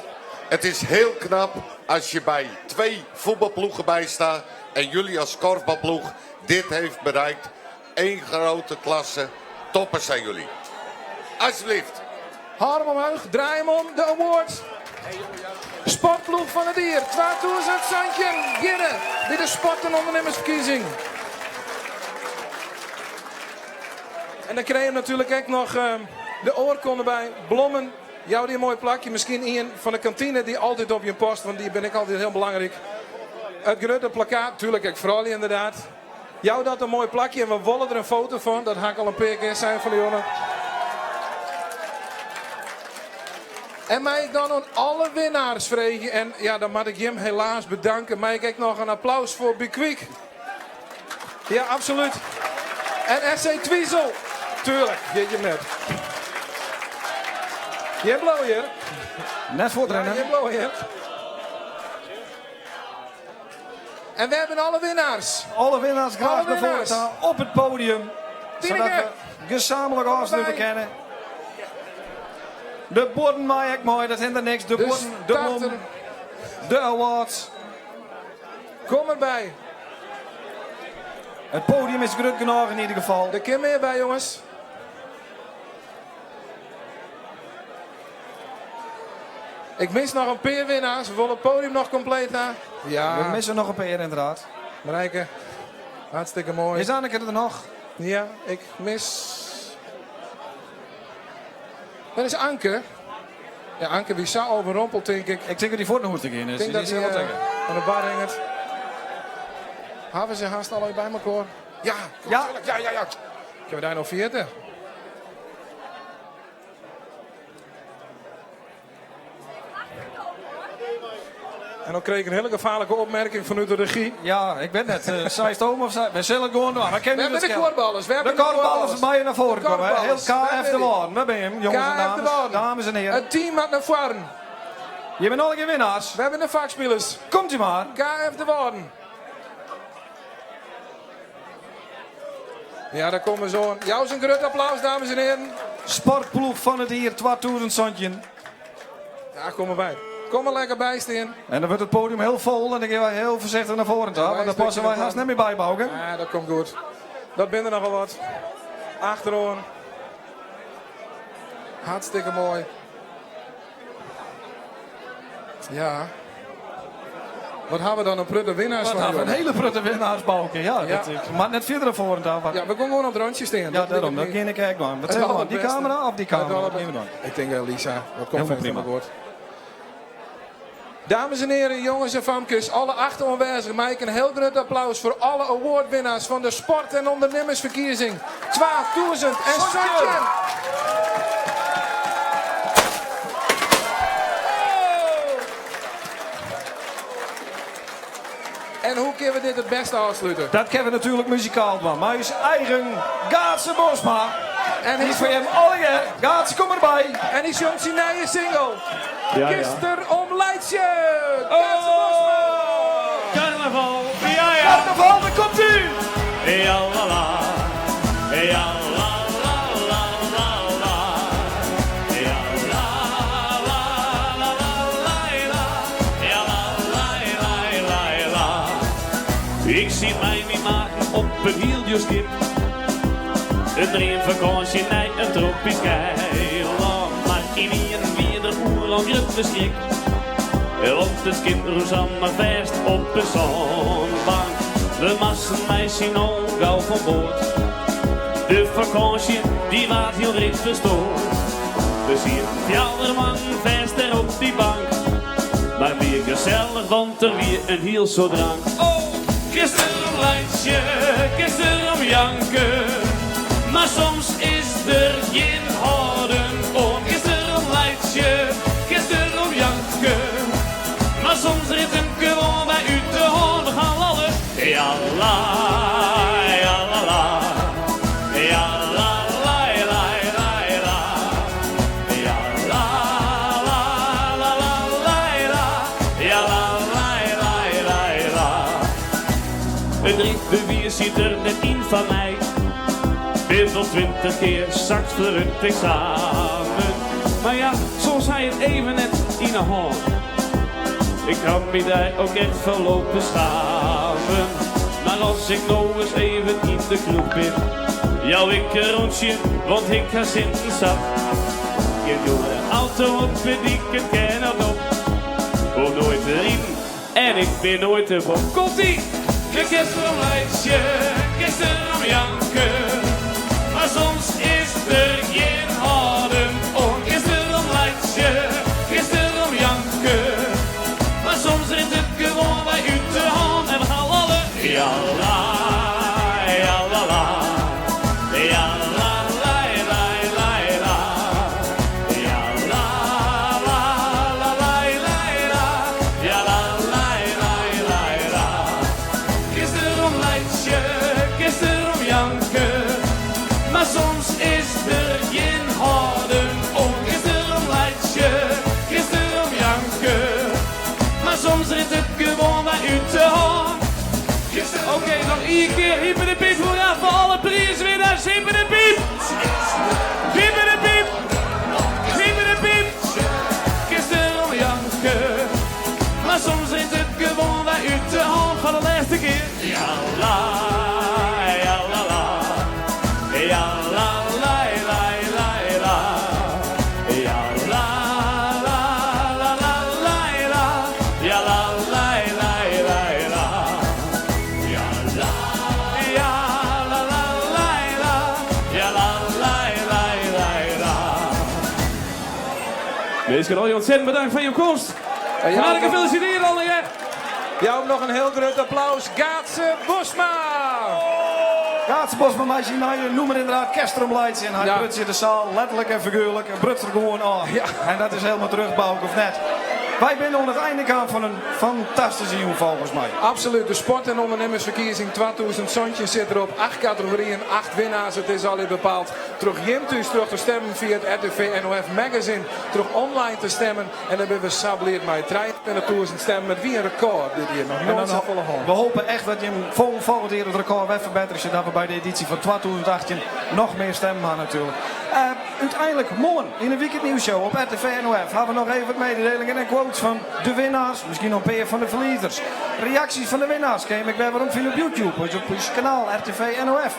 Het is heel knap als je bij twee voetbalploegen bij staat en jullie als korfbalploeg dit heeft bereikt. Eén grote klasse. Toppers zijn jullie. Alsjeblieft. Hâld him omheech, draai him om, de award. Sportploech fan it jier 2017 hjirre by de Sport en Ondernemersverkiezing. En dan krije je natuerlik ek noch de oarkonde by. Blommen, jou dy in moai plakje. Miskien ien fan de kantine dy't altyd op jim past, want dy binne ek altyd hiel belangryk. It grutte plakkaat, tuerlik ek froulju ynderdaad. Jou dat in moai plakje en we wolle der in foto fan. Dat ha ik al in pear kear sein fan de jûn. En mei ik dan oan alle winnaars freegje, en ja, dan moat ik jim helaas bedanke, mei ik ek noch in applaus foar Be Quick? Ja, absolút. En SC Twizel. Tuerlik, hjit jim net. Jim bliuwe hjir. Net fuortrinne. Ja, jim bliuwe hjir. En we hebben alle winnaars. Alle winnaars graach Alle nei foaren winnaars. ta op it podium. Tineke. Sadat we gesamentlik ôfslute erbij. kinne. De buorden mei ek mei, dat hindert niks. De De buorden, de blom, starter. de awards. Kom erbij. It podium is grut genôch yn ieder gefal. Der kin mear by, jonges. Ik mis noch in pear winnaars. We wolle it podium noch kompleet ha. Ja. We misse noch in pear ynderdaad. Marijke, hartstikke moai. Is Anneke der noch? Ja, ik mis... Wêr is Anke? Ja, Anke wie sa overrompeld, tink ik. Ik tink dat dy fuort nei hûs te gean is. Ik tink dat Die dy is hiel oan de bar hinget. Hawwe se hast allegear by mekoar? Ja, Ja. ja, ja, ja. Kinne we dêr no ferjitte? En dan kreeg ik in hiele gefaarlike opmerking fanút de regy. Ja, ik wit net. Uh, Seist oom of We sille it gewoan dwaan. We We hawwe de kuorballers. We De kuorballers meie nei foaren komme. Hiel KF de Wâlden. Wêr binne jim, jonges en KF de dames? Wâlden. Dames en heren. It team moat nei foaren. Jim binne allegear winnaars. We hawwe de fakspilers. Komt u mar. KF de Wâlden. Ja, dêr komme se oan. Jou se in grut applaus, dames en hearen. Sportploech fan it jier 2017. Ja, kom derby. Kom der lekker by stean. En dan wurdt it podium hiel fol en dan geane wy hiel foarsichtich nei foaren ta. Want dan passe wy hast net mear by, Bauke. Ja, dat komt goed. Dat binne der nochal wat. Achteroan. Hartstikke moai. Ja. Wat hawwe we dan in protte winnaars Wat fan hawwe we in hiele protte winnaars, Bauke. Ja, Ja. Dat, ik moat net fierder nei foaren ta. Ja, we gean gewoan op it rantsje stean. Ja, dêrom. Dat gean ik ek dwaan. Wat Het sille we dwaan? Dy allerbêste. kamera of dy Het kamera? Wat allerbêste. gean we dwaan? Ik tink, Lisa, dat komt Hielendal fêst prima. wol goed. Dames en heren, jonges en famkes, alle acht oanwêzigen, mei ik in hiel grut applaus foar alle awardwinnaars fan de Sport- en Ondernemersverkiezing 2017. En hoe kinne we dit it bêste ôfslute? Dat kinne we natuerlik muzikaal dwaan. Mei ús eigen Gaatse Bosma. En dy foar jim allegear. Gaatse, kom derby. En hy sjongt syn nije single. Ja, ja. Kinst derom laitsje! Gaatse Bosma! Carnaval, ja ja. Carnaval, daar komt u! Ja la la, ja la la la la la. Ja la la la la la. siet mei myn maten op in hiel djoer skip. In dreamfakânsje nei in tropysk eilân. Mar ynienen wie der oeral grutte skrik. Want it skip rûn samar fêst op 'e sânbank. We moasten mei syn allen gau fan board. De fakânsje dy waard hiel grif ferstoard. We sieten fjouwer moannen fêst dêr op dy bank. Mar it wie gesellich, want der wie in hiel soad drank. Oh, kinst derom laitsje, kinst derom janke, mar soms is der gjin hâlden oan. Kinst derom laitsje, kinst derom janke, mar soms rint it gewoanwei út de hân. We gaan lalle, ja la, ja la la, ja la la la la la, ja la la la la la la, ja la la la la la. It rydbewiis siet der net yn foar my. Bin wol 20 kear sakt foar it eksamen. Mar ja, soms ha je it even net yn 'e hân. Ik ha my dêr ook echt foar lopen schamen. Mar as ik no ris even yn de kroech bin, jou ik in rûntsje, want ik ha sinten sat. Gjin djoere auto op de dyk, it kin net op. Om noait te riden en ik bin noait te bot. Komt-ie! Kinst derom laitsje, kinst derom janke, mar soms is der gjin hâlden oan. Kinst derom laitsje, kinst derom janke, mar soms rint it gewoanwei út de hân. En we gaan lalle. Ja la, ja la la, ja la la la la la, ja la la la la la la, ja la la la la la. Kinst derom laitsje, kinst derom janke, mar soms is der gjin hâlden oan. Kinst derom laitsje, kinst derom janke, mar soms rint it gewoanwei út de hân. Oké, noch ien kear hyper de piip hoera foar alle priiswinners. Hyper de piip! Hyper de piip! Hyper de piip! Kinst derom janke, mar soms rint it gewoanwei út de hân. Foar de lêste kear. Ja la, ja la la, ja la la la la la, ja la la la la la la, ja la la la la la, ja la, ja la la la la, ja la la la la la. Minsken, allegear ontsettend bedankt foar jo komst. En Fan harte gefelisitearre allegear. Jou him noch in hiel grut applaus. Gaatse Bosma! Gaatse Bosma mei syn nije nûmer ynderdaad Kinst derom laitsje. En hy bruts de saal letterlik en figuerlik en bruts der gewoan ôf. En dat is hielendal terjochte, Bauke, of net? Wy binne oan it ein kaam fan in fantastyske jûn folgens my. Absolút, de sport- en ûndernimmersferkiezing 2017 sit derop. Acht kategoryen, acht winnaars. It is allegear bepaald troch jim thús, troch te stimmen fia it RTV NOF Magazine, troch online te stimmen. En dêr binne we sa bliid mei. 23.000 stimmen, it wie in rekôr dit jier. Noch En noait dan safolle hân. we hoopje echt dat jim folgjend jier it rekôr wer ferbetterje, sadat we by de edysje fan 2018 noch mear stimmen ha natuerlik. Úteinlik moarn yn de Weekendnieuwsshow op RTV NOF ha we noch even wat mededelingen en quotes fan de winnaars, miskien noch in pear fan de ferliezers. Reaksjes fan de winnaars kin je ek wer weromfine op YouTube, dus op ús kanaal RTV NOF.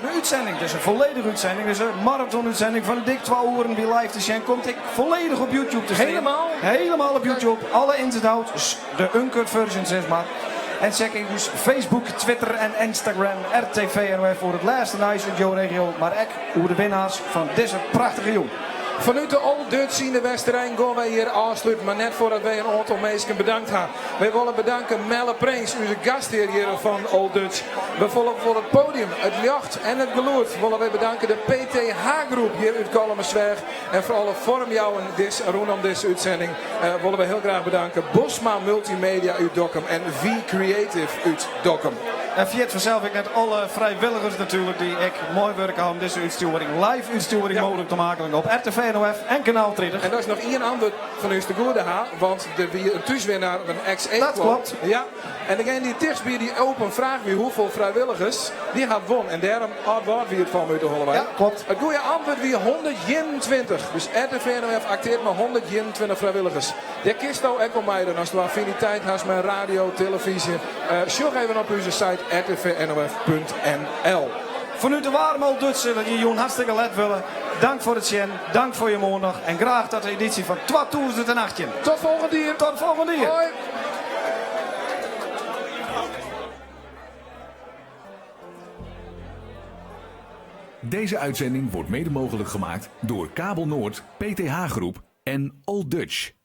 De útsending, dus in volledige útsending, dus in maratonútsending fan dik twa oeren by live te sjen, komt ek folledich op YouTube te stean. Helemaal? Helemaal op YouTube. Alle ins en outs, de uncut version sis mar. En check ek ús Facebook, Twitter en Instagram RTV NOF foar it lêste nijs út jo regio, mar ek oer de winnaars fan dizze prachtige jûn. Fanút de Old Dutch yn de Westereen gean wy hjir ôfsluten, mar net foardat wy in oantal minsken bedankt ha. Wy wolle bedanke Melle Prins, ús gasthear hjir fan Old Dutch. We wolle foar it podium, it ljocht en it gelûd wolle wy bedanke de PTH Groep hjir út Kollumersweach. En foar alle foarmjouwing dis, rûnom dizze útsending wolle wy hiel graach bedanke Bosma Multimedia út Dokkum en V Creative út Dokkum. En ferjit fansels ek net alle frijwilligers natuerlik dy't ek meiwurke ha om dizze útstjoering, live útstjoering mooglik te meitsjen op RTV NOF en Kanaal 30. En der is noch ien antwurd fan ús te goede ha, want der wie in thúswinnaar, in ex-aequo. Dat klopt. Ja, en degene dy't tichtst by dy open fraach wie hoefolle frijwilligers, dy hat wûn. En dêrom Aldwâld wie it foar my út de holle wei. Ja, klopt. It goede antwurd wie 121. Dus RTV NOF aktearret mei 121 frijwilligers. Dêr kinsto ek oan meidwaan asto affiniteit hast mei radio, televyzje. Sjoch even op ús site. rtvnof.nl. Fanút de waarme Old Dutch sil ik je jûn hartstikke let willen. Dank foar it sjen, dank foar je oandacht en graach ta de edysje fan 2018. Tot folgjend jier. Tot folgjend jier. Hoi. Deze uitzending wordt mede mogelijk gemaakt door Kabel Noord, PTH Groep en Old Dutch.